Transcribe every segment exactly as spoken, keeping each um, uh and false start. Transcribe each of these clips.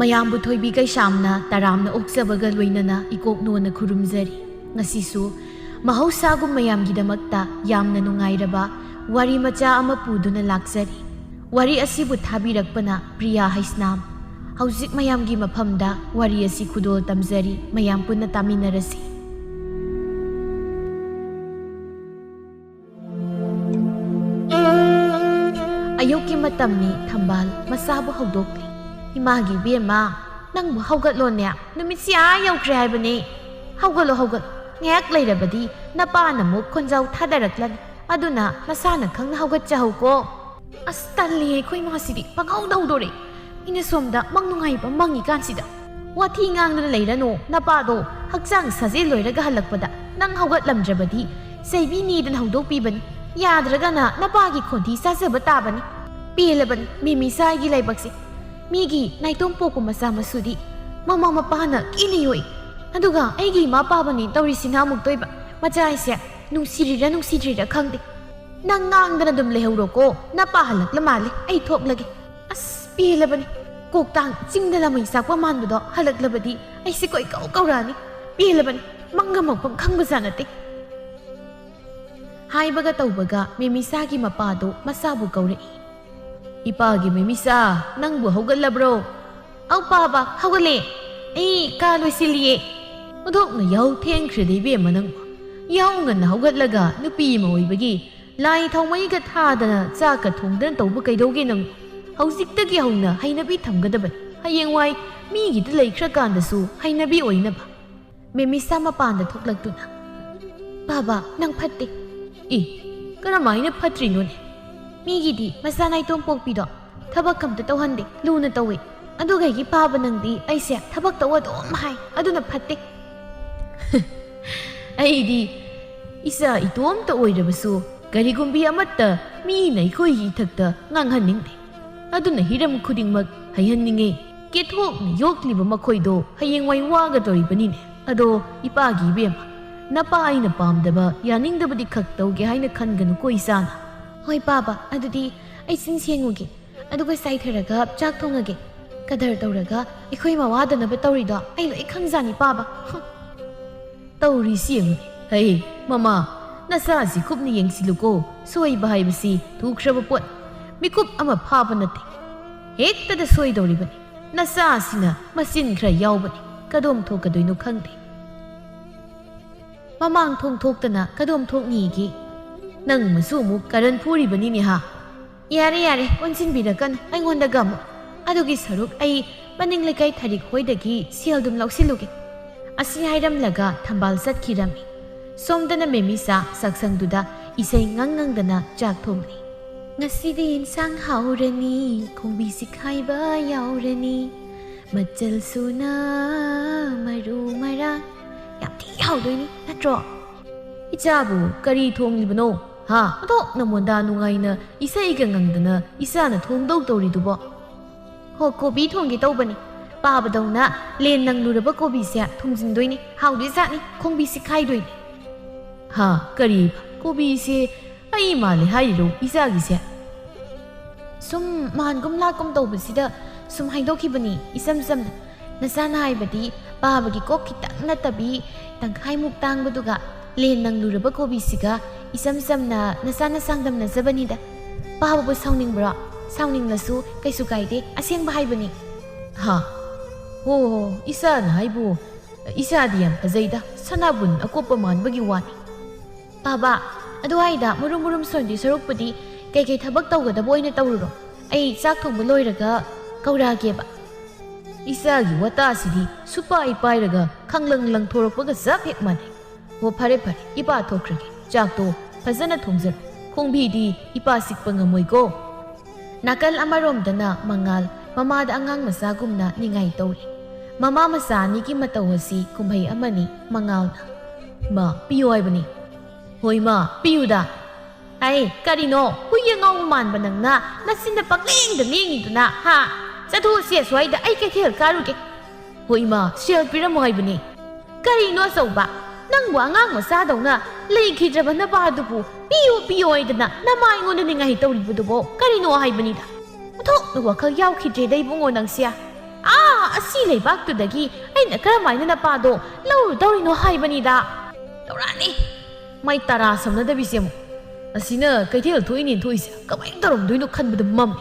ꯃꯌꯥꯝꯕꯨ ꯊꯣꯏꯕꯤ ꯀꯩꯁꯥꯝꯅ ꯇꯔꯥꯝꯅ ꯑꯣꯛꯆꯕꯒ ꯂꯣꯏꯅꯅ ꯏꯀꯣꯛ ꯅꯣꯟꯅ ꯈꯨꯔꯨꯝꯖꯔꯤ꯫ ꯉꯁꯤꯁꯨ ꯃꯍꯧꯁꯥꯒꯨꯝ ꯃꯌꯥꯝꯒꯤꯗꯃꯛꯇ ꯌꯥꯝꯅ ꯅꯨꯡꯉꯥꯏꯔꯕ ꯋꯥꯔꯤ ꯃꯆꯥ ꯑꯃ ꯄꯨꯗꯨꯅ ꯂꯥꯛꯆꯔꯤ꯫ ꯋꯥꯔꯤ ꯑꯁꯤꯕꯨ ꯊꯥꯕꯤꯔꯛꯄꯅ ꯄ꯭ꯔꯤꯌꯥ ꯍꯩꯁꯅꯥꯝ꯫ ꯍꯧꯖꯤꯛ ꯃꯌꯥꯝꯒꯤ ꯃꯐꯝꯗ ꯋꯥꯔꯤ ꯑꯁꯤ ꯈꯨꯗꯣꯜ ꯇꯝꯖꯔꯤ, ꯃꯌꯥꯝ ꯄꯨꯟꯅ ꯇꯥꯃꯤꯟꯅꯔꯁꯤ꯫ ꯑꯌꯨꯛꯀꯤ ꯃꯇꯝꯅꯤ, ꯊꯝꯕꯥꯜ ꯃꯁꯥꯕꯨ ꯍꯧꯗꯣꯛꯂꯤ꯫ "ꯏꯃꯥꯒꯤ ꯏꯕꯦꯝꯃ, ꯅꯪꯕꯨ ꯍꯧꯒꯠꯂꯣꯅꯦ, ꯅꯨꯃꯤꯠꯁꯤ ꯑꯥ ꯌꯧꯈ꯭ꯔꯦ ꯍꯥꯏꯕꯅꯤ꯫ ꯍꯧꯒꯠꯂꯣ, ꯍꯧꯒꯠꯂꯣ, ꯉꯥꯏꯍꯥꯛ ꯂꯩꯔꯕꯗꯤ ꯅꯄꯥꯅ ꯑꯃꯨꯛ ꯈꯣꯟꯖꯥꯎ ꯊꯥꯗꯔꯛꯂꯅꯤ, ꯑꯗꯨꯅ ꯅꯁꯥꯅ ꯈꯪꯅ ꯍꯧꯒꯠꯆꯍꯧꯀꯣ꯫" ꯑꯁ, ꯇꯜꯂꯤꯌꯦ, ꯑꯩꯈꯣꯏ ꯏꯃꯥꯁꯤꯗꯤ ꯄꯪꯍꯧꯗ ꯍꯧꯗꯣꯔꯛꯏ꯫ ꯏꯅ ꯁꯣꯝꯗ ꯃꯪ ꯅꯨꯡꯉꯥꯏꯕ ꯃꯪꯉꯤꯀꯥꯟꯁꯤꯗ꯫ ꯋꯥꯊꯤ ꯉꯥꯡꯗꯨꯅ ꯂꯩꯔꯅꯨ, ꯅꯄꯥꯗꯣ ꯍꯛꯆꯥꯡ ꯁꯥꯖꯦꯜ ꯂꯣꯏꯔꯒ ꯍꯜꯂꯛꯄꯗ ꯅꯪ ꯍꯧꯒꯠꯂꯝꯗ꯭ꯔꯕꯗꯤ ꯆꯩꯕꯤꯅꯤꯗꯅ ꯍꯧꯗꯣꯛꯄꯤꯕꯅꯤ꯫ ꯌꯥꯗ꯭ꯔꯒꯅ ꯅꯄꯥꯒꯤ ꯈꯣꯟꯊꯤ ꯆꯥꯖꯕ ꯇꯥꯕꯅꯤ꯫ ꯄꯦꯜꯂꯕꯅꯤ ꯃꯤꯃꯤꯁꯥꯏꯒꯤ ꯂꯥꯏꯕꯛꯁꯦ꯫ ꯃꯤꯒꯤ ꯅꯥꯏꯇꯣꯝ ꯄꯣꯛꯄ ꯃꯆꯥ ꯃꯁꯨꯗꯤ ꯃꯃꯥ ꯃꯄꯥꯅ ꯀꯦꯅ ꯌꯣꯛꯏ꯫ ꯑꯗꯨꯒ ꯑꯩꯒꯤ ꯏꯃꯥ ꯄꯥꯕꯅꯤ ꯇꯧꯔꯤꯁꯤꯅ ꯑꯃꯨꯛꯇꯣꯏꯕ꯫ ꯃꯆꯥ ꯍꯥꯏꯁꯦ ꯅꯨꯡꯁꯤꯔꯤꯔꯥ ꯅꯨꯡꯁꯤꯗ꯭ꯔꯤꯔꯥ ꯈꯪꯗꯦ꯫ ꯅꯪ ꯉꯥꯡꯗꯅ ꯑꯗꯨꯝ ꯂꯩꯍꯧꯔꯣꯀꯣ꯫ ꯅꯄꯥ ꯍꯜꯂꯛꯂ ꯃꯥꯜꯂꯦ, ꯑꯩ ꯊꯣꯛꯂꯒꯦ꯫ ꯑꯁ, ꯄꯦꯜꯂꯕꯅꯤ꯫ ꯀꯣꯛꯇꯥꯡ ꯆꯤꯡꯗ ꯂꯥꯃꯩ ꯆꯥꯛꯄ ꯃꯥꯟꯕꯗꯣ ꯍꯜꯂꯛꯂꯕꯗꯤ ꯑꯩꯁꯦ ꯀꯣꯏꯀꯧ ꯀꯧꯔꯛꯑꯅꯤ꯫ ꯄꯦꯜꯂꯕꯅꯤ꯫ ꯃꯪꯒ ꯃꯪꯐꯝ ꯈꯪꯕꯖꯥꯠ ꯅꯠꯇꯦ꯫ ꯍꯥꯏꯕꯒ ꯇꯧꯕꯒ ꯃꯦꯃꯤꯁꯥꯒꯤ ꯃꯄꯥꯗꯣ ꯃꯆꯥꯕꯨ ꯀꯧꯔꯛꯏ꯫ "ꯏꯄꯥꯒꯤ ꯃꯦꯃꯤꯁꯥ, ꯅꯪꯕꯨ ꯍꯧꯒꯠꯂꯕ꯭ꯔꯣ?" "ꯑꯧ ꯄꯥꯕ, ꯍꯧꯒꯠꯂꯦ꯫ ꯑꯩ ꯀꯥ ꯂꯣꯏꯁꯤꯜꯂꯤꯌꯦ꯫" "ꯑꯣꯟꯊꯣꯛꯅ ꯌꯥꯍꯧ ꯊꯦꯡꯈ꯭ꯔꯦꯗ ꯏꯕꯦꯝꯃ ꯅꯪꯕꯨ꯫ ꯌꯥꯍꯧ ꯉꯟꯅ ꯍꯧꯒꯠꯂꯒ ꯅꯨꯄꯤ ꯑꯃ ꯑꯣꯏꯕꯒꯤ ꯂꯥꯏ ꯊꯥꯎꯃꯩꯒ ꯊꯥꯗꯅ ꯆꯥꯛꯀ ꯊꯣꯡꯗꯅ ꯇꯧꯕ ꯀꯩꯗꯧꯒꯦ ꯅꯪ? ꯍꯧꯖꯤꯛꯇꯒꯤ ꯍꯧꯅ ꯍꯩꯅꯕꯤ ꯊꯝꯒꯗꯕꯅꯤ꯫ ꯍꯌꯦꯡꯋꯥꯏ ꯃꯤꯒꯤꯗ ꯂꯩꯈ꯭ꯔꯀꯥꯟꯗꯁꯨ ꯍꯩꯅꯕꯤ ꯑꯣꯏꯅꯕ꯫" ꯃꯦꯃꯤꯁꯥ ꯃꯄꯥꯟꯗ ꯊꯣꯛꯂꯛꯇꯨꯅ, "ꯄꯥꯕ, ꯅꯪ ꯐꯠꯇꯦ꯫" "ꯏ, ꯀꯔꯝꯍꯥꯏꯅ ꯐꯠꯇ꯭ꯔꯤꯅꯣꯅꯦ?" "ꯃꯤꯒꯤꯗꯤ ꯃꯆꯥ ꯅꯥꯏꯇꯣꯝ ꯄꯣꯛꯄꯤꯗꯣ ꯊꯕꯛ ꯑꯝꯇ ꯇꯧꯍꯟꯗꯦ, ꯂꯨꯅ ꯇꯧꯏ꯫ ꯑꯗꯨꯒ ꯑꯩꯒꯤ ꯄꯥꯕ ꯅꯪꯗꯤ ꯑꯩꯁꯦ ꯊꯕꯛ ꯇꯧ ꯑꯗꯨꯝ ꯍꯥꯏ, ꯑꯗꯨꯅ ꯐꯠꯇꯦ꯫" "ꯑꯩꯗꯤ ꯏꯆꯥ ꯏꯇꯣꯝꯇ ꯑꯣꯏꯔꯕꯁꯨ ꯀꯔꯤꯒꯨꯝꯕꯤ ꯑꯃꯠꯇ ꯃꯤꯅ ꯑꯩꯈꯣꯏꯒꯤ ꯏꯊꯛꯇ ꯉꯥꯡꯍꯟꯅꯤꯡꯗꯦ꯫ ꯑꯗꯨꯅ ꯍꯤꯔꯝ ꯈꯨꯗꯤꯡꯃꯛ ꯍꯩꯍꯟꯅꯤꯡꯉꯤ꯫ ꯀꯦꯊꯣꯛꯅ ꯌꯣꯛꯂꯤꯕ ꯃꯈꯣꯏꯗꯣ ꯍꯌꯦꯡꯋꯥꯏ ꯋꯥꯒꯗꯧꯔꯤꯕꯅꯤꯅꯦ꯫ ꯑꯗꯣ ꯏꯄꯥꯒꯤ ꯏꯕꯦꯝꯃ, ꯅꯄꯥ ꯑꯩꯅ ꯄꯥꯝꯗꯕ, ꯌꯥꯅꯤꯡꯗꯕꯗꯤ ꯈꯛ ꯇꯧꯒꯦ ꯍꯥꯏꯅ ꯈꯟꯒꯅꯨꯀꯣ ꯏꯆꯥꯅ꯫ ꯍꯣꯏ ꯄꯥꯕ, ꯑꯗꯨꯗꯤ ꯑꯩ ꯆꯤꯟ ꯁꯦꯡꯉꯨꯒꯦ, ꯑꯗꯨꯒ ꯆꯥꯏꯊꯔꯒ ꯆꯥꯛ ꯊꯣꯡꯉꯒꯦ꯫ ꯀꯗꯔ ꯇꯧꯔꯒ ꯑꯩꯈꯣꯏ ꯃꯋꯥꯗꯅꯕ ꯇꯧꯔꯤꯗꯣ ꯑꯩ ꯂꯣꯏ ꯈꯪꯖꯥꯅꯤ ꯄꯥꯕ꯫ ꯍꯨꯝ꯫ ꯇꯧꯔꯤꯁꯤ ꯌꯦꯡꯉꯨꯅꯦ꯫ ꯍꯩ, ꯃꯃꯥ, ꯅꯆꯥꯁꯤ ꯀꯨꯞꯅ ꯌꯦꯡꯁꯤꯜꯂꯨꯀꯣ꯫ ꯁꯣꯏꯕ ꯍꯥꯏꯕꯁꯤ ꯊꯨꯈ꯭ꯔꯕ ꯄꯣꯠ, ꯃꯤꯀꯨꯞ ꯑꯃ ꯐꯥꯕ ꯅꯠꯇꯦ꯫ ꯍꯦꯛꯇꯗ ꯁꯣꯏꯗꯧꯔꯤꯕꯅꯤ꯫ ꯅꯆꯥꯁꯤꯅ ꯃꯆꯤꯟ ꯈꯔ ꯌꯥꯎꯕꯅꯤ꯫ ꯀꯗꯣꯝ ꯊꯣꯛꯀꯗꯣꯏꯅꯣ ꯈꯪꯗꯦ꯫ ꯃꯃꯥꯡ ꯊꯣꯡ ꯊꯣꯛꯇꯅ ꯀꯗꯣꯝ ꯊꯣꯛꯅꯤꯒꯦ? ꯅꯪ ꯃꯁꯨ ꯑꯃꯨꯛ ꯀꯔꯟ ꯐꯨꯔꯤꯕꯅꯤꯅꯦ ꯍꯥ? ꯌꯥꯔꯦ, ꯌꯥꯔꯦ, ꯑꯣꯟꯁꯤꯟꯕꯤꯔꯛꯀꯅꯨ ꯑꯩꯉꯣꯟꯗꯒ ꯑꯃꯨꯛ꯫ ꯑꯗꯨꯒꯤ ꯁꯔꯨꯛ ꯑꯩ ꯃꯅꯤꯡ ꯂꯩꯀꯥꯏ ꯊꯔꯤꯛ ꯍꯣꯏꯗꯒꯤ ꯁꯦꯜꯗꯨꯝ ꯂꯧꯁꯤꯜꯂꯨꯒꯦ꯫ ꯑꯁꯤ ꯍꯥꯏꯔꯝꯂꯒ ꯊꯝꯕꯥꯜ ꯆꯠꯈꯤꯔꯝꯃꯤ꯫ ꯁꯣꯝꯗꯅ ꯃꯦꯃꯤꯁꯥ ꯆꯥꯛꯁꯪꯗꯨꯗ ꯏꯁꯩ ꯉꯪ ꯉꯪꯗꯅ ꯆꯥꯛ ꯊꯣꯡꯂꯤ꯫ ꯉꯁꯤꯗꯤ ꯏꯟꯁꯥꯡ ꯍꯥꯎꯔꯅꯤ, ꯈꯣꯡꯕꯤ ꯁꯤꯈꯥꯏꯕ ꯌꯥꯎꯔꯅꯤ, ꯃꯆꯜ ꯁꯨꯅ ꯃꯔꯨ ꯃꯔꯥꯡ꯫ ꯌꯥꯝ ꯊꯤ ꯍꯥꯎꯗꯣꯏꯅꯤ ꯅꯠꯇ꯭ꯔꯣ? ꯏꯆꯥꯕꯨ ꯀꯔꯤ ꯊꯣꯡꯂꯤꯕꯅꯣ? ꯍꯥ? ꯑꯗꯣ ꯅꯃꯣꯟꯗꯥ ꯅꯨꯡꯉꯥꯏꯅ ꯏꯁꯩꯒ ꯉꯪꯗꯅ ꯏꯆꯥꯅ ꯊꯣꯡꯗꯧ ꯇꯧꯔꯤꯗꯨꯕꯣ? ꯍꯣ, ꯀꯣꯕꯤ ꯊꯣꯡꯒꯦ ꯇꯧꯕꯅꯤ꯫ ꯄꯥꯕꯗꯧꯅ ꯂꯦꯟ ꯅꯪꯂꯨꯔꯕ ꯀꯣꯕꯤꯁꯦ ꯊꯣꯡꯖꯤꯟꯗꯣꯏꯅꯤ꯫ ꯍꯥꯎꯗꯣꯏꯖꯥꯠꯅꯤ꯫ ꯈꯣꯡꯕꯤ ꯁꯤꯈꯥꯏꯗꯣꯏꯅꯤ꯫ ꯍꯥ? ꯀꯔꯤ? ꯀꯣꯕꯤꯁꯦ ꯑꯩ ꯃꯥꯜꯂꯦ ꯍꯥꯏꯔꯤꯔꯣ ꯏꯆꯥꯒꯤꯁꯦ? ꯁꯨꯝ ꯃꯥꯟꯒꯨꯝ ꯂꯥꯛꯀꯨꯝ ꯇꯧꯕꯁꯤꯗ ꯁꯨꯝ ꯍꯥꯏꯗꯣꯛꯈꯤꯕꯅꯤ ꯏꯆꯝ ꯆꯝꯅ꯫ ꯅꯆꯥꯅ ꯍꯥꯏꯕꯗꯤ ꯄꯥꯕꯒꯤ ꯀꯣꯛ ꯈꯤꯇꯪ ꯅꯠꯇꯕꯤ ꯇꯪꯈꯥꯏꯃꯨꯛ ꯇꯥꯡꯕꯗꯨꯒ ꯂꯦꯟ ꯅꯪꯂꯨꯔꯕ ꯀꯣꯕꯤꯁꯤꯒ ꯏꯆꯝ ꯆꯝꯅ ꯅꯆꯥꯅ ꯆꯥꯡꯗꯝꯅꯖꯕꯅꯤꯗ꯫ ꯄꯥꯕꯕꯨ ꯁꯥꯎꯅꯤꯡꯕ꯭ꯔꯣ? ꯁꯥꯎꯅꯤꯡꯂꯁꯨ ꯀꯩꯁꯨ ꯀꯥꯏꯗꯦ, ꯑꯁꯦꯡꯕ ꯍꯥꯏꯕꯅꯤ꯫ ꯍꯥ? ꯍꯣ, ꯍꯣ, ꯏꯆꯥꯅ ꯍꯥꯏꯕꯨ, ꯏꯆꯥꯗꯤ ꯌꯥꯝ ꯐꯖꯩꯗ, ꯁꯅꯥꯕꯨꯟ ꯑꯀꯨꯞꯄ ꯃꯥꯟꯕꯒꯤ ꯋꯥꯅꯤ꯫ ꯄꯥꯕ, ꯑꯗꯨꯋꯥꯏꯗ ꯃꯨꯔꯨꯝ ꯃꯨꯔꯨꯝ ꯁꯣꯟꯗꯤ ꯁꯔꯨꯛꯄꯨꯗꯤ ꯀꯩꯀꯩ ꯊꯕꯛ ꯇꯧꯒꯗꯕ ꯑꯣꯏꯅ ꯇꯧꯔꯨꯔꯣ꯫ ꯑꯩ ꯆꯥꯛ ꯊꯣꯡꯕ ꯂꯣꯏꯔꯒ ꯀꯧꯔꯛꯑꯒꯦꯕ꯫ ꯏꯆꯥꯒꯤ ꯋꯥꯇꯥꯁꯤꯗꯤ ꯁꯨꯄꯥꯏ ꯄꯥꯏꯔꯒ ꯈꯪꯂꯪ ꯂꯪꯊꯣꯔꯛꯄꯒ ꯆꯞ ꯍꯦꯛ ꯃꯥꯟꯅꯩ꯫ ꯍꯣ, ꯐꯔꯦ ꯐꯔꯦ, ꯏꯄꯥ ꯊꯣꯛꯈ꯭ꯔꯒꯦ꯫ ꯆꯥꯛꯇꯣ ꯐꯖꯅ ꯊꯣꯡꯖꯔꯣ꯫ ꯈꯣꯡꯕꯤꯗꯤ ꯏꯄꯥ ꯁꯤꯛꯄ ꯉꯝꯃꯣꯏꯀꯣ꯫ ꯅꯥꯀꯜ ꯑꯃꯔꯣꯝꯗꯅ ꯃꯉꯥꯜ ꯃꯃꯥꯗ ꯑꯉꯥꯡ ꯃꯆꯥꯒꯨꯝꯅ ꯅꯤꯡꯉꯥꯏ ꯇꯧꯔꯤ꯫ ꯃꯃꯥ ꯃꯆꯥ ꯑꯅꯤꯒꯤ ꯃꯇꯧ ꯑꯁꯤ ꯀꯨꯝꯍꯩ ꯑꯃꯅꯤ꯫ ꯃꯉꯥꯜꯅ, "ꯏꯃꯥ, ꯄꯤꯌꯨ ꯍꯥꯏꯕꯅꯤ"꯫ "ꯍꯣꯏ ꯏꯃꯥ, ꯄꯤꯌꯨꯗ"꯫ "ꯑꯩ ꯀꯔꯤꯅꯣ? ꯍꯨꯏ ꯑꯉꯥꯎꯕ ꯃꯥꯟꯕ ꯅꯪꯅ ꯅꯆꯤꯟꯗ ꯄꯪꯂꯦꯡꯗ ꯂꯦꯡꯉꯤꯗꯨꯅ, ꯍꯥ? ꯆꯠꯊꯣꯛꯑꯁꯤ ꯑꯁ꯭ꯋꯥꯏꯗ, ꯑꯩ ꯀꯩꯊꯦꯜ ꯀꯥꯔꯨꯒꯦ"꯫ "ꯍꯣꯏ ꯏꯃꯥ, ꯁꯦꯜ ꯄꯤꯔꯝꯃꯣ ꯍꯥꯏꯕꯅꯤ"꯫ "ꯀꯔꯤꯅꯣ ꯑꯆꯧꯕ? ꯅꯪꯕꯨ ꯑꯉꯥꯡ ꯃꯆꯥꯗꯧꯅ ꯂꯩꯈꯤꯗ꯭ꯔꯕ ꯅꯄꯥꯗꯨꯕꯨ ꯄꯤꯌꯨ ꯄꯤꯌꯨ ꯍꯥꯏꯗꯅ ꯅꯃꯥ ꯑꯩꯉꯣꯟꯗ ꯅꯤꯡꯉꯥꯏ ꯇꯧꯔꯤꯕꯗꯨꯕꯣ ꯀꯔꯤꯅꯣ ꯍꯥꯏꯕꯅꯤꯗ꯫ ꯑꯣꯟꯊꯣꯛꯅ ꯋꯥꯈꯜ ꯌꯥꯎꯈꯤꯗ꯭ꯔꯦꯗ ꯏꯕꯨꯡꯉꯣ ꯅꯪꯁꯦ꯫ ꯑꯥ, ꯑꯁꯤ ꯂꯩꯕꯥꯛꯇꯨꯗꯒꯤ ꯑꯩꯅ ꯀꯔꯝꯍꯥꯏꯅ ꯅꯄꯥꯗꯣ ꯂꯧꯔꯨꯗꯧꯔꯤꯅꯣ ꯍꯥꯏꯕꯅꯤꯗ꯫ ꯇꯧꯔꯛꯑꯅꯤ꯫ ꯃꯥꯏ ꯇꯔꯥ ꯁꯝꯅꯗꯕꯤꯁꯦ ꯑꯃꯨꯛ꯫ ꯑꯁꯤꯅ ꯀꯩꯊꯦꯜ ꯊꯣꯛꯏꯅꯦꯅ ꯊꯣꯛꯏꯁꯦ ꯀꯃꯥꯏꯅ ꯇꯧꯔꯝꯗꯣꯏꯅꯣ ꯈꯟꯕꯗ ꯃꯝꯃꯤ꯫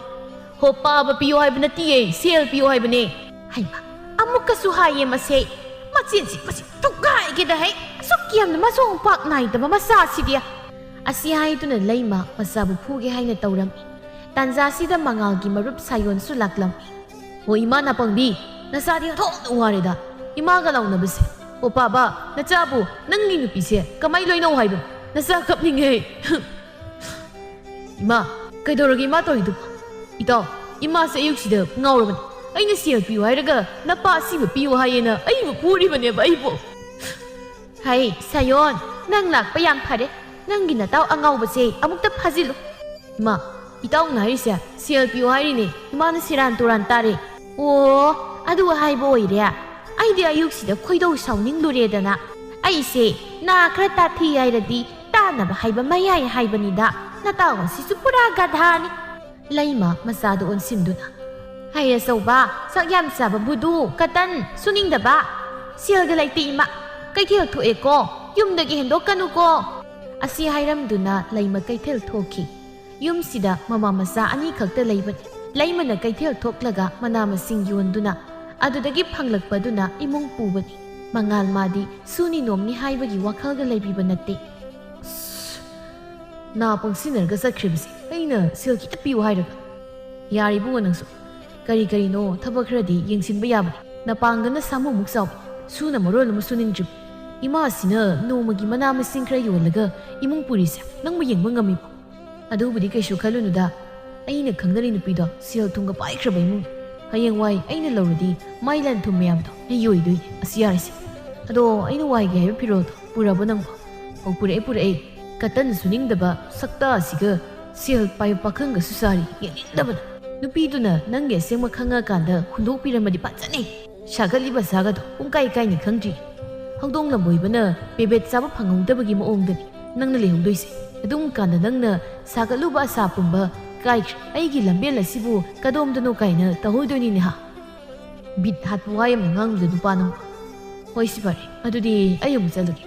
ꯍꯣ ꯄꯥꯕ ꯄꯤꯌꯣ ꯍꯥꯏꯕ ꯅꯠꯇꯤꯌꯦ, ꯁꯦꯜ ꯄꯤꯌꯣ ꯍꯥꯏꯕꯅꯦ꯫ ꯍꯩꯃꯥ, ꯑꯃꯨꯛꯀꯁꯨ ꯍꯥꯏꯌꯦ ꯃꯁꯦ꯫ ꯃꯆꯤꯟꯁꯤ, ꯃꯁꯤ ꯊꯨꯒꯥꯏꯒꯦꯗ ꯍꯩ꯫ ꯑꯁꯨꯛ ꯌꯥꯝꯅ ꯃꯁꯣꯡ ꯄꯥꯛ ꯅꯥꯏꯗꯕ ꯃꯆꯥꯁꯤꯗꯤ꯫ ꯑꯁꯤ ꯍꯥꯏꯗꯨꯅ ꯂꯩꯃ ꯃꯆꯥꯕꯨ ꯐꯨꯒꯦ ꯍꯥꯏꯅ ꯇꯧꯔꯝꯃꯤ꯫ ꯇꯥꯟꯖꯥꯁꯤꯗ ꯃꯉꯥꯜꯒꯤ ꯃꯔꯨꯞ ꯁꯥꯌꯣꯟꯁꯨ ꯂꯥꯛꯂꯝꯃꯤ꯫ "ꯍꯣ ꯏꯃꯥ ꯅꯥꯄꯪꯕꯤ, ꯅꯆꯥꯗꯤ ꯑꯣꯟꯊꯣꯛꯅ ꯋꯥꯔꯦꯗ꯫ ꯏꯃꯥꯒ ꯂꯥꯎꯅꯕꯁꯦ꯫ ꯍꯣ ꯄꯥꯕ, ꯅꯆꯥꯕꯨ ꯅꯪꯒꯤ ꯅꯨꯄꯤꯁꯦ ꯀꯃꯥꯏ ꯂꯣꯏꯅꯧ ꯍꯥꯏꯕꯅꯣ? ꯅꯆꯥ ꯀꯞꯅꯤꯡꯉꯦ ꯑꯩ꯫" "ꯏꯃꯥ, ꯀꯩꯗꯧꯔꯒꯦ ꯏꯃꯥ ꯇꯧꯔꯤꯗꯨꯕꯨ?" "ꯏꯇꯥꯎ, ꯏꯃꯥꯁꯦ ꯑꯌꯨꯛꯁꯤꯗ ꯉꯥꯎꯔꯕꯅꯤ꯫ ꯑꯩꯅ ꯁꯦꯜ ꯄꯤꯌꯨ ꯍꯥꯏꯔꯒ ꯅꯄꯥ ꯑꯁꯤꯕ ꯄꯤꯌꯨ ꯍꯥꯏꯌꯦꯅ ꯑꯩꯕꯨ ꯐꯨꯔꯤꯕꯅꯦꯕ ꯑꯩꯕꯨ꯫" "ꯍꯩ, ꯁꯥꯌꯣꯟ, ꯅꯪ ꯂꯥꯛꯄ ꯌꯥꯝ ꯐꯔꯦ꯫ ꯅꯪꯒꯤ ꯅꯇꯥꯎ ꯑꯉꯥꯎꯕꯁꯦ ꯑꯃꯨꯛꯇ ꯐꯥꯖꯤꯜꯂꯨ꯫" "ꯏꯃꯥ, ꯏꯇꯥꯎꯅ ꯍꯥꯏꯔꯤꯁꯦ ꯁꯦꯜ ꯄꯤꯌꯨ ꯍꯥꯏꯔꯤꯅꯦ꯫ ꯏꯃꯥꯅ ꯁꯦꯔꯥꯟ ꯇꯨꯔꯥꯟ ꯇꯥꯔꯦ꯫" "ꯑꯣ, ꯑꯗꯨ ꯍꯥꯏꯕ ꯑꯣꯏꯔꯦ꯫ ꯑꯩꯗꯤ ꯑꯌꯨꯛꯁꯤꯗ ꯈꯣꯏꯗꯧ ꯁꯥꯎꯅꯤꯡꯂꯨꯔꯦꯗꯅ꯫ ꯑꯩꯁꯦ ꯅꯥ ꯈꯔ ꯇꯥꯊꯤ ꯍꯥꯏꯔꯗꯤ ꯇꯥꯅꯕ ꯍꯥꯏꯕ ꯃꯌꯥꯏ ꯍꯥꯏꯕꯅꯤꯗ꯫ ꯅꯇꯥꯎ ꯑꯁꯤꯁꯨ ꯄꯨꯔꯥ ꯒꯙꯥꯅꯤ꯫" ꯂꯩꯃ ꯃꯆꯥꯗꯨ ꯑꯣꯟꯁꯤꯟꯗꯨꯅ, "ꯍꯩ ꯑꯆꯧꯕ, ꯁꯛ ꯌꯥꯝ ꯆꯥꯕ ꯕꯨꯗꯨ, ꯀꯇꯟ, ꯁꯨꯅꯤꯡꯗꯕ꯫ ꯁꯦꯜꯒ ꯂꯩꯇꯦ ꯏꯃꯥ꯫ ꯀꯩꯊꯦꯜ ꯊꯣꯛꯑꯦꯀꯣ, ꯌꯨꯝꯗꯒꯤ ꯍꯦꯟꯗꯣꯛꯀꯅꯨꯀꯣ꯫" ꯑꯁꯤ ꯍꯥꯏꯔꯝꯗꯨꯅ ꯂꯩꯃ ꯀꯩꯊꯦꯜ ꯊꯣꯛꯈꯤ꯫ ꯌꯨꯝꯁꯤꯗ ꯃꯃꯥ ꯃꯆꯥ ꯑꯅꯤꯈꯛꯇ ꯂꯩꯕꯅꯤ꯫ ꯂꯩꯃꯅ ꯀꯩꯊꯦꯜ ꯊꯣꯛꯂꯒ ꯃꯅꯥ ꯃꯁꯤꯡ ꯌꯣꯟꯗꯨꯅ ꯑꯗꯨꯗꯒꯤ ꯐꯪꯂꯛꯄꯗꯨꯅ ꯏꯃꯨꯡ ꯄꯨꯕꯅꯤ꯫ ꯃꯉꯥꯜ ꯃꯥꯗꯤ ꯁꯨꯅꯤ ꯅꯣꯝꯅꯤ ꯍꯥꯏꯕꯒꯤ ꯋꯥꯈꯜꯒ ꯂꯩꯕꯤꯕ ꯅꯠꯇꯦ꯫ ꯑꯁ, ꯅꯥ ꯄꯪꯁꯤꯟꯅꯔꯒ ꯆꯠꯈ꯭ꯔꯤꯕꯁꯦ ꯑꯩꯅ ꯁꯦꯜ ꯈꯤꯇ ꯄꯤꯌꯨ ꯍꯥꯏꯔꯒ꯫ ꯌꯥꯔꯦ ꯏꯕꯨꯡꯉꯣ ꯅꯪꯁꯨ꯫ ꯀꯔꯤ ꯀꯔꯤꯅꯣ ꯊꯕꯛ ꯈꯔꯗꯤ ꯌꯦꯡꯁꯤꯟꯕ ꯌꯥꯕꯅꯤ꯫ ꯅꯄꯥꯡꯒꯜꯅ ꯁꯥꯃꯨꯃꯨꯛ ꯆꯥꯎꯏ꯫ ꯁꯨꯅ ꯃꯔꯣꯜ ꯑꯃ ꯁꯨꯅꯤꯡꯗ꯭ꯔꯤꯕ꯫ ꯏꯃꯥꯁꯤꯅ ꯅꯣꯡꯃꯒꯤ ꯃꯅꯥ ꯃꯁꯤꯡ ꯈꯔ ꯌꯣꯜꯂꯒ ꯏꯃꯨꯡ ꯄꯨꯔꯤꯁꯦ ꯅꯪꯕꯨ ꯌꯦꯡꯕ ꯉꯝꯃꯤꯕꯣ? ꯑꯗꯨꯕꯨꯗꯤ ꯀꯩꯁꯨ ꯈꯜꯂꯨꯅꯨꯗ꯫ ꯑꯩꯅ ꯈꯪꯅꯔꯤ ꯅꯨꯄꯤꯗꯣ ꯁꯦꯜ ꯊꯨꯝꯒ ꯄꯥꯏꯈ꯭ꯔꯕ ꯏꯃꯨꯡꯅꯤ꯫ ꯍꯌꯦꯡꯋꯥꯏ ꯑꯩꯅ ꯂꯧꯔꯗꯤ ꯃꯥꯏ ꯂꯟ ꯊꯨꯝ ꯃꯌꯥꯝꯗꯣ ꯑꯩ ꯑꯣꯏꯗꯣꯏꯅꯦ꯫ ꯑꯁꯤ ꯌꯥꯔꯤꯁꯦ꯫ ꯑꯗꯣ ꯑꯩꯅ ꯋꯥꯏꯒꯦ ꯍꯥꯏꯕ ꯐꯤꯔꯣꯜꯗꯣ ꯄꯨꯔꯕꯣ ꯅꯪꯕꯣ? ꯑꯣ, ꯄꯨꯔꯛꯑꯦ, ꯄꯨꯔꯛꯑꯦ꯫ ꯀꯇꯟ ꯁꯨꯅꯤꯡꯗꯕ ꯁꯛꯇꯥ ꯑꯁꯤꯒ ꯁꯦꯜ ꯄꯥꯏꯕ ꯄꯥꯈꯪꯒꯁꯨ ꯁꯥꯔꯤ, ꯌꯦꯡꯅꯤꯡꯗꯕꯅ꯫ ꯅꯨꯄꯤꯗꯨꯅ ꯅꯪꯒꯤ ꯑꯁꯦꯡꯕ ꯈꯪꯉꯀꯥꯟꯗ ꯍꯨꯟꯗꯣꯛꯄꯤꯔꯝꯃꯗꯤ ꯐꯖꯅꯤ꯫ ꯁꯥꯒꯠꯂꯤꯕ ꯁꯥꯒꯗꯣ ꯄꯨꯡꯀꯥꯏ ꯀꯥꯏꯅꯤ ꯈꯪꯗ꯭ꯔꯤ꯫ ꯍꯧꯗꯣꯡ ꯂꯝꯕꯣꯏꯕꯅ ꯄꯦꯕꯦꯠ ꯆꯥꯕ ꯐꯪꯍꯧꯗꯕꯒꯤ ꯃꯑꯣꯡꯗꯅꯤ ꯅꯪꯅ ꯂꯩꯍꯧꯗꯣꯏꯁꯦ꯫ ꯑꯗꯨꯝ ꯀꯥꯟꯗ ꯅꯪꯅ ꯁꯥꯒꯠꯂꯨꯕ ꯑꯁꯥ ꯄꯨꯝꯕ ꯀꯥꯏꯈ꯭ꯔꯦ꯫ ꯑꯩꯒꯤ ꯂꯝꯕꯦꯜ ꯑꯁꯤꯕꯨ ꯀꯗꯣꯝꯗꯅꯣ ꯀꯥꯏꯅ ꯇꯧꯍꯧꯗꯣꯏꯅꯤꯅꯦ ꯍꯥ? ꯕꯤꯠ ꯍꯥꯠꯄ ꯋꯥ ꯌꯥꯝꯅ ꯉꯥꯡꯂꯨꯗ ꯅꯨꯄꯥ ꯅꯪꯕꯨ꯫ ꯍꯣꯏ ꯁꯤ ꯐꯔꯦ, ꯑꯗꯨꯗꯤ ꯑꯩ ꯑꯃꯨꯛ ꯆꯠꯂꯒꯦ꯫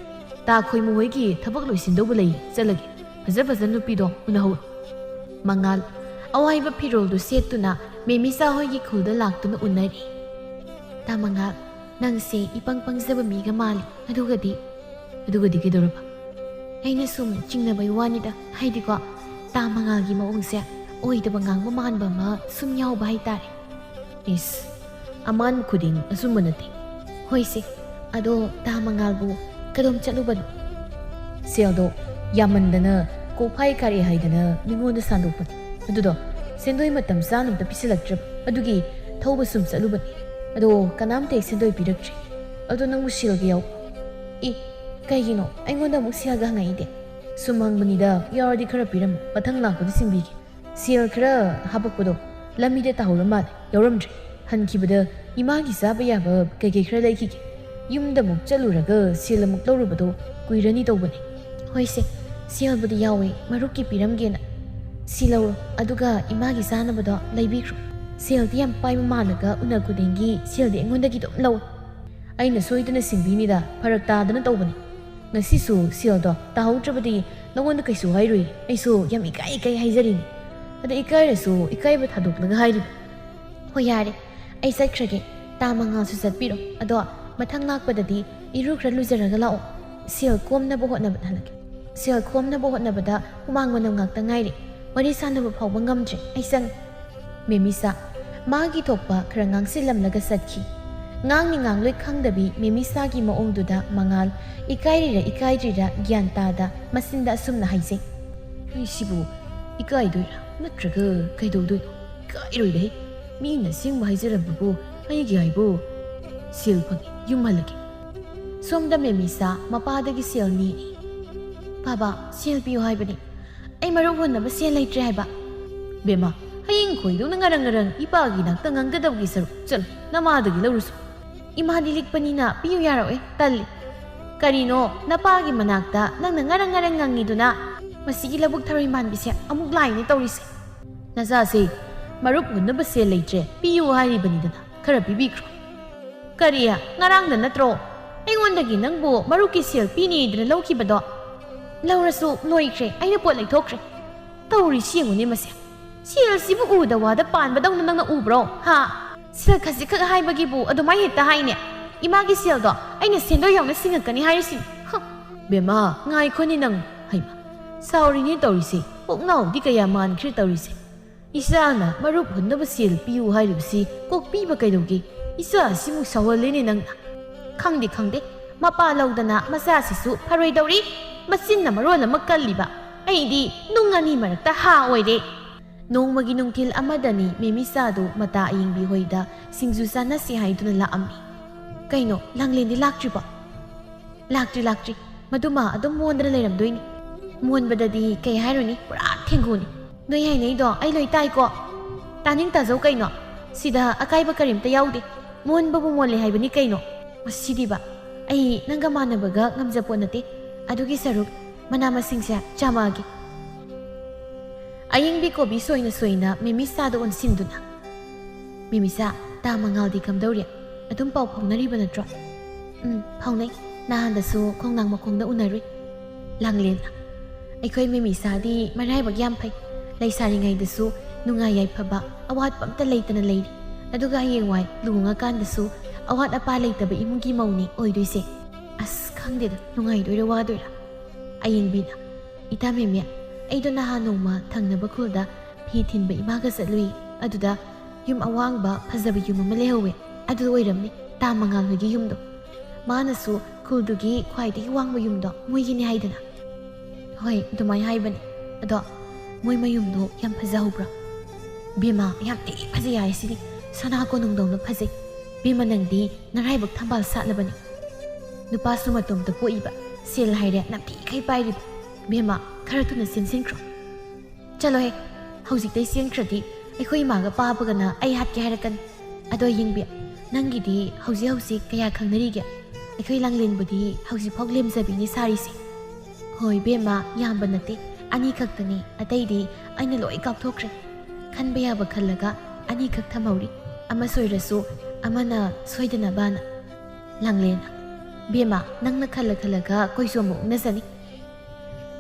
ꯇꯥ ꯈꯣꯏꯃꯨ ꯍꯣꯏꯒꯤ ꯊꯕꯛ ꯂꯣꯏꯁꯤꯟꯗꯧꯕ ꯂꯩ, ꯆꯠꯂꯒꯦ꯫ ꯐꯖ ꯐꯖ ꯅꯨꯄꯤꯗꯣ ꯎꯅꯍꯧꯔꯣ꯫ ꯃꯉꯥꯜ ꯑꯋꯥꯏꯕ ꯐꯤꯔꯣꯜꯗꯨ ꯁꯦꯠꯇꯨꯅ ꯃꯦꯃꯤꯁꯥ ꯍꯣꯏꯒꯤ ꯈꯨꯜꯗ ꯂꯥꯛꯇꯨꯅ ꯎꯅꯔꯤ꯫ ꯇꯥ ꯃꯉꯥꯜ, ꯅꯪꯁꯦ ꯏꯄꯪ ꯄꯪꯖꯕ ꯃꯤꯒ ꯃꯥꯜꯂꯤ꯫ ꯑꯗꯨꯒꯗꯤ ꯑꯗꯨꯒꯗꯤ ꯀꯩꯗꯧꯔꯕ? ꯑꯩꯅ ꯁꯨꯝ ꯆꯤꯡꯅꯕꯩ ꯋꯥꯅꯤꯗ꯫ ꯍꯥꯏꯗꯤꯀꯣ, ꯇꯥ ꯃꯉꯥꯜꯒꯤ ꯃꯑꯣꯡꯁꯦ ꯑꯣꯏꯗꯕ ꯉꯥꯡꯕ ꯃꯥꯟꯕ ꯑꯃ ꯁꯨꯝ ꯌꯥꯎꯕ ꯍꯥꯏꯇꯥꯔꯦ꯫ ꯏꯁ, ꯑꯃꯥꯟ ꯈꯨꯗꯤꯡ ꯑꯆꯨꯝꯕ ꯅꯠꯇꯦ꯫ ꯍꯣꯏꯁꯦ, ꯑꯗꯣ ꯇꯥ ꯃꯉꯥꯜꯕꯨ ꯀꯗꯣꯝ ꯆꯠꯂꯨꯕꯅꯣ? ꯁꯦꯜꯗꯣ ꯌꯥꯝꯃꯟꯗꯅ ꯀꯣꯛꯐꯥꯏ ꯀꯥꯔꯛꯑꯦ ꯍꯥꯏꯗꯅ ꯃꯤꯉꯣꯟꯗ ꯁꯥꯟꯗꯣꯛꯄꯅꯤ꯫ ꯑꯗꯨꯗꯣ ꯁꯦꯟꯗꯣꯏ ꯃꯇꯝ ꯆꯥꯅ ꯑꯝꯇ ꯄꯤꯁꯤꯜꯂꯛꯇ꯭ꯔꯕ꯫ ꯑꯗꯨꯒꯤ ꯊꯧꯕ ꯁꯨꯝ ꯆꯠꯂꯨꯕꯅꯤ꯫ ꯑꯗꯣ ꯀꯅꯥꯝꯇ ꯍꯦꯛ ꯁꯦꯟꯗꯣꯏ ꯄꯤꯔꯛꯇ꯭ꯔꯤ꯫ ꯑꯗꯣ ꯅꯪꯕꯨ ꯁꯦꯜꯒ ꯌꯥꯎ-, ꯏ, ꯀꯩꯒꯤꯅꯣ ꯑꯩꯉꯣꯟꯗ ꯑꯃꯨꯛ ꯁꯦꯜꯒ ꯍꯪꯉꯛꯏꯗꯤ? ꯁꯨꯝ ꯍꯪꯕꯅꯤꯗ, ꯌꯥꯎꯔꯗꯤ ꯈꯔ ꯄꯤꯔꯝꯃꯨ, ꯃꯊꯪ ꯂꯥꯛꯄꯗ ꯁꯤꯡꯕꯤꯒꯦ꯫ ꯁꯦꯜ ꯈꯔ ꯍꯥꯄꯛꯄꯗꯣ ꯂꯝꯕꯤꯗ ꯇꯥꯍꯧꯔ ꯃꯥꯜꯂꯦ, ꯌꯥꯎꯔꯝꯗ꯭ꯔꯦ꯫ ꯍꯟꯈꯤꯕꯗ ꯏꯃꯥꯒꯤ ꯆꯥꯕ ꯌꯥꯕ ꯀꯩꯀꯩ ꯈꯔ ꯂꯩꯈꯤꯒꯦ꯫ ꯌꯨꯝꯗ ꯑꯃꯨꯛ ꯆꯠꯂꯨꯔꯒ ꯁꯦꯜ ꯑꯃꯨꯛ ꯂꯧꯔꯨꯕꯗꯣ ꯀꯨꯏꯔꯅꯤ ꯇꯧꯕꯅꯦ꯫ ꯍꯣꯏꯁꯦ, ꯁꯦꯜꯕꯨꯗꯤ ꯌꯥꯎꯋꯦ, ꯃꯔꯨꯞꯀꯤ ꯄꯤꯔꯝꯒꯦꯅ꯫ ꯁꯤ ꯂꯧꯔꯣ, ꯑꯗꯨꯒ ꯏꯃꯥꯒꯤ ꯆꯥꯅꯕꯗꯣ ꯂꯩꯕꯤꯈ꯭ꯔꯣ꯫ ꯁꯦꯜꯗꯤ ꯌꯥꯝ ꯄꯥꯏꯕ ꯃꯥꯜꯂꯒ ꯎꯅ ꯈꯨꯗꯤꯡꯒꯤ ꯁꯦꯜꯗꯤ ꯑꯩꯉꯣꯟꯗꯒꯤ ꯑꯗꯨꯝ ꯂꯧ꯫ ꯑꯩꯅ ꯁꯣꯏꯗꯅ ꯁꯤꯡꯕꯤꯅꯤꯗ, ꯐꯔꯛ ꯇꯥꯗꯅ ꯇꯧꯕꯅꯤ꯫ ꯉꯁꯤꯁꯨ ꯁꯦꯜꯗꯣ ꯇꯥꯍꯧꯗ꯭ꯔꯕꯗꯤ ꯅꯉꯣꯟꯗ ꯀꯩꯁꯨ ꯍꯥꯏꯔꯣꯏ꯫ ꯑꯩꯁꯨ ꯌꯥꯝ ꯏꯀꯥꯏ ꯏꯀꯥꯏ ꯍꯥꯏꯖꯔꯤꯅꯤ꯫ ꯑꯗ ꯏꯀꯥꯏꯔꯁꯨ ꯏꯀꯥꯏꯕ ꯊꯥꯗꯣꯛꯂꯒ ꯍꯥꯏꯔꯤꯕ꯫ ꯍꯣꯏ ꯌꯥꯔꯦ, ꯑꯩ ꯆꯠꯈ꯭ꯔꯒꯦ꯫ ꯇꯥ ꯃꯉꯥꯜꯁꯨ ꯆꯠꯄꯤꯔꯣ꯫ ꯑꯗꯣ ꯃꯊꯪ ꯂꯥꯛꯄꯗꯗꯤ ꯏꯔꯨ ꯈꯔ ꯂꯨꯖꯔꯒ ꯂꯥꯛꯑꯣ꯫ ꯁꯦꯜ ꯀꯣꯝꯅꯕ ꯍꯣꯠꯅꯕ ꯍꯜꯂꯛꯀꯦ꯫ ꯁꯦꯜ ꯀꯣꯝꯅꯕ ꯍꯣꯠꯅꯕꯗ ꯍꯨꯃꯥꯡ ꯃꯅꯝ ꯉꯥꯛꯇ ꯉꯥꯏꯔꯦ꯫ ꯋꯥꯔꯤ ꯁꯥꯟꯅꯕ ꯐꯥꯎꯕ ꯉꯝꯗ꯭ꯔꯦ꯫ ꯑꯩ ꯆꯪꯉꯦ꯫ ꯃꯦꯃꯤꯁꯥ ꯃꯥꯒꯤ ꯊꯣꯛꯄ ꯈꯔ ꯉꯥꯡꯁꯤꯜꯂꯝꯂꯒ ꯆꯠꯈꯤ꯫ ꯉꯥꯡꯅꯤ ꯉꯥꯡꯂꯣꯏ ꯈꯪꯗꯕꯤ ꯃꯦꯃꯤꯁꯥꯒꯤ ꯃꯑꯣꯡꯗꯨꯗ ꯃꯉꯥꯜ ꯏꯀꯥꯏꯔꯤꯔ ꯏꯀꯥꯏꯗ꯭ꯔꯤꯔ ꯒ꯭ꯌꯥꯟ ꯇꯥꯗ ꯃꯆꯤꯟꯗ ꯑꯁꯨꯝꯅ ꯍꯥꯏꯖꯩ꯫ ꯑꯩꯁꯤꯕꯨ ꯏꯀꯥꯏꯗꯣꯏꯔꯥ ꯅꯠꯇ꯭ꯔꯒ ꯀꯩꯗꯧꯗꯣꯏꯅꯣ? ꯏꯀꯥꯏꯔꯣꯏꯗꯍꯦ꯫ ꯃꯤꯅ ꯑꯁꯦꯡꯕ ꯍꯥꯏꯖꯔꯕꯕꯨ ꯑꯩꯒꯤ ꯍꯥꯏꯕꯨ꯫ ꯁꯦꯜ ꯐꯪꯉꯦ, ꯌꯨꯝ ꯍꯜꯂꯒꯦ꯫ ꯁꯣꯝꯗ ꯃꯦꯃꯤꯁꯥ ꯃꯄꯥꯗꯒꯤ ꯁꯦꯜ ꯅꯤꯔꯤ꯫ "ꯕꯥꯕꯥ, ꯁꯦꯜ ꯄꯤꯌꯨ ꯍꯥꯏꯕꯅꯤ꯫ ꯑꯩ ꯃꯔꯨꯞ ꯍꯨꯟꯅꯕ ꯁꯦꯜ ꯂꯩꯇ꯭ꯔꯦ ꯍꯥꯏꯕ꯫" "ꯕꯦꯝꯃ, ꯍꯌꯦꯡ ꯈꯣꯏꯗꯧꯅ ꯉꯔꯪ ꯉꯔꯪ ꯏꯄꯥꯒꯤ ꯅꯥꯛꯇ ꯉꯥꯡꯒꯗꯕꯒꯤ ꯁꯔꯨꯛ ꯆꯠꯂꯣ, ꯅꯃꯥꯗꯒꯤ ꯂꯧꯔꯨꯁꯨ꯫ ꯏꯃꯥꯗꯤ ꯂꯤꯛꯄꯅꯤꯅ ꯄꯤꯌꯨ ꯌꯥꯔꯛꯑꯣꯏ, ꯇꯜꯂꯤ꯫ ꯀꯔꯤꯅꯣ ꯅꯄꯥꯒꯤ ꯃꯅꯥꯛꯇ ꯅꯪꯅ ꯉꯔꯪ ꯉꯔꯪ ꯉꯪꯉꯤꯗꯨꯅ? ꯃꯁꯤꯒꯤ ꯂꯧꯕꯨꯛ ꯊꯔꯣꯏ ꯃꯥꯟꯕꯤꯁꯦ ꯑꯃꯨꯛ ꯂꯥꯛꯏꯅꯦ ꯇꯧꯔꯤꯁꯦ꯫ ꯅꯆꯥꯁꯦ ꯃꯔꯨꯞ ꯍꯨꯟꯅꯕ ꯁꯦꯜ ꯂꯩꯇ꯭ꯔꯦ, ꯄꯤꯌꯨ ꯍꯥꯏꯔꯤꯕꯅꯤꯗꯅ, ꯈꯔ ꯄꯤꯕꯤꯈ꯭ꯔꯣ꯫ ꯀꯔꯤ? ꯉꯔꯥꯡꯗ ꯅꯠꯇ꯭ꯔꯣ ꯑꯩꯉꯣꯟꯗꯒꯤ ꯅꯪꯕꯨ ꯃꯔꯨꯞꯀꯤ ꯁꯦꯜ ꯄꯤꯅꯤꯗꯅ ꯂꯧꯈꯤꯕꯗꯣ? ꯂꯧꯔꯁꯨ ꯂꯣꯏꯈ꯭ꯔꯦ, ꯑꯩꯅ ꯄꯣꯠ ꯂꯩꯊꯣꯛꯈ꯭ꯔꯦ꯫ ꯇꯧꯔꯤꯁꯤ ꯌꯦꯡꯉꯨꯅꯦ ꯃꯁꯦ꯫ ꯁꯦꯜꯁꯤꯕꯨ ꯎꯗ ꯋꯥꯗ ꯄꯥꯟꯕꯗꯧꯅ ꯅꯪꯅ ꯎꯕ꯭ꯔꯣ? ꯍꯥ? ꯁꯦꯜ ꯈꯖꯤꯛꯈꯛ ꯍꯥꯏꯕꯒꯤꯕꯨ ꯑꯗꯨꯃꯥꯏ ꯍꯦꯛꯇ ꯍꯥꯏꯅꯦ? ꯏꯃꯥꯒꯤ ꯁꯦꯜꯗꯣ ꯑꯩꯅ ꯁꯦꯟꯗꯣꯏ ꯌꯥꯎꯅ ꯁꯤꯡꯉꯛꯀꯅꯤ ꯍꯥꯏꯔꯤꯁꯤꯅꯤ꯫ ꯍ! ꯕꯦꯝꯃ, ꯉꯥꯏꯈꯣꯅꯦ ꯅꯪ꯫ ꯍꯩꯃ, ꯁꯥꯎꯔꯤꯅꯦ ꯇꯧꯔꯤꯁꯦ꯫ ꯄꯨꯛꯅꯥꯎꯗꯤ ꯀꯌꯥ ꯃꯥꯟꯈ꯭ꯔꯦ ꯇꯧꯔꯤꯁꯦ꯫ ꯏꯆꯥꯅ ꯃꯔꯨꯞ ꯍꯨꯟꯅꯕ ꯁꯦꯜ ꯄꯤꯌꯨ ꯍꯥꯏꯔꯤꯕꯁꯤ ꯀꯣꯛ ꯄꯤꯕ ꯀꯩꯗꯧꯒꯦ? ꯏꯆꯥ ꯑꯁꯤꯃꯨꯛ ꯁꯥꯎꯍꯜꯂꯦꯅꯦ ꯅꯪꯅ꯫ ꯈꯪꯗꯦ, ꯈꯪꯗꯦ꯫ ꯃꯄꯥ ꯂꯧꯗꯅ ꯃꯆꯥꯁꯤꯁꯨ ꯐꯔꯣꯏꯗꯧꯔꯤ꯫ ꯃꯆꯤꯟꯅ ꯃꯔꯣꯜ ꯑꯃ ꯀꯜꯂꯤꯕ꯫ ꯑꯩꯗꯤ ꯅꯨꯡ ꯑꯅꯤ ꯃꯔꯛꯇ ꯍꯥ ꯑꯣꯏꯔꯦ꯫ ꯅꯣꯡꯃꯒꯤ ꯅꯨꯡꯊꯤꯜ ꯑꯃꯗꯅꯤ ꯃꯦꯃꯤꯆꯥꯗꯨ ꯃꯇꯥ ꯑꯌꯤꯡꯕꯤ ꯍꯣꯏꯗ ꯁꯤꯡꯖꯨ ꯆꯥꯅꯁꯤ ꯍꯥꯏꯗꯨꯅ ꯂꯥꯛꯑꯝꯃꯤ꯫ ꯀꯩꯅꯣ, ꯂꯥꯡꯂꯦꯟꯗꯤ ꯂꯥꯛꯇ꯭ꯔꯤꯕꯣ? ꯂꯥꯛꯇ꯭ꯔꯤ, ꯂꯥꯛꯇ꯭ꯔꯤ꯫ ꯃꯗꯨꯃ ꯑꯗꯨꯝ ꯃꯣꯟꯗꯅ ꯂꯩꯔꯝꯗꯣꯏꯅꯤ꯫ ꯃꯣꯟꯕꯗꯗꯤ ꯀꯩ ꯍꯥꯏꯔꯨꯅꯤ, ꯄꯨꯔꯥ ꯊꯦꯡꯒꯨꯅꯤ꯫ ꯅꯣꯏ ꯍꯥꯏꯅꯩꯗꯣ ꯑꯩ ꯂꯣꯏ ꯇꯥꯏꯀꯣ꯫ ꯇꯥꯅꯤꯡ ꯇꯥꯖꯧ ꯀꯩꯅꯣ꯫ ꯁꯤꯗ ꯑꯀꯥꯏꯕ ꯀꯔꯤꯝꯇ ꯌꯥꯎꯗꯦ꯫ ꯃꯣꯟꯕꯕꯨ ꯃꯣꯜꯂꯦ ꯍꯥꯏꯕꯅꯤ ꯀꯩꯅꯣ꯫ ꯃꯁꯤꯗꯤꯕ, ꯑꯩ ꯅꯪꯒ ꯃꯥꯟꯅꯕꯒ ꯉꯝꯖꯄꯣꯠ ꯅꯠꯇꯦ꯫ ꯑꯗꯨꯒꯤ ꯁꯔꯨꯛ ꯃꯅꯥ ꯃꯁꯤꯡꯁꯦ ꯆꯥꯝꯃꯛꯑꯒꯦ꯫ ꯑꯌꯤꯡꯕꯤ ꯀꯣꯕꯤ ꯁꯣꯏꯅ ꯁꯣꯏꯅ ꯃꯦꯃꯤꯆꯥꯗ ꯑꯣꯟꯁꯤꯟꯗꯨꯅ, "ꯃꯦꯃꯤꯆꯥ, ꯇꯥ ꯃꯉꯥꯜꯗꯤ ꯀꯝꯗꯧꯔꯤ? ꯑꯗꯨꯝ ꯄꯥꯎ ꯐꯥꯎꯅꯔꯤꯕ ꯅꯠꯇ꯭ꯔꯣ?" "ꯎꯝ, ꯐꯥꯎꯅꯩ꯫ ꯅꯍꯥꯟꯗꯁꯨ ꯈꯣꯡꯅꯥꯡ ꯃꯈꯣꯡꯗ ꯎꯅꯔꯨꯏ꯫" ꯂꯥꯡꯂꯦꯟꯅ, "ꯑꯩꯈꯣꯏ ꯃꯦꯃꯤꯆꯥꯗꯤ ꯃꯔꯥꯏꯕꯛ ꯌꯥꯝ ꯐꯩ꯫ ꯂꯩꯁꯥꯔꯤꯉꯩꯗꯁꯨ ꯅꯨꯡꯉꯥꯏ ꯌꯥꯏꯐꯕ, ꯑꯋꯥꯠꯄ ꯑꯝꯇ ꯂꯩꯇꯅ ꯂꯩꯔꯤ꯫ ꯑꯗꯨꯒ ꯍꯌꯦꯡꯋꯥꯏ ꯂꯨꯍꯣꯡꯉꯀꯥꯟꯗꯁꯨ ꯑꯋꯥꯠ ꯑꯄꯥ ꯂꯩꯇꯕ ꯏꯃꯨꯡꯒꯤ ꯃꯧꯅꯤ ꯑꯣꯏꯗꯣꯏꯁꯦ꯫ ꯑꯁ, ꯈꯪꯗꯦꯗ, ꯅꯨꯡꯉꯥꯏꯗꯣꯏꯔꯥ ꯋꯥꯗꯣꯏꯔꯥ?" ꯑꯌꯤꯡꯕꯤꯅ, "ꯏꯇꯥ ꯃꯦꯃꯤ, ꯑꯩꯗꯣ ꯅꯍꯥꯟ ꯅꯣꯡꯃ ꯊꯪꯅꯕ ꯈꯨꯜꯗ ꯐꯤ ꯊꯤꯟꯕ ꯏꯃꯥꯒ ꯆꯠꯂꯨꯏ꯫ ꯑꯗꯨꯗ ꯌꯨꯝ ꯑꯋꯥꯡꯕ ꯐꯖꯕ ꯌꯨꯝ ꯑꯃ ꯂꯩꯍꯧꯋꯦ꯫ ꯑꯗꯨ ꯑꯣꯏꯔꯝꯅꯤ ꯇꯥ ꯃꯉꯥꯜ ꯍꯣꯏꯒꯤ ꯌꯨꯝꯗꯣ꯫ ꯃꯥꯅꯁꯨ ꯈꯨꯜꯗꯨꯒꯤ ꯈ꯭ꯋꯥꯏꯗꯒꯤ ꯋꯥꯡꯕ ꯌꯨꯝꯗꯣ ꯃꯣꯏꯒꯤꯅꯤ ꯍꯥꯏꯗꯅ?" "ꯍꯣꯏ, ꯑꯗꯨꯃꯥꯏꯅ ꯍꯥꯏꯕꯅꯤ꯫ ꯑꯗꯣ ꯃꯣꯏ ꯃꯌꯨꯝꯗꯣ ꯌꯥꯝ ꯐꯖꯍꯧꯕ꯭ꯔꯥ?" "ꯕꯦꯝꯃ, ꯌꯥꯝ ꯊꯤ ꯐꯖꯩ ꯍꯥꯏꯁꯤꯗꯤ꯫ ꯁꯅꯥ ꯀꯣꯅꯨꯡꯗꯧꯅ ꯐꯖꯩ꯫ ꯕꯦꯝꯃ, ꯅꯪꯗꯤ ꯅꯔꯥꯏꯕꯛ ꯊꯝꯕꯥꯜ ꯁꯥꯠꯂꯕꯅꯤ꯫ ꯅꯨꯄꯥꯁꯨ ꯃꯇꯣꯝꯇ ꯄꯣꯛꯏꯕ, ꯁꯦꯜ ꯍꯥꯏꯔꯦ ꯅꯝꯊꯤꯈꯩ ꯄꯥꯏꯔꯤꯕ꯫ ꯕꯦꯝꯃ, ꯈꯔ ꯊꯨꯅ ꯆꯦꯟꯁꯤꯟꯈ꯭ꯔꯣ꯫ ꯆꯠꯂꯣꯍꯦ, ꯍꯧꯖꯤꯛꯇꯩ ꯆꯦꯟꯈ꯭ꯔꯗꯤ ꯑꯩꯈꯣꯏ ꯏꯃꯥꯒ ꯄꯥꯕꯒꯅ ꯑꯩ ꯍꯥꯠꯀꯦ ꯍꯥꯏꯔꯛꯀꯅꯤ꯫ ꯑꯗꯣ ꯌꯦꯡꯕꯤ, ꯅꯪꯒꯤꯗꯤ ꯍꯧꯖꯤꯛ ꯍꯧꯖꯤꯛ ꯀꯌꯥ ꯈꯪꯅꯔꯤꯒꯦ?" ꯑꯩꯈꯣꯏ ꯂꯥꯡꯂꯦꯟꯕꯨꯗꯤ ꯍꯧꯖꯤꯛꯐꯥꯎ ꯂꯦꯝꯖꯕꯤꯅꯤ ꯁꯥꯔꯤꯁꯦ꯫ ꯍꯣꯏ ꯏꯕꯦꯝꯃ, ꯌꯥꯝꯕ ꯅꯠꯇꯦ, ꯑꯅꯤ ꯈꯛꯇꯅꯤ, ꯑꯇꯩꯗꯤ ꯑꯩꯅ ꯂꯣꯏ ꯀꯥꯎꯊꯣꯛꯈ꯭ꯔꯦ꯫ ꯈꯟꯕ ꯌꯥꯕ ꯈꯜꯂꯒ ꯑꯅꯤꯈꯛ ꯊꯝꯍꯧꯔꯤ, ꯑꯃ ꯁꯣꯏꯔꯁꯨ ꯑꯃꯅ ꯁꯣꯏꯗꯅꯕꯅ꯫ ꯂꯥꯡꯂꯦꯟ, ꯏꯕꯦꯝꯃ, ꯅꯪꯅ ꯈꯜꯂ ꯈꯜꯂꯒ ꯀꯣꯏꯁꯨ ꯑꯃꯨꯛ ꯎꯅꯖꯅꯤ꯫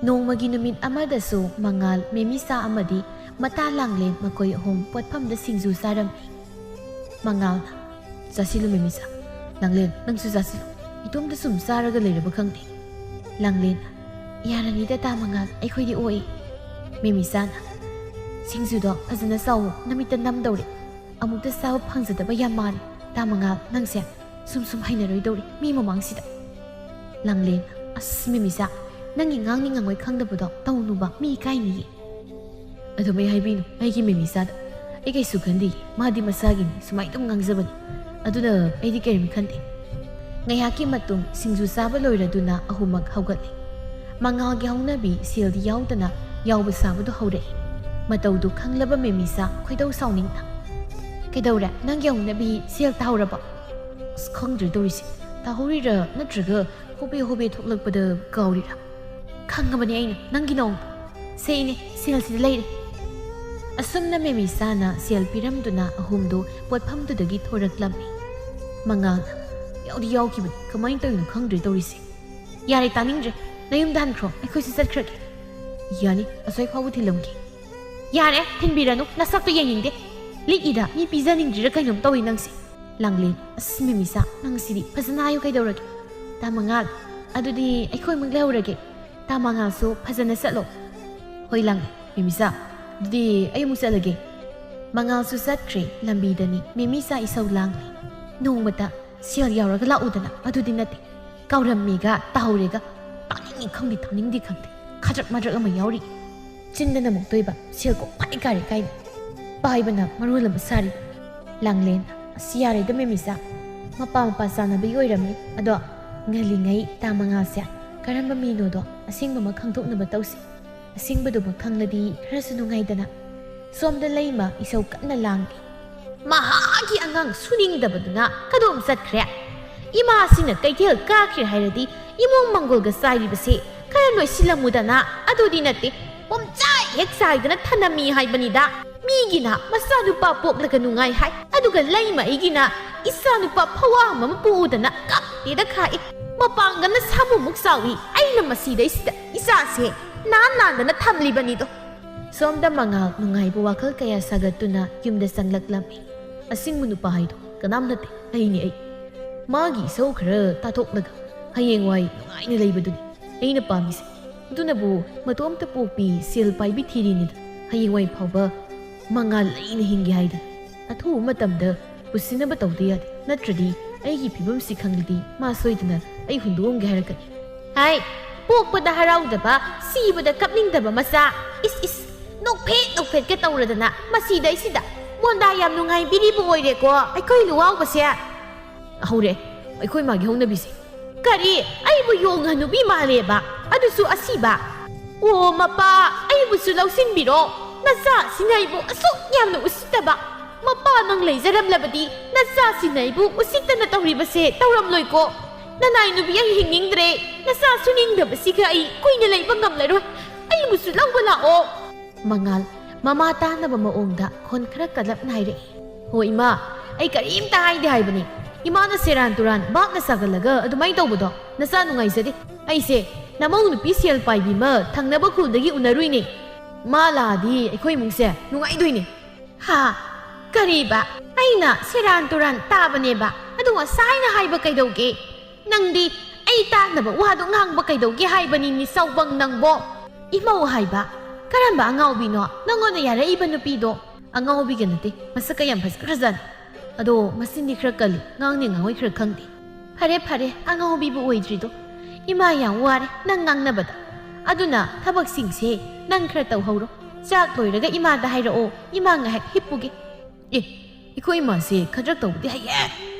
ꯅꯣꯡꯃꯒꯤ ꯅꯨꯃꯤꯠ ꯑꯃꯗꯁꯨ ꯃꯉꯥꯜ, ꯃꯦꯃꯤꯁꯥ ꯑꯃꯗꯤ ꯃꯇꯥ ꯂꯥꯡꯂꯦꯟ ꯃꯈꯣꯏ ꯑꯍꯨꯝ ꯄꯣꯠꯐꯝꯗ ꯁꯤꯡꯖꯨ ꯆꯥꯔꯝꯃꯤ꯫ ꯃꯉꯥꯜꯅ, "ꯆꯥꯁꯤꯜꯂꯨ ꯃꯦꯃꯤꯁꯥ, ꯂꯥꯡꯂꯦꯟ ꯅꯪꯁꯨ ꯆꯥꯁꯤꯜꯂꯨ, ꯏꯇꯣꯝꯇ ꯁꯨꯝ ꯆꯥꯔꯒ ꯂꯩꯔꯕ ꯈꯪꯗꯦ꯫" ꯂꯥꯡꯂꯦꯟꯅ, "ꯌꯥꯔꯅꯤꯗ ꯇꯥ ꯃꯉꯥꯜ, ꯑꯩꯈꯣꯏꯗꯤ ꯑꯣꯛꯏ꯫" ꯃꯦꯃꯤꯁꯥꯅ, "ꯁꯤꯡꯖꯨꯗꯣ ꯐꯖꯅ ꯆꯥꯎꯋꯣ, ꯅꯃꯤꯠꯇ ꯅꯝꯗꯧꯔꯦ꯫ ꯑꯃꯨꯛꯇ ꯆꯥꯕ ꯐꯪꯖꯗꯕ ꯌꯥꯝ ꯃꯥꯜꯂꯦ ꯇꯥ ꯃꯉꯥꯜ, ꯅꯪꯁꯦ ꯁꯨꯝ ꯁꯨꯝ ꯍꯩꯅꯔꯣꯏꯗꯧꯔꯦ ꯃꯤ ꯃꯃꯥꯡꯁꯤꯗ꯫" ꯂꯥꯡꯂꯦꯟ, "ꯑꯁ ꯃꯦꯃꯤꯁꯥ, ꯅꯪꯒꯤ ꯉꯥꯡꯅꯤ ꯉꯥꯡꯉꯣꯏ ꯈꯪꯗꯕꯗꯣ ꯇꯧꯅꯨꯕ, ꯃꯤ ꯏꯀꯥꯏꯅꯤꯌꯦ꯫" "ꯑꯗꯨꯃꯥꯏ ꯍꯥꯏꯕꯤꯅꯨ ꯑꯩꯒꯤ ꯃꯦꯃꯤꯁꯥꯗ, ꯑꯩ ꯀꯩꯁꯨ ꯈꯟꯗꯦ, ꯃꯥꯗꯤ ꯃꯁꯥꯒꯤꯅꯤ, ꯁꯨꯃꯥꯏ ꯑꯗꯨꯝ ꯉꯥꯡꯖꯕꯅꯤ, ꯑꯗꯨꯅ ꯑꯩꯗꯤ ꯀꯔꯤꯝ ꯈꯟꯗꯦ꯫" ꯉꯥꯏꯍꯥꯛꯀꯤ ꯃꯇꯨꯡ ꯁꯤꯡꯖꯨ ꯆꯥꯕ ꯂꯣꯏꯔꯗꯨꯅ ꯑꯍꯨꯝꯃꯛ ꯍꯧꯒꯠꯂꯦ꯫ ꯃꯉꯥꯜꯒꯤ ꯍꯧꯅꯕꯤ ꯁꯦꯜꯗꯤ ꯌꯥꯎꯗꯅ ꯌꯥꯎꯕ ꯁꯥꯕꯗꯨ ꯍꯧꯔꯛꯏ꯫ ꯃꯇꯧꯗꯨ ꯈꯪꯂꯕ ꯃꯦꯃꯤꯁꯥ ꯈꯣꯏꯗꯧ ꯁꯥꯎꯅꯤꯡꯅ, "ꯀꯩꯗꯧꯔꯦ, ꯅꯪꯒꯤ ꯍꯧꯅꯕꯤ ꯁꯦꯜ ꯇꯥꯍꯧꯔꯕꯣ?" "ꯑꯁ, ꯈꯪꯗ꯭ꯔꯦ ꯇꯧꯔꯤꯁꯦ, ꯇꯥꯍꯧꯔꯤꯔꯥ ꯅꯠꯇ꯭ꯔꯒ ꯍꯣꯕꯦ ꯍꯣꯕꯦ ꯊꯣꯛꯂꯛꯄꯗ ꯀꯥꯎꯔꯤꯔꯥ? ꯈꯪꯉꯕꯅꯦ ꯑꯩꯅ ꯅꯪꯒꯤ ꯅꯑꯣꯡꯗꯣ꯫ ꯁꯦ ꯏꯅꯦ, ꯁꯦꯜꯁꯤꯗ ꯂꯩꯔꯦ꯫" ꯑꯁꯨꯝꯅ ꯃꯦꯃꯤꯁꯥꯅ ꯁꯦꯜ ꯄꯤꯔꯝꯗꯨꯅ ꯑꯍꯨꯝꯗꯨ ꯄꯣꯠꯐꯝꯗꯨꯗꯒꯤ ꯊꯣꯔꯛꯂꯝꯃꯤ꯫ ꯃꯉꯥꯜꯅ, "ꯌꯥꯎꯗꯤ ꯌꯥꯎꯈꯤꯕꯅꯤ, ꯀꯃꯥꯏꯅ ꯇꯧꯔꯤꯅꯣ ꯈꯪꯗ꯭ꯔꯦ ꯇꯧꯔꯤꯁꯦ꯫" "ꯌꯥꯔꯦ, ꯇꯥꯅꯤꯡꯗ꯭ꯔꯦ, ꯅꯌꯨꯝꯗ ꯍꯟꯈ꯭ꯔꯣ, ꯑꯩꯈꯣꯏꯁꯨ ꯆꯠꯈ꯭ꯔꯒꯦ꯫" "ꯌꯥꯅꯤ, ꯑꯁ꯭ꯋꯥꯏ ꯐꯥꯎꯕ ꯊꯤꯜꯂꯝꯒꯦ꯫" "ꯌꯥꯔꯦ, ꯊꯤꯟꯕꯤꯔꯅꯨ, ꯅꯁꯛꯇꯣ ꯌꯦꯡꯅꯤꯡꯗꯦ꯫ ꯂꯤꯛꯏꯗ ꯃꯤ ꯄꯤꯖꯅꯤꯡꯗ꯭ꯔꯤꯔꯥ ꯀꯩꯅꯣꯝ ꯇꯧꯏ ꯅꯪꯁꯦ꯫" ꯂꯥꯡꯂꯦꯟ, "ꯑꯁ ꯃꯦꯃꯤꯁꯥ, ꯅꯪꯁꯤꯗꯤ ꯐꯖꯅ ꯍꯥꯏꯌꯨ ꯀꯩꯗꯧꯔꯒꯦ꯫" "ꯇꯥ ꯃꯉꯥꯜ, ꯑꯗꯨꯗꯤ ꯑꯩꯈꯣꯏꯃꯨꯛ ꯂꯩꯍꯧꯔꯒꯦ꯫ ꯇꯥ ꯃꯉꯥꯜꯁꯨ ꯐꯖꯅ ꯆꯠꯂꯣ꯫" "ꯍꯣꯏ ꯂꯥꯡꯂꯦꯟ, ꯃꯦꯃꯤꯁꯥ, ꯑꯗꯨꯗꯤ ꯑꯩ ꯑꯃꯨꯛ ꯆꯠꯂꯒꯦ꯫" ꯃꯉꯥꯜꯁꯨ ꯆꯠꯈ꯭ꯔꯦ꯫ ꯂꯝꯕꯤꯗꯅꯤ ꯃꯦꯃꯤꯁꯥ ꯏꯁꯧ ꯂꯥꯡꯂꯤ꯫ "ꯅꯣꯡꯃꯇ ꯁꯦꯜ ꯌꯥꯎꯔꯒ ꯂꯥꯛꯎꯗꯅ, ꯑꯗꯨꯗꯤ ꯅꯠꯇꯦ꯫ ꯀꯥꯎꯔꯝꯃꯦꯒ ꯇꯥꯍꯧꯔꯦꯒ, ꯇꯥꯅꯤꯡꯉꯤ ꯈꯪꯗꯦ ꯇꯥꯅꯤꯡꯗꯦ ꯈꯪꯗꯦ, ꯈꯗ꯭ꯔꯛ ꯃꯗ꯭ꯔꯛ ꯑꯃ ꯌꯥꯎꯔꯤ꯫ ꯆꯤꯟꯗꯅ ꯑꯃꯨꯛꯇꯣꯏꯕ, ꯁꯦꯜ ꯀꯣꯛ ꯐꯥꯏ ꯀꯥꯏꯔꯦ ꯀꯥꯏꯅ, ꯄꯥꯏꯕꯅ ꯃꯔꯣꯜ ꯑꯃ ꯁꯥꯔꯤ꯫" ꯂꯥꯡꯂꯦꯟ, "ꯑꯁ ꯌꯥꯔꯦꯗ ꯃꯦꯃꯤꯁꯥ, ꯃꯄꯥ ꯃꯄꯥ ꯆꯥꯅꯕꯒꯤ ꯑꯣꯏꯔꯝꯅꯤ꯫ ꯑꯗꯣ ꯉꯜꯂꯤꯉꯩ ꯇꯥ ꯃꯉꯥꯜꯁꯦ ꯀꯔꯝꯕ ꯃꯤꯅꯣꯗꯣ ꯑꯁꯦꯡꯕ ꯑꯃ ꯈꯪꯗꯣꯛꯅꯕ ꯇꯧꯁꯤ꯫ ꯑꯁꯦꯡꯕꯗꯨꯃꯛ ꯈꯪꯂꯗꯤ ꯈꯔꯁꯨ ꯅꯨꯡꯉꯥꯏꯗꯅ꯫" ꯁꯣꯝꯗ ꯂꯩꯃ ꯏꯁꯧ ꯀꯟꯅ ꯂꯥꯡꯂꯤ꯫ "ꯃꯍꯥꯛꯀꯤ ꯑꯉꯥꯡ ꯁꯨꯅꯤꯡꯗꯕꯗꯨꯅ ꯀꯗꯣꯝ ꯆꯠꯈ꯭ꯔꯦ? ꯏꯃꯥꯁꯤꯅ ꯀꯩꯊꯦꯜ ꯀꯥꯈ꯭ꯔꯦ ꯍꯥꯏꯔꯗꯤ ꯏꯃꯨꯡ ꯃꯪꯒꯣꯜꯒ ꯆꯥꯏꯔꯤꯕꯁꯦ ꯈꯔ ꯂꯣꯏꯁꯤꯜꯂꯝꯃꯨꯗꯅ꯫ ꯑꯗꯨꯗꯤ ꯅꯠꯇꯦ, ꯄꯨꯝꯆꯥꯏ ꯍꯦꯛ ꯆꯥꯏꯗꯅ ꯊꯅꯝꯃꯤ ꯍꯥꯏꯕꯅꯤꯗ꯫ ꯃꯤꯒꯤꯅ ꯃꯆꯥꯅꯨꯄꯥ ꯄꯣꯛꯂꯒ ꯅꯨꯡꯉꯥꯏ ꯍꯥꯏ, ꯑꯗꯨꯒ ꯂꯩꯃ ꯑꯩꯒꯤꯅ ꯏꯆꯥꯅꯨꯄꯥ ꯐꯋꯥ ꯑꯃ ꯄꯣꯛꯎꯗꯅ ꯀꯞꯇꯦꯗ ꯈꯥꯛꯏ꯫ ꯃꯄꯥꯡꯒꯜꯅ ꯁꯥꯃꯨꯃꯨꯛ ꯆꯥꯎꯏ, ꯑꯩꯅ ꯃꯁꯤꯗꯩꯁꯤꯗ ꯏꯆꯥꯁꯦ ꯅꯥꯟ ꯅꯥꯟꯗꯅ ꯊꯝꯂꯤꯕꯅꯤꯗꯣ꯫ ꯁꯣꯝꯗ ꯃꯉꯥꯜ ꯅꯨꯡꯉꯥꯏꯕ ꯋꯥꯈꯜ ꯀꯌꯥ ꯁꯥꯒꯠꯇꯨꯅ ꯌꯨꯝꯗ ꯆꯪꯂꯛꯂꯝꯃꯤ꯫ ꯑꯁꯤꯡꯕ ꯅꯨꯄꯥ ꯍꯥꯏꯗꯣ ꯀꯅꯥꯝ ꯅꯠꯇꯦ, ꯑꯩꯅꯤ ꯑꯩ꯫ ꯃꯥꯒꯤ ꯏꯁꯧ ꯈꯔ ꯇꯥꯊꯣꯛꯂꯒ ꯍꯌꯦꯡꯋꯥꯏ ꯅꯨꯡꯉꯥꯏꯅ ꯂꯩꯕꯗꯨꯅꯤ ꯑꯩꯅ ꯄꯥꯝꯃꯤꯁꯦ꯫ ꯑꯗꯨꯅꯕꯨ ꯃꯇꯣꯝꯇ ꯄꯣꯛꯄꯤ ꯁꯦꯜ ꯄꯥꯏꯕꯤ ꯊꯤꯔꯤꯅꯤꯗ꯫ ꯍꯌꯦꯡꯋꯥꯏ ꯐꯥꯎꯕ ꯃꯉꯥꯜ ꯂꯩꯅ ꯍꯤꯡꯒꯦ ꯍꯥꯏꯗꯅ꯫ ꯑꯊꯨꯕ ꯃꯇꯝꯗ ꯄꯨꯁꯤꯟꯅꯕ ꯇꯧꯗ ꯌꯥꯗꯦ, ꯅꯠꯇ꯭ꯔꯗꯤ ꯑꯩꯒꯤ ꯐꯤꯕꯝꯁꯤ ꯈꯪꯂꯗꯤ ꯃꯥ ꯁꯣꯏꯗꯅ ꯑꯩ ꯍꯨꯟꯗꯣꯛꯑꯝꯒꯦ ꯍꯥꯏꯔꯛꯀꯅꯤ꯫ ꯍꯥꯏ, ꯄꯣꯛꯄꯗ ꯍꯔꯥꯎꯗꯕ, ꯁꯤꯕꯗ ꯀꯞꯅꯤꯡꯗꯕ ꯃꯆꯥ꯫ ꯏꯁ ꯏꯁ, ꯅꯣꯛꯐꯦꯠ ꯅꯣꯛꯐꯦꯠꯀ ꯇꯧꯔꯗꯅ ꯃꯁꯤꯗꯩꯁꯤꯗ ꯃꯣꯟꯗꯥ ꯌꯥꯝ ꯅꯨꯡꯉꯥꯏꯕꯤꯔꯤꯕ ꯑꯣꯏꯔꯦꯀꯣ ꯑꯩꯈꯣꯏ ꯂꯨꯋꯥꯎꯕꯁꯦ꯫ ꯍꯧꯔꯦ, ꯑꯩꯈꯣꯏ ꯃꯥꯒꯤ ꯍꯧꯅꯕꯤꯁꯦ꯫ ꯀꯔꯤ? ꯑꯩꯕꯨ ꯌꯣꯡ ꯍꯅꯨꯕꯤ ꯃꯥꯜꯂꯦꯕ? ꯑꯗꯨꯁꯨ ꯑꯁꯤꯕ? ꯑꯣ ꯃꯄꯥ, ꯑꯩꯕꯨꯁꯨ ꯂꯧꯁꯤꯟꯕꯤꯔꯣ꯫ ꯅꯆꯥꯁꯤꯅ ꯑꯩꯕꯨ ꯑꯁꯨꯛ ꯌꯥꯝꯅ ꯎꯁꯤꯠꯇꯕ꯫ ꯃꯄꯥ, ꯅꯪ ꯂꯩꯖꯔꯝꯂꯕꯗꯤ ꯅꯆꯥꯁꯤꯅ ꯑꯩꯕꯨ ꯎꯁꯤꯠꯇꯅ ꯇꯧꯔꯤꯕꯁꯦ ꯇꯧꯔꯝꯂꯣꯏꯀꯣ꯫ ꯅꯅꯥꯏ ꯅꯨꯄꯤ, ꯑꯩ ꯍꯤꯡꯅꯤꯡꯗ꯭ꯔꯦ꯫ ꯅꯆꯥ ꯁꯨꯅꯤꯡꯗꯕꯁꯤꯒ ꯑꯩ ꯀꯨꯏꯅ ꯂꯩꯕ ꯉꯝꯂꯔꯣꯏ꯫ ꯑꯩꯕꯨꯁꯨ ꯂꯧꯕ ꯂꯥꯛꯑꯣ꯫ ꯃꯉꯥꯜ ꯃꯃꯥ ꯇꯥꯅꯕ ꯃꯑꯣꯡꯗ ꯈꯣꯟ ꯈꯔ ꯀꯜꯂꯞꯅ ꯍꯥꯏꯔꯛꯏ꯫ ꯍꯣ ꯏꯃꯥ, ꯑꯩ ꯀꯔꯤꯝꯇ ꯍꯥꯏꯗꯦ ꯍꯥꯏꯕꯅꯤ꯫ ꯏꯃꯥꯅ ꯁꯦꯔꯥꯟ ꯇꯨꯔꯥꯟ ꯚꯥꯞꯅ ꯁꯥꯒꯠꯂꯒ ꯑꯗꯨꯃꯥꯏꯅ ꯇꯧꯕꯗꯣ ꯅꯆꯥ ꯅꯨꯡꯉꯥꯏꯖꯗꯦ꯫ ꯑꯩꯁꯦ ꯅꯃꯧ ꯅꯨꯄꯤ ꯁꯦꯜ ꯄꯥꯏꯕꯤ ꯑꯃ ꯊꯪꯅꯕ ꯈꯨꯜꯗꯒꯤ ꯎꯅꯔꯨꯏꯅꯦ꯫ ꯃꯥ ꯂꯥꯛꯑꯗꯤ ꯑꯩꯈꯣꯏ ꯏꯃꯨꯡꯁꯦ ꯅꯨꯡꯉꯥꯏꯗꯣꯏꯅꯦ꯫ ꯍꯥ? ꯀꯔꯤꯕ? ꯑꯩꯅ ꯁꯦꯔꯥꯟ ꯇꯨꯔꯥꯟ ꯇꯥꯕꯅꯦꯕ꯫ ꯑꯗꯨ ꯉꯁꯥꯏꯅ ꯍꯥꯏꯕ ꯀꯩꯗꯧꯒꯦ? ꯅꯪꯗꯤ ꯑꯩ ꯇꯥꯅꯕ ꯋꯥꯗꯣ ꯉꯥꯡꯕ ꯀꯩꯗꯧꯒꯦ ꯍꯥꯏꯕꯅꯤ, ꯅꯤꯁꯧꯕꯪ ꯅꯪꯕꯣ? ꯏꯃꯧ ꯍꯥꯏꯕ? ꯀꯔꯝꯕ ꯑꯉꯥꯎꯕꯤꯅꯣ ꯅꯪꯉꯣꯟꯗ ꯌꯥꯔꯛꯏꯕ ꯅꯨꯄꯤꯗꯣ? ꯑꯉꯥꯎꯕꯤꯒ ꯅꯠꯇꯦ, ꯃꯁꯛꯀ ꯌꯥꯝ ꯐꯖꯈ꯭ꯔꯖꯥꯠꯅꯤ꯫ ꯑꯗꯣ ꯃꯆꯤꯟꯗꯤ ꯈꯔ ꯀꯜꯂꯤ, ꯉꯥꯡꯅꯤ ꯉꯥꯡꯉꯣꯏ ꯈꯔ ꯈꯪꯗꯦ꯫ ꯐꯔꯦ ꯐꯔꯦ, ꯑꯉꯥꯎꯕꯤꯕꯨ ꯑꯣꯏꯗ꯭ꯔꯤꯗꯣ꯫ ꯏꯃꯥ ꯌꯥꯝ ꯋꯥꯔꯦ ꯅꯪ ꯉꯥꯡꯅꯕꯗ꯫ ꯑꯗꯨꯅ ꯊꯕꯛꯁꯤꯡꯁꯦ ꯅꯪ ꯈꯔ ꯇꯧꯍꯧꯔꯣ꯫ ꯆꯥꯛ ꯂꯣꯏꯔꯒ ꯏꯃꯥꯗ ꯍꯥꯏꯔꯛꯑꯣ, ꯏꯃꯥ ꯉꯥꯏꯍꯥꯛ ꯍꯤꯞꯄꯨꯒꯦ꯫ ꯑꯦ, ꯑꯩꯈꯣꯏ ꯏꯃꯥꯁꯦ ꯈꯗ꯭ꯔꯛ ꯇꯧꯕꯗꯤ ꯍꯩꯌꯦ꯫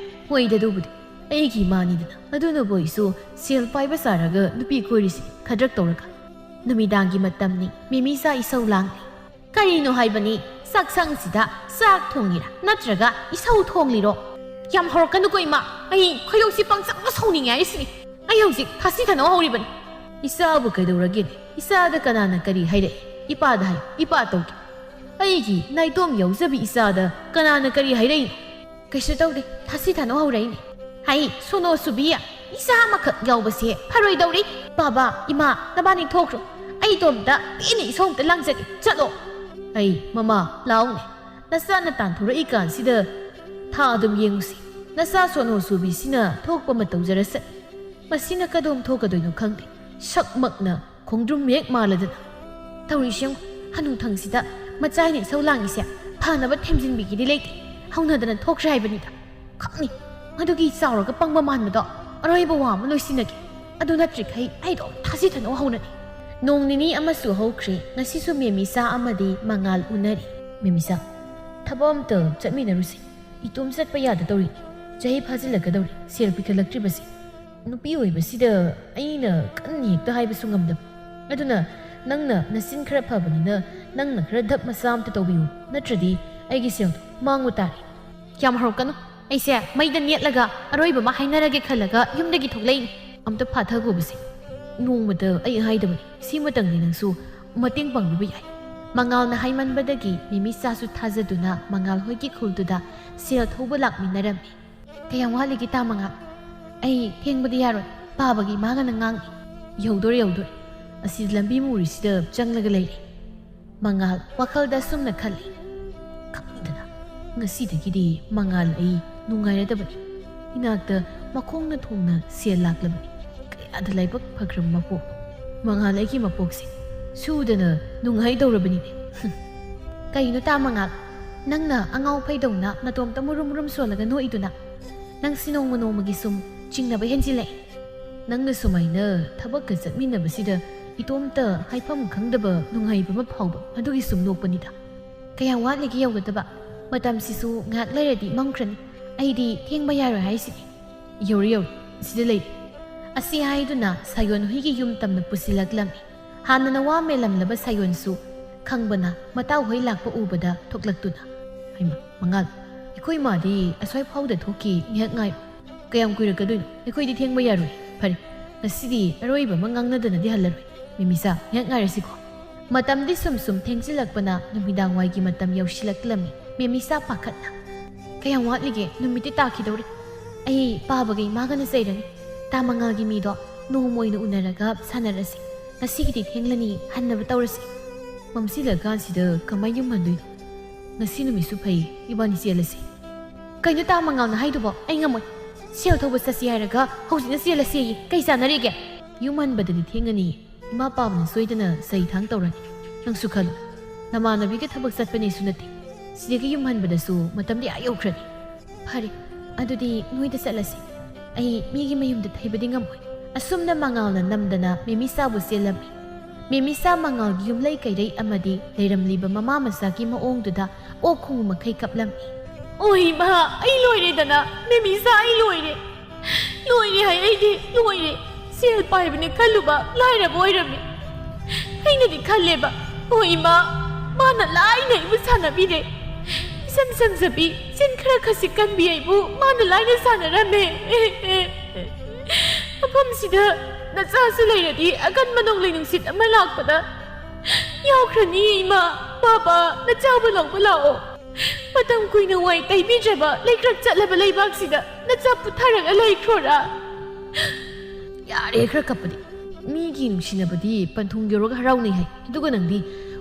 ꯍꯣꯏꯗ ꯑꯗꯨꯕꯨꯗꯤ, ꯑꯩꯒꯤ ꯏꯃꯥꯅꯤꯗꯅ꯫ ꯑꯗꯨꯅꯕꯨ ꯑꯩꯁꯨ ꯁꯦꯜ ꯄꯥꯏꯕ ꯁꯥꯔꯒ ꯅꯨꯄꯤ ꯀꯣꯏꯔꯤꯁꯦ ꯈꯗ꯭ꯔꯛ ꯇꯧꯔꯒ꯫ ꯅꯨꯃꯤꯗꯥꯡꯒꯤ ꯃꯇꯝꯅꯤ, ꯃꯤꯃꯤꯁꯥ ꯏꯁꯧ ꯂꯥꯡꯂꯤ꯫ ꯀꯔꯤꯅꯣ ꯍꯥꯏꯕꯅꯤ, ꯆꯥꯛꯁꯪꯁꯤꯗ ꯆꯥꯛ ꯊꯣꯡꯂꯤꯔꯥ ꯅꯠꯇ꯭ꯔꯒ ꯏꯁꯧ ꯊꯣꯡꯂꯤꯔꯣ? ꯌꯥꯝ ꯍꯧꯔꯛꯀꯅꯨꯀꯣ ꯏꯃꯥ꯫ ꯑꯩ ꯈꯣꯏꯗꯧꯁꯤ ꯄꯪꯁꯥꯎ ꯁꯥꯎꯅꯤꯡꯉꯦ ꯍꯥꯏꯁꯤꯅꯤ꯫ ꯑꯩ ꯍꯧꯖꯤꯛ ꯊꯥꯁꯤ ꯊꯥꯅꯧ ꯍꯧꯔꯤꯕꯅꯤ꯫ ꯏꯆꯥꯕꯨ ꯀꯩꯗꯧꯔꯒꯦ? ꯏꯆꯥꯗ ꯀꯅꯥꯅ ꯀꯔꯤ ꯍꯥꯏꯔꯛꯏ? ꯏꯄꯥꯗ ꯍꯥꯏ, ꯏꯄꯥ ꯇꯧꯒꯦ꯫ ꯑꯩꯒꯤ ꯅꯥꯏꯇꯣꯝ ꯌꯥꯎꯖꯕꯤ ꯏꯆꯥꯗ ꯀꯅꯥꯅ ꯀꯔꯤ ꯍꯥꯏꯔꯛꯏꯅꯣ? ꯀꯩꯁꯨ ꯇꯧꯗꯦ, ꯊꯥꯁꯤ ꯊꯥꯅꯧ ꯍꯧꯔꯛꯏꯅꯦ꯫ ꯍꯩ ꯁꯣꯅꯣ ꯁꯨꯕꯤ, ꯏꯆꯥ ꯑꯃꯈꯛ ꯌꯥꯎꯕꯁꯦ ꯐꯔꯣꯏꯗꯧꯔꯤ꯫ ꯕꯥꯕꯥ, ꯏꯃꯥ, ꯅꯕꯥꯅꯤ ꯊꯣꯛꯈ꯭ꯔꯣ꯫ ꯑꯩ ꯏꯇꯣꯝꯇ ꯄꯦꯟꯅ ꯏꯁꯧ ꯑꯝꯇ ꯂꯥꯡꯖꯒꯦ꯫ ꯆꯠꯂꯣ꯫ ꯑꯩ, ꯃꯃꯥ, ꯂꯥꯎꯅꯦ꯫ ꯅꯆꯥꯅ ꯇꯥꯟꯊꯣꯔꯛꯏꯀꯥꯟꯁꯤꯗ ꯊꯥ ꯑꯗꯨꯝ ꯌꯦꯡꯉꯨꯁꯤ꯫ ꯅꯆꯥ ꯁꯣꯅꯣ ꯁꯨꯕꯤꯁꯤꯅ ꯊꯣꯛꯄ ꯑꯃ ꯇꯧꯖꯔꯁꯅꯤ꯫ ꯃꯁꯤꯅ ꯀꯗꯣꯝ ꯊꯣꯛꯀꯗꯣꯏꯅꯣ ꯈꯪꯗꯦ꯫ ꯁꯛꯃꯛꯅ ꯈꯣꯡꯗ꯭ꯔꯨꯝ ꯍꯦꯛ ꯃꯥꯜꯂꯗꯅ꯫ ꯇꯧꯔꯤꯁꯤ ꯌꯦꯡꯉꯨ, ꯍꯅꯨꯊꯪꯁꯤꯗ ꯃꯆꯥ ꯑꯩꯅ ꯏꯁꯧ ꯂꯥꯡꯉꯤꯁꯦ ꯐꯅꯕ ꯊꯦꯝꯖꯤꯟꯕꯤꯒꯦꯗꯤ ꯂꯩꯇꯦ꯫ ꯍꯧꯅꯗꯅ ꯊꯣꯛꯈ꯭ꯔꯦ ꯍꯥꯏꯕꯅꯤꯗ꯫ ꯈꯪꯅꯤ, ꯃꯗꯨꯒꯤ ꯆꯥꯎꯔꯒ ꯄꯪꯕ ꯃꯥꯟꯕꯗꯣ꯫ ꯑꯔꯣꯏꯕ ꯋꯥ ꯑꯃ ꯂꯣꯏꯁꯤꯟꯅꯒꯦ꯫ ꯑꯗꯨ ꯅꯠꯇ꯭ꯔꯤꯈꯩ ꯑꯩꯗꯣ ꯊꯥꯁꯤ ꯊꯥꯅꯧ ꯍꯧꯅꯗꯦ꯫ ꯅꯣꯡ ꯅꯤꯅꯤ ꯑꯃꯁꯨ ꯍꯧꯈ꯭ꯔꯦ꯫ ꯉꯁꯤꯁꯨ ꯃꯦꯃꯤꯆꯥ ꯑꯃꯗꯤ ꯃꯉꯥꯜ ꯎꯅꯔꯤ꯫ ꯃꯦꯃꯤꯆꯥ, ꯊꯕꯛ ꯑꯝꯇ ꯆꯠꯃꯤꯟꯅꯔꯨꯁꯤ꯫ ꯏꯇꯣꯝ ꯆꯠꯄ ꯌꯥꯗ ꯇꯧꯔꯤ꯫ ꯆꯍꯤ ꯐꯥꯖꯤꯜꯂꯛꯀꯗꯧꯔꯤ꯫ ꯁꯦꯜ ꯄꯤꯈꯠꯂꯛꯇ꯭ꯔꯤꯕꯁꯤ꯫ ꯅꯨꯄꯤ ꯑꯣꯏꯕꯁꯤꯗ ꯑꯩꯅ ꯀꯟꯅ ꯍꯦꯛꯇ ꯍꯥꯏꯕꯁꯨ ꯉꯝꯗꯕ꯫ ꯑꯗꯨꯅ ꯅꯪꯅ ꯅꯆꯤꯟ ꯈꯔ ꯐꯕꯅꯤꯅ ꯅꯪꯅ ꯈꯔ ꯙꯞ ꯃꯆꯥ ꯑꯝꯇ ꯇꯧꯕꯤꯌꯨ, ꯅꯠꯇ꯭ꯔꯗꯤ ꯑꯩꯒꯤ ꯁꯦꯜꯗꯣ ꯃꯥꯡꯕ ꯇꯥꯔꯦ꯫ ꯌꯥꯝ ꯍꯧꯔꯛꯀꯅꯨ꯫ ꯑꯩꯁꯦ ꯃꯩꯗ ꯅꯦꯠꯂꯒ ꯑꯔꯣꯏꯕ ꯑꯃ ꯍꯥꯏꯅꯔꯒꯦ ꯈꯜꯂꯒ ꯌꯨꯝꯗꯒꯤ ꯊꯣꯛꯂꯛꯏꯅꯤ꯫ ꯑꯝꯇ ꯐꯥꯊꯈꯣꯕꯁꯦ꯫ ꯅꯣꯡꯃꯇ ꯑꯩ ꯍꯥꯏꯗꯕꯅꯤ꯫ ꯁꯤꯃꯇꯪꯗꯤ ꯅꯪꯁꯨ ꯃꯇꯦꯡ ꯄꯥꯡꯕꯤꯕ ꯌꯥꯏ꯫ ꯃꯉꯥꯜꯅ ꯍꯥꯏꯃꯟꯕꯗꯒꯤ ꯃꯤꯃꯤꯆꯥꯁꯨ ꯊꯥꯖꯗꯨꯅ ꯃꯉꯥꯜ ꯍꯣꯏꯒꯤ ꯈꯨꯜꯗꯨꯗ ꯁꯦꯜ ꯊꯧꯕ ꯂꯥꯛꯃꯤꯟꯅꯔꯝꯃꯤ꯫ ꯀꯌꯥꯝ ꯋꯥꯠꯂꯤꯒꯦ ꯇꯥ ꯃꯉꯥꯜ? ꯑꯩ ꯊꯦꯡꯕꯗꯤ ꯌꯥꯔꯣꯏ꯫ ꯄꯥꯕꯒꯤ ꯏꯃꯥꯒꯅ ꯉꯥꯡꯉꯤ꯫ ꯌꯧꯗꯣꯔꯦ, ꯌꯧꯗꯣꯔꯦ꯫ ꯑꯁꯤ ꯂꯝꯕꯤ ꯃꯨꯔꯤꯁꯤꯗ ꯆꯪꯂꯒ ꯂꯩꯔꯦ꯫ ꯃꯉꯥꯜ ꯋꯥꯈꯜꯗ ꯑꯁꯨꯝꯅ ꯈꯜꯂꯤ꯫ ꯈꯪꯗꯅ ꯉꯁꯤꯗꯒꯤꯗꯤ ꯃꯉꯥꯜ ꯑꯩ ꯅꯨꯡꯉꯥꯏꯔꯗꯕꯅꯤ꯫ ꯏꯅꯥꯛꯇ ꯃꯈꯣꯡꯅ ꯊꯣꯡꯅ ꯁꯦꯜ ꯂꯥꯛꯂꯕꯅꯤ꯫ ꯀꯌꯥꯗ ꯂꯥꯏꯕꯛ ꯐꯈ꯭ꯔꯕ ꯃꯄꯣꯛ꯫ ꯃꯉꯥꯜ ꯑꯩꯒꯤ ꯃꯄꯣꯛꯁꯦ ꯁꯨꯗꯅ ꯅꯨꯡꯉꯥꯏꯗꯧꯔꯕꯅꯤꯅꯦ꯫ ꯀꯩꯅꯣ ꯇꯥ ꯃꯉꯥꯜ? ꯅꯪꯅ ꯑꯉꯥꯎ ꯐꯩꯗꯧꯅ ꯅꯇꯣꯝꯇ ꯃꯨꯔꯨꯝ ꯃꯨꯔꯨꯝ ꯁꯣꯜꯂꯒ ꯅꯣꯛꯏꯗꯨꯅ? ꯅꯪꯁꯤ ꯅꯣꯡꯃ ꯅꯣꯡꯃꯒꯤ ꯁꯨꯝ ꯆꯤꯡꯅꯕ ꯍꯦꯟꯖꯤꯜꯂꯛꯑꯦ꯫ ꯅꯪꯅ ꯁꯨꯃꯥꯏꯅ ꯊꯕꯛꯀ ꯆꯠꯃꯤꯟꯅꯕꯁꯤꯗ ꯏꯇꯣꯝꯇ ꯍꯥꯏꯐꯝ ꯈꯪꯗꯕ ꯅꯨꯡꯉꯥꯏꯕ ꯑꯃ ꯐꯥꯎꯕ, ꯃꯗꯨꯒꯤ ꯁꯨꯝ ꯅꯣꯛꯄꯅꯤꯗ꯫ ꯀꯌꯥꯝ ꯋꯥꯠꯂꯤꯒꯦ ꯌꯧꯒꯗꯕ? ꯃꯇꯝꯁꯤꯁꯨ ꯉꯥꯏꯍꯥꯛ ꯂꯩꯔꯗꯤ ꯃꯝꯈ꯭ꯔꯅꯤ꯫ ꯑꯩꯗꯤ ꯊꯦꯡꯕ ꯌꯥꯔꯣꯏ ꯍꯥꯏꯁꯤꯅꯤ꯫ ꯌꯧꯔꯦ, ꯌꯧꯔꯦ, ꯁꯤꯗ ꯂꯩꯔꯦ꯫ ꯑꯁꯤ ꯍꯥꯏꯗꯨꯅ ꯁꯥꯌꯣꯟ ꯍꯨꯏꯒꯤ ꯌꯨꯝ ꯇꯝꯅ ꯄꯨꯁꯤꯜꯂꯛꯂꯝꯃꯤ꯫ ꯍꯥꯟꯅꯅ ꯋꯥ ꯃꯦꯜꯂꯝꯂꯕ ꯁꯥꯌꯣꯟꯁꯨ ꯈꯪꯕꯅ ꯃꯇꯥꯎ ꯍꯣꯏ ꯂꯥꯛꯄ ꯎꯕꯗ ꯊꯣꯛꯂꯛꯇꯨꯅ, "ꯍꯩꯃꯥ, ꯃꯉꯥꯜ, ꯑꯩꯈꯣꯏ ꯃꯥꯗꯤ ꯑꯁ꯭ꯋꯥꯏ ꯐꯥꯎꯗ ꯊꯣꯛꯈꯤ, ꯉꯥꯏꯍꯥꯛ ꯉꯥꯏꯌꯨ꯫ ꯀꯌꯥꯝ ꯀꯨꯏꯔꯛꯀꯗꯣꯏꯅꯣ? ꯑꯩꯈꯣꯏꯗꯤ ꯊꯦꯡꯕ ꯌꯥꯔꯣꯏ꯫ ꯐꯔꯦ, ꯉꯁꯤꯗꯤ ꯑꯔꯣꯏꯕ ꯑꯃ ꯉꯥꯡꯅꯗꯅꯗꯤ ꯍꯜꯂꯔꯣꯏ꯫ ꯃꯦꯃꯤꯁꯥ, ꯉꯥꯏꯍꯥꯛ ꯉꯥꯏꯔꯁꯤꯀꯣ꯫ ꯃꯇꯝꯗꯤ ꯁꯨꯝ ꯁꯨꯝ ꯊꯦꯡꯖꯤꯜꯂꯛꯄꯅ ꯅꯨꯃꯤꯗꯥꯡꯋꯥꯏꯒꯤ ꯃꯇꯝ ꯌꯧꯁꯤꯜꯂꯛꯂꯝꯃꯤ꯫ ꯃꯦꯃꯤꯁꯥ ꯄꯥꯈꯠꯅ, "ꯀꯌꯥꯝ ꯋꯥꯠꯂꯤꯒꯦ? ꯅꯨꯃꯤꯠꯇꯤ ꯇꯥꯈꯤꯗꯧꯔꯦ꯫ ꯑꯩ ꯄꯥꯕꯒ ꯏꯃꯥꯒꯅ ꯆꯩꯔꯅꯤ꯫ ꯇꯥ ꯃꯉꯥꯜꯒꯤ ꯃꯤꯗꯣ ꯅꯣꯡꯃ ꯑꯣꯏꯅ ꯎꯅꯔꯒ ꯁꯥꯟꯅꯔꯁꯤ꯫ ꯉꯁꯤꯒꯤꯗꯤ ꯊꯦꯡꯂꯅꯤ, ꯍꯟꯅꯕ ꯇꯧꯔꯁꯤ꯫ ꯃꯝꯁꯤꯜꯂꯀꯥꯟꯁꯤꯗ ꯀꯃꯥꯏ ꯌꯨꯝ ꯍꯟꯗꯣꯏꯅꯣ? ꯉꯁꯤ ꯅꯨꯃꯤꯠꯁꯨ ꯐꯩ, ꯏꯕꯥꯅꯤ ꯆꯦꯜꯂꯁꯤ꯫" "ꯀꯩꯅꯣ ꯇꯥ ꯃꯉꯥꯜꯅ ꯍꯥꯏꯗꯨꯕꯣ? ꯑꯩ ꯉꯝꯃꯣꯏ꯫ ꯁꯦꯜ ꯊꯧꯕ ꯆꯠꯁꯤ ꯍꯥꯏꯔꯒ ꯍꯧꯖꯤꯛꯅ ꯆꯦꯜꯂꯁꯦꯌꯦ꯫ ꯀꯩ ꯆꯥꯟꯅꯔꯤꯒꯦ?" "ꯌꯨꯝ ꯍꯟꯕꯗꯗꯤ ꯊꯦꯡꯉꯅꯤ꯫ ꯏꯃꯥ ꯄꯥꯕꯅ ꯁꯣꯏꯗꯅ ꯆꯩ ꯊꯥꯡ ꯇꯧꯔꯅꯤ꯫ ꯅꯪꯁꯨ ꯈꯜꯂꯨ, ꯅꯃꯥꯟꯅꯕꯤꯒ ꯊꯕꯛ ꯆꯠꯄꯅꯦꯁꯨ ꯅꯠꯇꯦ꯫ ꯁꯤꯗꯒꯤ ꯌꯨꯝ ꯍꯟꯕꯗꯁꯨ ꯃꯇꯝꯗꯤ ꯑꯥ ꯌꯧꯈ꯭ꯔꯅꯤ꯫ ꯐꯔꯦ, ꯑꯗꯨꯗꯤ ꯅꯣꯏꯗ ꯆꯠꯂꯁꯤ꯫ ꯑꯩ ꯃꯤꯒꯤ ꯃꯌꯨꯝꯗ ꯊꯩꯕꯗꯤ ꯉꯝꯃꯣꯏ꯫" ꯑꯁꯨꯝꯅ ꯃꯉꯥꯜꯅ ꯅꯝꯗꯅ ꯃꯦꯃꯤꯁꯥꯕꯨ ꯆꯦꯜꯂꯝꯃꯤ꯫ ꯃꯦꯃꯤꯁꯥ ꯃꯉꯥꯜꯒꯤ ꯌꯨꯝꯂꯩ ꯀꯩꯔꯩ ꯑꯃꯗꯤ ꯂꯩꯔꯝꯂꯤꯕ ꯃꯃꯥ ꯃꯆꯥꯒꯤ ꯃꯑꯣꯡꯗꯨꯗ ꯑꯣꯛ ꯈꯣꯡꯉꯨ ꯃꯈꯩ ꯀꯞꯂꯝꯃꯤ꯫ "ꯑꯣ ꯏꯃꯥ, ꯑꯩ ꯂꯣꯏꯔꯦꯗꯅ, ꯃꯦꯃꯤꯁꯥ, ꯑꯩ ꯂꯣꯏꯔꯦ꯫ ꯂꯣꯏꯔꯦ ꯍꯥꯏ, ꯑꯩꯗꯤ ꯂꯣꯏꯔꯦ꯫ ꯁꯦꯜ ꯄꯥꯏꯕꯅꯦ ꯈꯜꯂꯨꯕ ꯂꯥꯏꯔꯕ ꯑꯣꯏꯔꯝꯃꯤ꯫ ꯑꯩꯅꯗꯤ ꯈꯜꯂꯦꯕ, ꯑꯣ ꯏꯃꯥ, ꯃꯥꯅ ꯂꯥꯏꯅ ꯑꯩꯕꯨ ꯁꯥꯟꯅꯕꯤꯔꯦ꯫ ꯏꯁꯝ ꯁꯝꯖꯕꯤ, ꯆꯤꯟ ꯈꯔ ꯈꯁꯤꯛ ꯀꯟꯕꯤ ꯑꯩꯕꯨ ꯃꯥꯅ ꯂꯥꯏꯅ ꯁꯥꯟꯅꯔꯝꯃꯦ꯫" "ꯃꯐꯝꯁꯤꯗ ꯅꯆꯥꯁꯨ ꯂꯩꯔꯗꯤ ꯑꯀꯟꯕ ꯅꯣꯡꯂꯩ ꯅꯨꯡꯁꯤꯠ ꯑꯃ ꯂꯥꯛꯄꯗ ꯌꯥꯎꯈ꯭ꯔꯅꯤ ꯏꯃꯥ꯫ ꯕꯥꯕꯥ, ꯅꯆꯥꯕꯨ ꯂꯧꯕ ꯂꯥꯛꯑꯣ꯫ ꯃꯇꯝ ꯀꯨꯏꯅ ꯋꯥꯏ ꯇꯩꯕꯤꯗ꯭ꯔꯕ ꯂꯩꯀ꯭ꯔꯛ ꯆꯠꯂꯕ ꯂꯩꯕꯥꯛꯁꯤꯗ ꯅꯆꯥ ꯄꯨꯊꯔꯒ ꯂꯩꯈ꯭ꯔꯣꯔꯥ?" "ꯌꯥꯔꯦ ꯈꯔ ꯀꯞꯄꯗꯤ꯫ ꯃꯤꯒꯤ ꯅꯨꯡꯁꯤꯅꯕꯗꯤ ꯄꯟꯊꯨꯡ ꯌꯧꯔꯒ ꯍꯔꯥꯎꯅꯩ ꯍꯥꯏ꯫ ꯑꯗꯨꯒ ꯅꯪꯗꯤ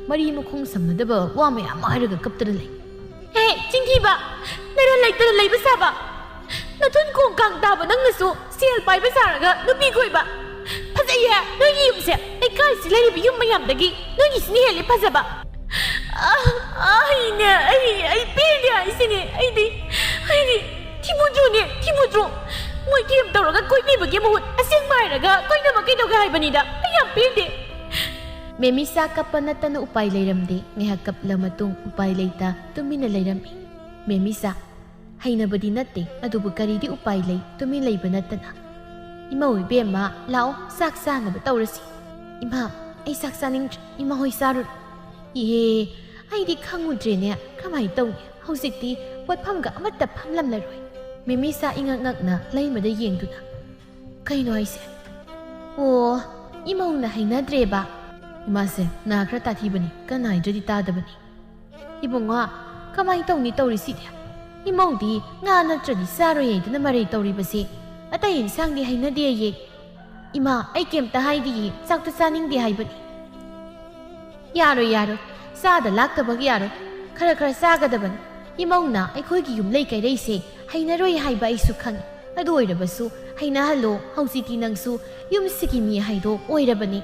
ꯃꯔꯤ ꯃꯈꯣꯡ ꯁꯝꯅꯗꯕ ꯋꯥ ꯃꯌꯥꯝ ꯑꯃ ꯍꯥꯏꯔꯒ ꯀꯞꯇꯅ ꯂꯩ꯫" "ꯍꯦ, ꯆꯤꯟꯊꯤꯕ! ꯅꯔꯜ ꯂꯩꯇꯅ ꯂꯩꯕ ꯁꯥꯕ! ꯅꯊꯨꯟ ꯈꯣꯡ ꯀꯥꯡ ꯇꯥꯕ ꯅꯪꯅꯁꯨ ꯁꯦꯜ ꯄꯥꯏꯕ ꯁꯥꯔꯒ ꯅꯨꯄꯤ ꯀꯣꯏꯕ! ꯐꯖꯩꯌꯦ ꯅꯣꯏꯒꯤ ꯌꯨꯝꯁꯦ! ꯂꯩꯀꯥꯏꯁꯤ ꯂꯩꯔꯤꯕ ꯌꯨꯝ ꯃꯌꯥꯝꯗꯒꯤ ꯅꯣꯏꯒꯤꯁꯤꯅ ꯍꯦꯜꯂꯤ ꯐꯖꯕ!" "ꯑ, ꯑꯩꯅꯦ, ꯑꯩ, ꯑꯩ ꯄꯦꯟꯗꯦ ꯍꯥꯏꯁꯤꯅꯦ꯫ ꯑꯩꯗꯤ, ꯑꯩꯗꯤ ꯊꯤꯕꯨꯗ꯭ꯔꯨꯅꯦ, ꯊꯤꯕꯨꯗ꯭ꯔꯨ꯫ ꯃꯣꯏ ꯀꯦꯝ ꯇꯧꯔꯒ ꯀꯣꯏꯕꯤꯕꯒꯤ ꯃꯍꯨꯠ ꯑꯁꯦꯡꯕ ꯍꯥꯏꯔꯒ ꯀꯣꯏꯅꯕ ꯀꯩꯗꯧꯒꯦ ꯍꯥꯏꯕꯅꯤꯗ꯫ ꯑꯩ ꯌꯥꯝ ꯄꯦꯟꯗꯦ꯫" ꯃꯦꯃꯤꯁꯥ ꯀꯞꯄ ꯅꯠꯇꯅ ꯎꯄꯥꯏ ꯂꯩꯔꯝꯗꯦ꯫ ꯉꯥꯏꯍꯥꯛ ꯀꯞꯂ ꯃꯇꯨꯡ ꯎꯄꯥꯏ ꯂꯩꯇ ꯇꯨꯃꯤꯟꯅ ꯂꯩꯔꯝꯃꯤ꯫ ꯃꯦꯃꯤꯁꯥ, ꯍꯩꯅꯕꯗꯤ ꯅꯠꯇꯦ, ꯑꯗꯨꯕꯨ ꯀꯔꯤꯗꯤ ꯎꯄꯥꯏ ꯂꯩ, ꯇꯨꯃꯤꯟ ꯂꯩꯕ ꯅꯠꯇꯅ꯫ "ꯏꯃꯧ ꯏꯕꯦꯝꯃ, ꯂꯥꯛꯑꯣ, ꯆꯥꯛ ꯆꯥꯅꯕ ꯇꯧꯔꯁꯤ꯫" "ꯏꯃꯥ, ꯑꯩ ꯆꯥꯛ ꯆꯥꯅꯤꯡꯗ꯭ꯔꯦ, ꯏꯃꯥ ꯍꯣꯏ ꯆꯥꯔꯨꯔꯣ꯫" "ꯏꯍꯦ, ꯑꯩꯗꯤ ꯈꯪꯉꯨꯗ꯭ꯔꯦꯅꯦ, ꯀꯃꯥꯏꯅ ꯇꯧꯅꯤ? ꯍꯧꯖꯤꯛꯇꯤ ꯄꯣꯠꯐꯝꯒ ꯑꯃꯠꯇ ꯐꯝꯂꯝꯂꯔꯣꯏ꯫ ꯃꯦꯃꯤꯁꯥ ꯏꯉꯛ ꯉꯛꯅ ꯂꯩꯃꯗ ꯌꯦꯡꯗꯨꯅ, "ꯀꯩꯅꯣ ꯍꯥꯏꯁꯦ? ꯑꯣ, ꯏꯃꯧꯅ ꯍꯩꯅꯗ꯭ꯔꯦꯕ꯫ ꯏꯃꯥꯁꯦ ꯅꯥ ꯈꯔ ꯇꯥꯊꯤꯕꯅꯤ, ꯀꯟꯅ ꯍꯥꯏꯗ꯭ꯔꯗꯤ ꯇꯥꯗꯕꯅꯤ꯫ ꯏꯕꯨꯡꯉꯣ, ꯀꯃꯥꯏ ꯇꯧꯅꯤ ꯇꯧꯔꯤꯁꯤꯗꯤ? ꯏꯃꯧꯗꯤ ꯉꯥ ꯅꯠꯇ꯭ꯔꯗꯤ ꯆꯥꯔꯣꯏ ꯍꯥꯏꯗꯅ ꯃꯔꯩ ꯇꯧꯔꯤꯕꯁꯦ꯫ ꯑꯇꯩ ꯏꯟꯁꯥꯡꯗꯤ ꯍꯩꯅꯗꯦꯌꯦ꯫ ꯏꯃꯥ, ꯑꯩ ꯀꯩꯝꯇ ꯍꯥꯏꯗꯤꯌꯦ, ꯆꯥꯛꯇꯨ ꯆꯥꯅꯤꯡꯗꯦ ꯍꯥꯏꯕꯅꯤ꯫" "ꯌꯥꯔꯣꯏ, ꯌꯥꯔꯣꯏ, ꯆꯥꯗ ꯂꯥꯛꯇꯕꯒꯤ ꯌꯥꯔꯣꯏ꯫ ꯈꯔ ꯈꯔ ꯆꯥꯒꯗꯕꯅꯤ꯫ ꯏꯃꯧꯅ ꯑꯩꯈꯣꯏꯒꯤ ꯌꯨꯝ ꯂꯩ ꯀꯩꯔꯩꯁꯦ ꯍꯩꯅꯔꯣꯏ ꯍꯥꯏꯕ ꯑꯩꯁꯨ ꯈꯪꯉꯤ꯫ ꯑꯗꯨ ꯑꯣꯏꯔꯕꯁꯨ ꯍꯩꯅꯍꯜꯂꯣ꯫ ꯍꯧꯖꯤꯛꯇꯤ ꯅꯪꯁꯨ ꯌꯨꯝꯁꯤꯒꯤ ꯃꯤ ꯍꯥꯏꯗꯣ ꯑꯣꯏꯔꯕꯅꯤ꯫"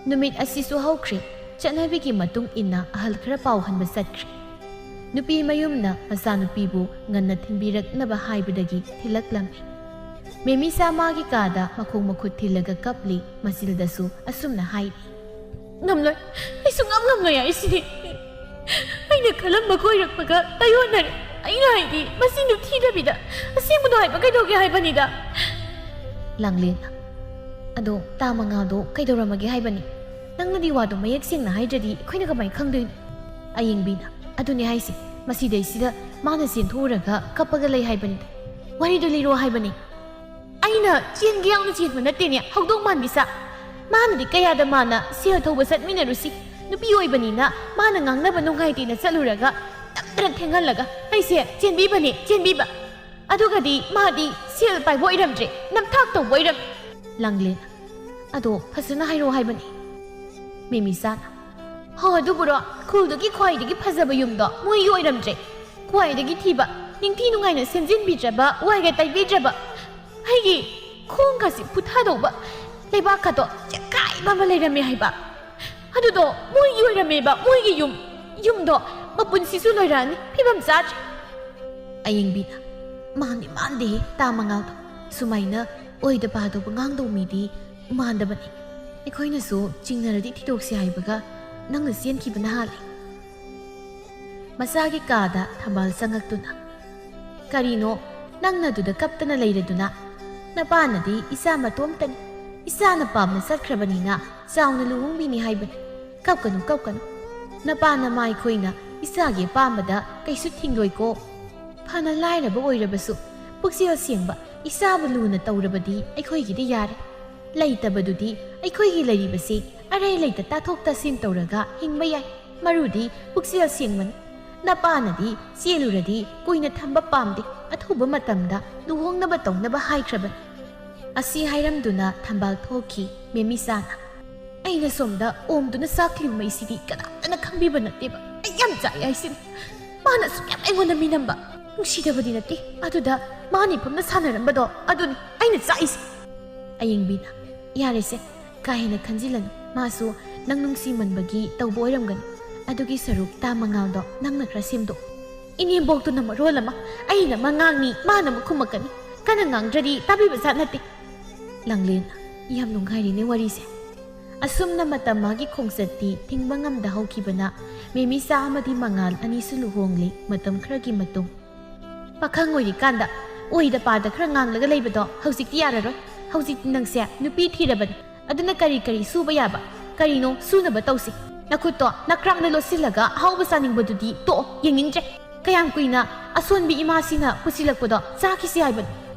ꯅꯨꯃꯤꯠ ꯑꯁꯤꯁꯨ ꯍꯧꯈ꯭ꯔꯦ꯫ ꯆꯠꯅꯕꯤꯒꯤ ꯃꯇꯨꯡ ꯏꯟꯅ ꯑꯍꯜ ꯈꯔ ꯄꯥꯎꯍꯟꯕ ꯆꯠꯈ꯭ꯔꯦ꯫ ꯅꯨꯄꯤ ꯃꯌꯨꯝꯅ ꯃꯆꯥꯅꯨꯄꯤꯕꯨ ꯉꯟꯅ ꯊꯤꯟꯕꯤꯔꯛꯅꯕ ꯍꯥꯏꯕꯗꯒꯤ ꯊꯤꯜꯂꯛꯂꯝꯃꯤ꯫ ꯃꯦꯃꯤꯁꯥ ꯃꯥꯒꯤ ꯀꯥꯗ ꯃꯈꯣꯡ ꯃꯈꯨꯠ ꯊꯤꯜꯂꯒ ꯀꯞꯂꯤ꯫ ꯃꯆꯤꯜꯗꯁꯨ ꯑꯁꯨꯝꯅ ꯍꯥꯏꯔꯤ꯫ "ꯉꯝꯂꯣꯏ, ꯑꯩ ꯁꯨꯡꯉꯝ ꯉꯝꯂꯣꯏ ꯍꯥꯏꯁꯤꯅꯤ꯫ ꯑꯩꯅ ꯈꯜꯂꯝꯕ ꯀꯣꯏꯔꯛꯄꯒ ꯇꯥꯏꯌꯣꯟꯅꯔꯦ꯫ ꯑꯩꯅ ꯍꯥꯏꯗꯤ ꯃꯁꯤ ꯅꯨꯡꯊꯤꯗꯕꯤꯗ ꯑꯁꯦꯡꯕꯗꯣ ꯍꯥꯏꯕ ꯀꯩꯗꯧꯒꯦ ꯍꯥꯏꯕꯅꯤꯗ?" ꯂꯥꯡꯂꯦꯟ, "ꯑꯗꯣ ꯇꯥ ꯃꯉꯥꯜꯗꯣ ꯀꯩꯗꯧꯔꯝꯃꯒꯦ ꯍꯥꯏꯕꯅꯤ? ꯅꯪꯅꯗꯤ ꯋꯥꯗꯣ ꯃꯌꯦꯛ ꯁꯦꯡꯅ ꯍꯥꯏꯗ꯭ꯔꯗꯤ ꯑꯩꯈꯣꯏꯅ ꯀꯃꯥꯏꯅ ꯈꯪꯗꯣꯏꯅꯣ?" ꯑꯌꯦꯡꯕꯤꯅ, "ꯑꯗꯨꯅꯦ ꯍꯥꯏꯁꯦ, ꯃꯁꯤꯗꯩꯁꯤꯗ ꯃꯥꯅ ꯆꯦꯟꯊꯣꯛꯎꯔꯒ ꯀꯞꯄꯒ ꯂꯩ ꯍꯥꯏꯕꯅꯤꯗ꯫ ꯋꯥꯔꯤꯗꯣ ꯂꯤꯔꯣ ꯍꯥꯏꯕꯅꯤ꯫" "ꯑꯩꯅ ꯆꯦꯟꯒꯦ ꯌꯥꯎꯅ ꯆꯦꯟꯕ ꯅꯠꯇꯦꯅꯦ, ꯍꯧꯗꯣꯡ ꯃꯥꯟꯕꯤꯁꯥ꯫ ꯃꯥꯅꯗꯤ ꯀꯌꯥꯗ ꯃꯥꯅ ꯁꯦꯜ ꯊꯧꯕ ꯆꯠꯃꯤꯟꯅꯔꯨꯁꯤ, ꯅꯨꯄꯤ ꯑꯣꯏꯕꯅꯤꯅ ꯃꯥꯅ ꯉꯥꯡꯅꯕ ꯅꯨꯡꯉꯥꯏꯇꯦꯅ ꯆꯠꯂꯨꯔꯒ ꯅꯝꯗꯅ ꯊꯦꯡꯍꯜꯂꯒ ꯑꯩꯁꯦ ꯆꯦꯟꯕꯤꯕꯅꯦ, ꯆꯦꯟꯕꯤꯕ꯫ ꯑꯗꯨꯒꯗꯤ ꯃꯥꯗꯤ ꯁꯦꯜ ꯄꯥꯏꯕ ꯑꯣꯏꯔꯝꯗ꯭ꯔꯦ, ꯅꯝꯊꯥꯛ ꯇꯧꯕ ꯑꯣꯏꯔꯝꯃꯦ꯫" ꯂꯥꯡꯂꯦꯟ, "ꯑꯗꯣ ꯐꯖꯅ ꯍꯥꯏꯔꯣ ꯍꯥꯏꯕꯅꯤ꯫" ꯃꯦꯃꯤꯁꯥꯅ, "ꯍꯣ, ꯑꯗꯨꯕꯨꯔꯣ? ꯈꯨꯜꯗꯨꯒꯤ ꯈ꯭ꯋꯥꯏꯗꯒꯤ ꯐꯖꯕ ꯌꯨꯝꯗꯣ ꯃꯣꯏꯒꯤ ꯑꯣꯏꯔꯝꯗ꯭ꯔꯦ꯫ ꯈ꯭ꯋꯥꯏꯗꯒꯤ ꯊꯤꯕ, ꯅꯤꯡꯊꯤ ꯅꯨꯡꯉꯥꯏꯅ ꯁꯦꯝꯖꯤꯟꯕꯤꯗ꯭ꯔꯕ, ꯋꯥꯏꯒ ꯇꯩꯕꯤꯗ꯭ꯔꯕ꯫ ꯑꯩꯒꯤ ꯈꯣꯡꯒꯁꯤ ꯄꯨꯊꯗꯧꯕ ꯂꯩꯕꯥꯛꯀꯗꯣ ꯆꯦꯈꯥꯏꯕ ꯑꯃ ꯂꯩꯔꯝꯃꯦ ꯍꯥꯏꯕ꯫ ꯑꯗꯨꯗꯣ ꯃꯣꯏꯒꯤ ꯑꯣꯏꯔꯝꯃꯦꯕ, ꯃꯣꯏꯒꯤ ꯌꯨꯝ꯫ ꯌꯨꯝꯗꯣ ꯃꯄꯨꯟꯁꯤꯁꯨ ꯂꯣꯏꯔꯛꯑꯅꯤ, ꯐꯤꯕꯝ ꯆꯥꯗ꯭ꯔꯦ꯫" ꯑꯌꯦꯡꯕꯤꯅ, "ꯃꯥꯟꯗꯤ ꯃꯥꯟꯗꯦꯍꯦ, ꯇꯥ ꯃꯉꯥꯜꯗꯣ꯫ ꯁꯨꯃꯥꯏꯅ ꯑꯣꯏꯗ ꯄꯥꯗꯕ ꯉꯥꯡꯗꯧ ꯃꯤꯗꯤ ꯃꯥꯟꯗꯕꯅꯤ꯫ ꯑꯩꯈꯣꯏꯅꯁꯨ ꯆꯤꯡꯅꯔꯗꯤ ꯊꯤꯗꯣꯛꯁꯤ ꯍꯥꯏꯕꯒ ꯅꯪꯅ ꯆꯦꯟꯈꯤꯕꯅ ꯍꯥꯜꯂꯦ꯫" ꯃꯆꯥꯒꯤ ꯀꯥꯗ ꯊꯝꯕꯥꯜ ꯆꯪꯉꯛꯇꯨꯅ, "ꯀꯔꯤꯅꯣ, ꯅꯪꯅ ꯑꯗꯨꯗ ꯀꯞꯇꯅ ꯂꯩꯔꯗꯨꯅ? ꯅꯄꯥꯅꯗꯤ ꯏꯆꯥ ꯃꯇꯣꯝꯇꯅꯤ, ꯏꯆꯥꯅ ꯄꯥꯝꯅ ꯆꯠꯈ꯭ꯔꯕꯅꯤꯅ ꯆꯥꯎꯅ ꯂꯨꯍꯣꯡꯕꯤꯅꯤ ꯍꯥꯏꯕꯅꯤ꯫ ꯀꯞꯀꯅꯨ, ꯀꯞꯀꯅꯨ꯫ ꯅꯄꯥ ꯅꯃꯥ ꯑꯩꯈꯣꯏꯅ ꯏꯆꯥꯒꯤ ꯑꯄꯥꯝꯕꯗ ꯀꯩꯁꯨ ꯊꯤꯡꯂꯣꯏꯀꯣ꯫ ꯐꯅ ꯂꯥꯏꯔꯕ ꯑꯣꯏꯔꯕꯁꯨ ꯄꯨꯛꯆꯦꯜ ꯁꯦꯡꯕ ꯏꯆꯥꯕꯨ ꯂꯨꯅ ꯇꯧꯔꯕꯗꯤ ꯑꯩꯈꯣꯏꯒꯤꯗꯤ ꯌꯥꯔꯦ꯫ ꯂꯩꯇꯕꯗꯨꯗꯤ ꯑꯩꯈꯣꯏꯒꯤ ꯂꯩꯔꯤꯕꯁꯤ ꯑꯔꯩ ꯂꯩꯇ ꯇꯥꯊꯣꯛ ꯇꯥꯁꯤꯟ ꯇꯧꯔꯒ ꯍꯤꯡꯕ ꯌꯥꯏ꯫ ꯃꯔꯨꯗꯤ ꯄꯨꯛꯆꯦꯜ ꯁꯦꯡꯕꯅꯤ꯫ ꯅꯄꯥꯅꯗꯤ ꯆꯦꯜꯂꯨꯔꯗꯤ ꯀꯨꯏꯅ ꯊꯝꯕ ꯄꯥꯝꯗꯦ, ꯑꯊꯨꯕ ꯃꯇꯝꯗ ꯂꯨꯍꯣꯡꯅꯕ ꯇꯧꯅꯕ ꯍꯥꯏꯈ꯭ꯔꯕꯅꯤ꯫ ꯑꯁꯤ ꯍꯥꯏꯔꯝꯗꯨꯅ ꯊꯝꯕꯥꯜ ꯊꯣꯛꯈꯤ ꯃꯦꯃꯤꯆꯥꯅ꯫ ꯑꯩꯅ ꯁꯣꯝꯗ ꯑꯣꯝꯗꯨꯅ ꯆꯥꯛꯂꯤꯕ ꯃꯩꯁꯤꯗꯤ ꯀꯅꯥꯝꯇꯅ ꯈꯪꯕꯤꯕ ꯅꯠꯇꯦꯕ꯫ ꯑꯩ ꯌꯥꯝ ꯆꯥꯛꯑꯦ ꯍꯥꯏꯁꯤꯅꯤ꯫ ꯃꯥꯅ ꯑꯁꯨꯛ ꯌꯥꯝ ꯑꯩꯉꯣꯟꯗ ꯃꯤꯅꯝꯕ꯫ ꯅꯨꯡꯁꯤꯗꯕꯗꯤ ꯅꯠꯇꯦ, ꯑꯗꯨꯗ ꯃꯥꯅ ꯏꯐꯝꯅ ꯁꯥꯟꯅꯔꯝꯕꯗꯣ ꯑꯗꯨꯅꯤ ꯑꯩꯅ ꯆꯥꯛꯏꯁꯦ꯫ ꯑꯌꯦꯡꯕꯤꯅ, ꯌꯥꯔꯦꯁꯦ, ꯀꯥ ꯍꯦꯟꯅ ꯈꯟꯖꯤꯜꯂꯅꯨ꯫ ꯃꯥꯁꯨ ꯅꯪ ꯅꯨꯡꯁꯤꯃꯟꯕꯒꯤ ꯇꯧꯕ ꯑꯣꯏꯔꯝꯒꯅꯤ꯫ ꯑꯗꯨꯒꯤ ꯁꯔꯨꯛ ꯇꯥ ꯃꯉꯥꯜꯗꯣ ꯅꯪꯅ ꯈꯔ ꯁꯦꯝꯗꯣꯛ꯫ ꯏꯅꯦꯝꯕꯣꯛꯇꯨꯅ ꯃꯔꯣꯜ ꯑꯃ ꯑꯩꯅ ꯃꯉꯥꯡꯅꯤ, ꯃꯥꯅ ꯑꯃꯨꯛ ꯈꯨꯝꯃꯛꯀꯅꯤ꯫ ꯀꯟꯅ ꯉꯥꯡꯗ꯭ꯔꯗꯤ ꯇꯥꯕꯤꯕ ꯖꯥꯠ ꯅꯠꯇꯦ꯫ ꯂꯥꯡꯂꯦꯟ, ꯌꯥꯝ ꯅꯨꯡꯉꯥꯏꯔꯤꯅꯦ ꯋꯥꯔꯤꯁꯦ꯫ ꯑꯁꯨꯝꯅ ꯃꯇꯝ ꯃꯥꯒꯤ ꯈꯣꯡꯆꯠꯇꯤ ꯊꯤꯡꯕ ꯉꯝꯗ ꯍꯧꯈꯤꯕꯅ ꯃꯦꯃꯤꯆꯥ ꯑꯃꯗꯤ ꯃꯉꯥꯜ ꯑꯅꯤꯁꯨ ꯂꯨꯍꯣꯡꯂꯦ꯫ ꯃꯇꯝ ꯈꯔꯒꯤ ꯃꯇꯨꯡ, ꯄꯥꯈꯪ ꯑꯣꯏꯔꯤꯀꯥꯟꯗ ꯑꯣꯏꯗ ꯄꯥꯗ ꯈꯔ ꯉꯥꯡꯂꯒ ꯂꯩꯕꯗꯣ ꯍꯧꯖꯤꯛꯇꯤ ꯌꯥꯔꯔꯣꯏ꯫ ꯍꯧꯖꯤꯛꯇꯤ ꯅꯪꯁꯦ ꯅꯨꯄꯤ ꯊꯤꯔꯕꯅꯤ꯫ ꯑꯗꯨꯅ ꯀꯔꯤ ꯀꯔꯤ ꯁꯨꯕ ꯌꯥꯕ ꯀꯔꯤꯅꯣ ꯁꯨꯅꯕ ꯇꯧꯁꯤ꯫ ꯅꯈꯨꯠꯇꯣ ꯅꯀ꯭ꯔꯥꯡꯗ ꯂꯣꯠꯁꯤꯜꯂꯒ ꯑꯍꯥꯎꯕ ꯆꯥꯅꯤꯡꯕꯗꯨꯗꯤ ꯇꯣꯛꯑꯣ꯫ ꯌꯦꯡꯅꯤꯡꯗ꯭ꯔꯦ꯫ ꯀꯌꯥꯝ ꯀꯨꯏꯅ ꯑꯁꯣꯟꯕꯤ ꯏꯃꯥꯁꯤꯅ ꯄꯨꯁꯤꯜꯂꯛꯄꯗꯣ ꯆꯥꯈꯤꯁꯤ ꯍꯥꯏꯕꯅꯤ꯫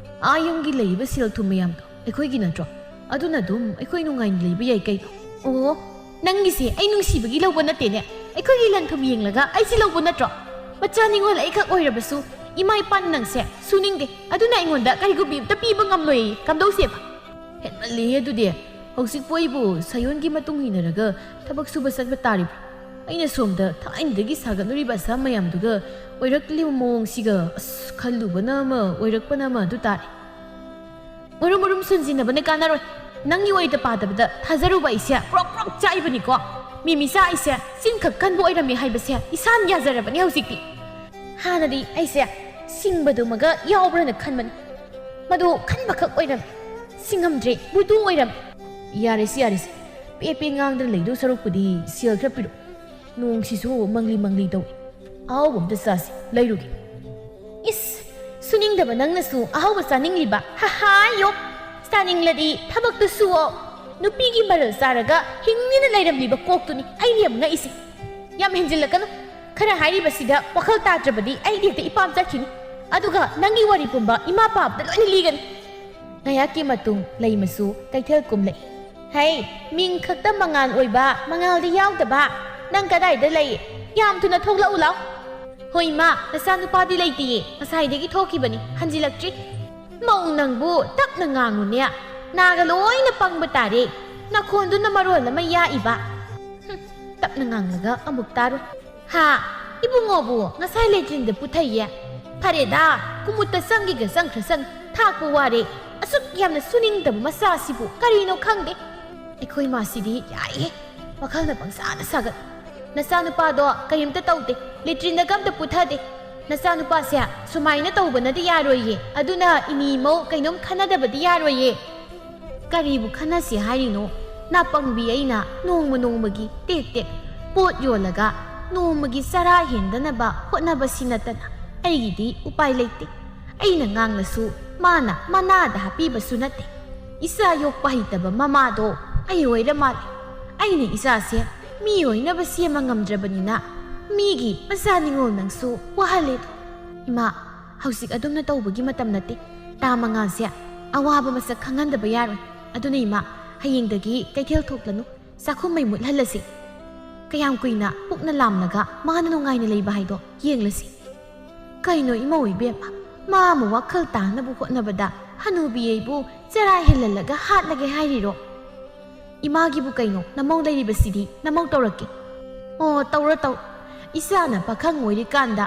ꯑꯥ ꯌꯨꯝꯒꯤ ꯂꯩꯔꯤꯕ ꯁꯦꯜ ꯊꯨꯝ ꯃꯌꯥꯝꯗꯣ ꯑꯩꯈꯣꯏꯒꯤ ꯅꯠꯇ꯭ꯔꯣ? ꯑꯗꯨꯅ ꯑꯗꯨꯝ ꯑꯩꯈꯣꯏ ꯅꯨꯡꯉꯥꯏꯅ ꯂꯩꯕ ꯌꯥꯏ ꯀꯩꯅꯣ꯫ ꯑꯣ, ꯅꯪꯒꯤꯁꯦ ꯑꯩ ꯅꯨꯡꯁꯤꯕꯒꯤ ꯂꯧꯕ ꯅꯠꯇꯦꯅꯦ꯫ ꯑꯩꯈꯣꯏꯒꯤ ꯂꯟ ꯊꯨꯝ ꯌꯦꯡꯂꯒ ꯑꯩꯁꯦ ꯂꯧꯕ ꯅꯠꯇ꯭ꯔꯣ? ꯃꯆꯥ ꯅꯤꯉꯣꯜ ꯑꯩꯈꯛ ꯑꯣꯏꯔꯕꯁꯨ ꯏꯃꯥ ꯏꯄꯥꯅ ꯅꯪꯁꯦ ꯁꯨꯅꯤꯡꯗꯦ꯫ ꯑꯗꯨꯅ ꯑꯩꯉꯣꯟꯗ ꯀꯔꯤꯒꯨꯝꯕꯤ ꯑꯝꯇ ꯄꯤꯕ ꯉꯝꯂꯣꯏꯌꯦ꯫ ꯀꯝꯗꯧꯁꯦꯕ? ꯍꯦꯟꯃꯜꯂꯦꯍꯦ ꯑꯗꯨꯗꯤ꯫ ꯍꯧꯖꯤꯛꯄꯨ ꯑꯩꯕꯨ ꯁꯥꯌꯣꯟꯒꯤ ꯃꯇꯨꯡ ꯏꯟꯅꯔꯒ ꯊꯕꯛ ꯁꯨꯕ ꯆꯠꯄ ꯇꯥꯔꯤꯕ꯭ꯔꯥ? ꯑꯩꯅ ꯁꯣꯝꯗ ꯊꯥꯏꯅꯗꯒꯤ ꯁꯥꯒꯠꯂꯨꯔꯤꯕ ꯑꯁꯥ ꯃꯌꯥꯝꯗꯨꯒ ꯑꯣꯏꯔꯛꯂꯤꯕ ꯃꯑꯣꯡꯁꯤꯒ, ꯑꯁ, ꯈꯜꯂꯨꯕꯅ ꯑꯃ, ꯑꯣꯏꯔꯛꯄꯅ ꯑꯃ ꯑꯗꯨ ꯇꯥꯔꯦ꯫ ꯃꯔꯨꯝ ꯃꯔꯨꯝ ꯁꯣꯟꯖꯤꯟꯅꯕꯅ ꯀꯥꯟꯅꯔꯣꯏ꯫ ꯅꯪꯒꯤ ꯑꯣꯏꯗ ꯄꯥꯗꯕꯗ ꯊꯥꯖꯔꯨꯕ ꯑꯩꯁꯦ ꯄ꯭ꯔꯣꯛ ꯄ꯭ꯔꯣꯛ ꯆꯥꯛꯏꯕꯅꯤꯀꯣ꯫ ꯃꯦꯃꯤꯆꯥ ꯑꯩꯁꯦ ꯆꯤꯟ ꯈꯛ ꯀꯟꯕ ꯑꯣꯏꯔꯝꯃꯦ ꯍꯥꯏꯕꯁꯦ ꯏꯁꯥꯅ ꯌꯥꯖꯔꯕꯅꯤ ꯍꯧꯖꯤꯛꯇꯤ꯫ ꯍꯥꯟꯅꯗꯤ ꯑꯩꯁꯦ ꯁꯤꯡꯕꯗꯨꯃꯒ ꯌꯥꯎꯕ꯭ꯔꯅ ꯈꯟꯕꯅꯤ꯫ ꯃꯗꯨ ꯈꯟꯕꯈꯛ ꯑꯣꯏꯔꯝꯃꯤ꯫ ꯁꯤꯡꯉꯝꯗ꯭ꯔꯦ, ꯕꯨꯗꯨ ꯑꯣꯏꯔꯝꯃꯤ꯫ ꯌꯥꯔꯦꯁꯦ, ꯌꯥꯔꯦꯁꯦ꯫ ꯄꯦ ꯄꯦ ꯉꯥꯡꯗꯅ ꯂꯩꯗꯧ ꯁꯔꯨꯛꯄꯨꯗꯤ ꯁꯦꯜ ꯈꯔ ꯄꯤꯔꯛꯑꯣ꯫ ꯅꯣꯡꯁꯤꯁꯨ ꯃꯪꯂꯤ ꯃꯪꯂꯤ ꯇꯧꯏ꯫ ꯑꯍꯥꯎꯕ ꯑꯝꯇ ꯆꯥꯁꯤ, ꯂꯩꯔꯨꯒꯦ꯫ ꯏꯁ, ꯁꯨꯅꯤꯡꯗꯕ ꯅꯪꯅꯁꯨ ꯑꯍꯥꯎꯕ ꯆꯥꯅꯤꯡꯂꯤꯕ? ꯍꯥꯍꯥ, ꯌꯣ꯫ ꯆꯥꯅꯤꯡꯂꯗꯤ ꯊꯕꯛꯇꯨ ꯁꯨꯑꯣ꯫ ꯅꯨꯄꯤꯒꯤ ꯃꯔꯜ ꯆꯥꯔꯒ ꯍꯤꯡꯅꯤꯅ ꯂꯩꯔꯝꯂꯤꯕ ꯀꯣꯛꯇꯨꯅꯤ ꯑꯩꯅ ꯌꯥꯝ ꯉꯛꯏꯁꯦ꯫ ꯌꯥꯝ ꯍꯦꯟꯖꯤꯜꯂꯛꯀꯅꯨ꯫ ꯈꯔ ꯍꯥꯏꯔꯤꯕꯁꯤꯗ ꯋꯥꯈꯜ ꯇꯥꯗ꯭ꯔꯕꯗꯤ ꯑꯩꯗꯤ ꯍꯦꯛꯇ ꯏꯄꯥꯝ ꯆꯠꯈꯤꯅꯤ꯫ ꯑꯗꯨꯒ ꯅꯪꯒꯤ ꯋꯥꯔꯤ ꯄꯨꯝꯕ ꯏꯃꯥ ꯄꯥꯕꯗ ꯂꯣꯏꯅ ꯂꯤꯒꯅꯤ꯫ ꯉꯥꯏꯍꯥꯛꯀꯤ ꯃꯇꯨꯡ ꯂꯩꯃꯁꯨ ꯀꯩꯊꯦꯜ ꯀꯨꯝꯂꯛꯏ꯫ "ꯍꯩ, ꯃꯤꯡ ꯈꯛꯇ ꯃꯉꯥꯜ ꯑꯣꯏꯕ, ꯃꯉꯥꯜꯗꯤ ꯌꯥꯎꯗꯕ, ꯅꯪ ꯀꯗꯥꯏꯗ ꯂꯩ? ꯌꯥꯝ ꯊꯨꯅ ꯊꯣꯛꯂꯛꯎ ꯂꯥꯎ꯫" "ꯍꯣꯏ ꯏꯃꯥ, ꯅꯆꯥꯅꯨꯄꯥꯗꯤ ꯂꯩꯇꯤꯌꯦ, ꯉꯁꯥꯏꯗꯒꯤ ꯊꯣꯛꯈꯤꯕꯅꯤ, ꯍꯟꯖꯤꯜꯂꯛꯇ꯭ꯔꯤ꯫" "ꯃꯧ ꯅꯪꯕꯨ ꯇꯞꯅ ꯉꯥꯡꯉꯨꯅꯦ, ꯅꯥꯒ ꯂꯣꯏꯅ ꯄꯪꯕ ꯇꯥꯔꯦ, ꯅꯈꯣꯟꯗꯨꯅ ꯃꯔꯣꯜ ꯑꯃ ꯌꯥꯛꯏꯕ꯫" "ꯍꯨꯝ, ꯇꯞꯅ ꯉꯥꯡꯂꯒ ꯑꯃꯨꯛ ꯇꯥꯔꯣꯏ꯫" "ꯍꯥ, ꯏꯕꯨꯡꯉꯣꯕꯨ ꯉꯁꯥꯏ ꯂꯦꯇ꯭ꯔꯤꯟꯗ ꯄꯨꯊꯩꯌꯦ꯫" "ꯐꯔꯦꯗ, ꯀꯨꯃꯨꯠꯇ ꯆꯪꯒꯦꯒ ꯆꯪꯈ꯭ꯔꯁꯅꯨ, ꯊꯥꯛꯄ ꯋꯥꯔꯦ꯫ ꯑꯁꯨꯛ ꯌꯥꯝꯅ ꯁꯨꯅꯤꯡꯗꯕ ꯃꯆꯥ ꯑꯁꯤꯕꯨ ꯀꯔꯤꯅꯣ ꯈꯪꯗꯦ꯫" "ꯑꯩꯈꯣꯏ ꯃꯥꯁꯤꯗꯤ ꯌꯥꯏꯍꯦ, ꯋꯥꯈꯜꯅ ꯄꯪꯁꯥꯗ ꯁꯥꯒꯠ꯫ ꯅꯆꯥꯅꯨꯄꯥꯗꯣ ꯀꯔꯤꯝꯇ ꯇꯧꯗꯦ, ꯂꯦꯇ꯭ꯔꯤꯟꯗꯒ ꯑꯝꯇ ꯄꯨꯊꯗꯦ꯫ ꯅꯆꯥꯅꯨꯄꯥꯁꯦ ꯁꯨꯃꯥꯏꯅ ꯇꯧꯕꯅꯗꯤ ꯌꯥꯔꯣꯏꯌꯦ, ꯑꯗꯨꯅ ꯏꯅꯤ ꯏꯃꯧ ꯀꯩꯅꯣꯝ ꯈꯟꯅꯗꯕꯗꯤ ꯌꯥꯔꯣꯏꯌꯦ꯫" "ꯀꯔꯤꯕꯨ ꯈꯟꯅꯁꯤ ꯍꯥꯏꯔꯤꯅꯣ? ꯅꯥꯄꯪꯕꯤ ꯑꯩꯅ ꯅꯣꯡꯃ ꯅꯣꯡꯃꯒꯤ ꯇꯦꯛ ꯇꯦꯛ ꯄꯣꯠ ꯌꯣꯜꯂꯒ ꯅꯣꯡꯃꯒꯤ ꯆꯔꯥ ꯍꯦꯟꯗꯅꯕ ꯍꯣꯠꯅꯕꯁꯤ ꯅꯠꯇꯅ ꯑꯩꯒꯤꯗꯤ ꯎꯄꯥꯏ ꯂꯩꯇꯦ꯫ ꯑꯩꯅ ꯉꯥꯡꯂꯁꯨ ꯃꯥꯅ ꯃꯅꯥꯗ ꯍꯥꯞꯄꯤꯕꯁꯨ ꯅꯠꯇꯦ꯫ ꯏꯆꯥ ꯌꯣꯛꯄ ꯍꯩꯇꯕ ꯃꯃꯥꯗꯣ ꯑꯩ ꯑꯣꯏꯔ ꯃꯥꯜꯂꯦ꯫ ꯑꯩꯅ ꯏꯆꯥꯁꯦ ꯃꯤ ꯑꯣꯏꯅꯕ ꯁꯦꯝꯕ ꯉꯝꯗ꯭ꯔꯕꯅꯤꯅ ꯃꯤꯒꯤ ꯃꯆꯥ ꯅꯤꯉꯣꯜ ꯅꯪꯁꯨ ꯋꯥꯍꯜꯂꯦꯗꯣ꯫" "ꯏꯃꯥ, ꯍꯧꯖꯤꯛ ꯑꯗꯨꯝꯅ ꯇꯧꯕꯒꯤ ꯃꯇꯝ ꯅꯠꯇꯦ꯫ ꯇꯥ ꯃꯉꯥꯜꯁꯦ ꯑꯋꯥꯕ ꯃꯁꯛ ꯈꯪꯍꯟꯗꯕ ꯌꯥꯔꯣꯏ꯫ ꯑꯗꯨꯅ ꯏꯃꯥ, ꯍꯌꯦꯡꯗꯒꯤ ꯀꯩꯊꯦꯜ ꯊꯣꯛꯂꯅꯨ꯫ ꯆꯥꯛꯈꯨꯝ ꯃꯩ ꯃꯨꯠꯍꯜꯂꯁꯤ꯫ ꯀꯌꯥꯝ ꯀꯨꯏꯅ ꯄꯨꯛꯅ ꯂꯥꯝꯂꯒ ꯃꯥꯅ ꯅꯨꯡꯉꯥꯏꯅ ꯂꯩꯕ ꯍꯥꯏꯗꯣ ꯌꯦꯡꯂꯁꯤ꯫" "ꯀꯩꯅꯣ ꯏꯃꯧ ꯏꯕꯦꯝꯃ, ꯃꯥ ꯑꯃ ꯋꯥꯈꯜ ꯇꯥꯅꯕ ꯍꯣꯠꯅꯕꯗ ꯍꯅꯨꯕꯤ ꯑꯩꯕꯨ ꯆꯔꯥ ꯍꯦꯜꯍꯜꯂꯒ ꯍꯥꯠꯂꯒꯦ ꯍꯥꯏꯔꯤꯔꯣ?" "ꯏꯃꯥꯒꯤꯕꯨ ꯀꯩꯅꯣ, ꯅꯃꯧ ꯂꯩꯔꯤꯕꯁꯤꯗꯤ ꯅꯃꯧ ꯇꯧꯔꯛꯀꯦ꯫" "ꯑꯣ, ꯇꯧꯔꯣ, ꯇꯧꯔꯣ꯫ ꯏꯆꯥꯅ ꯄꯥꯈꯪ ꯑꯣꯏꯔꯤꯀꯥꯟꯗ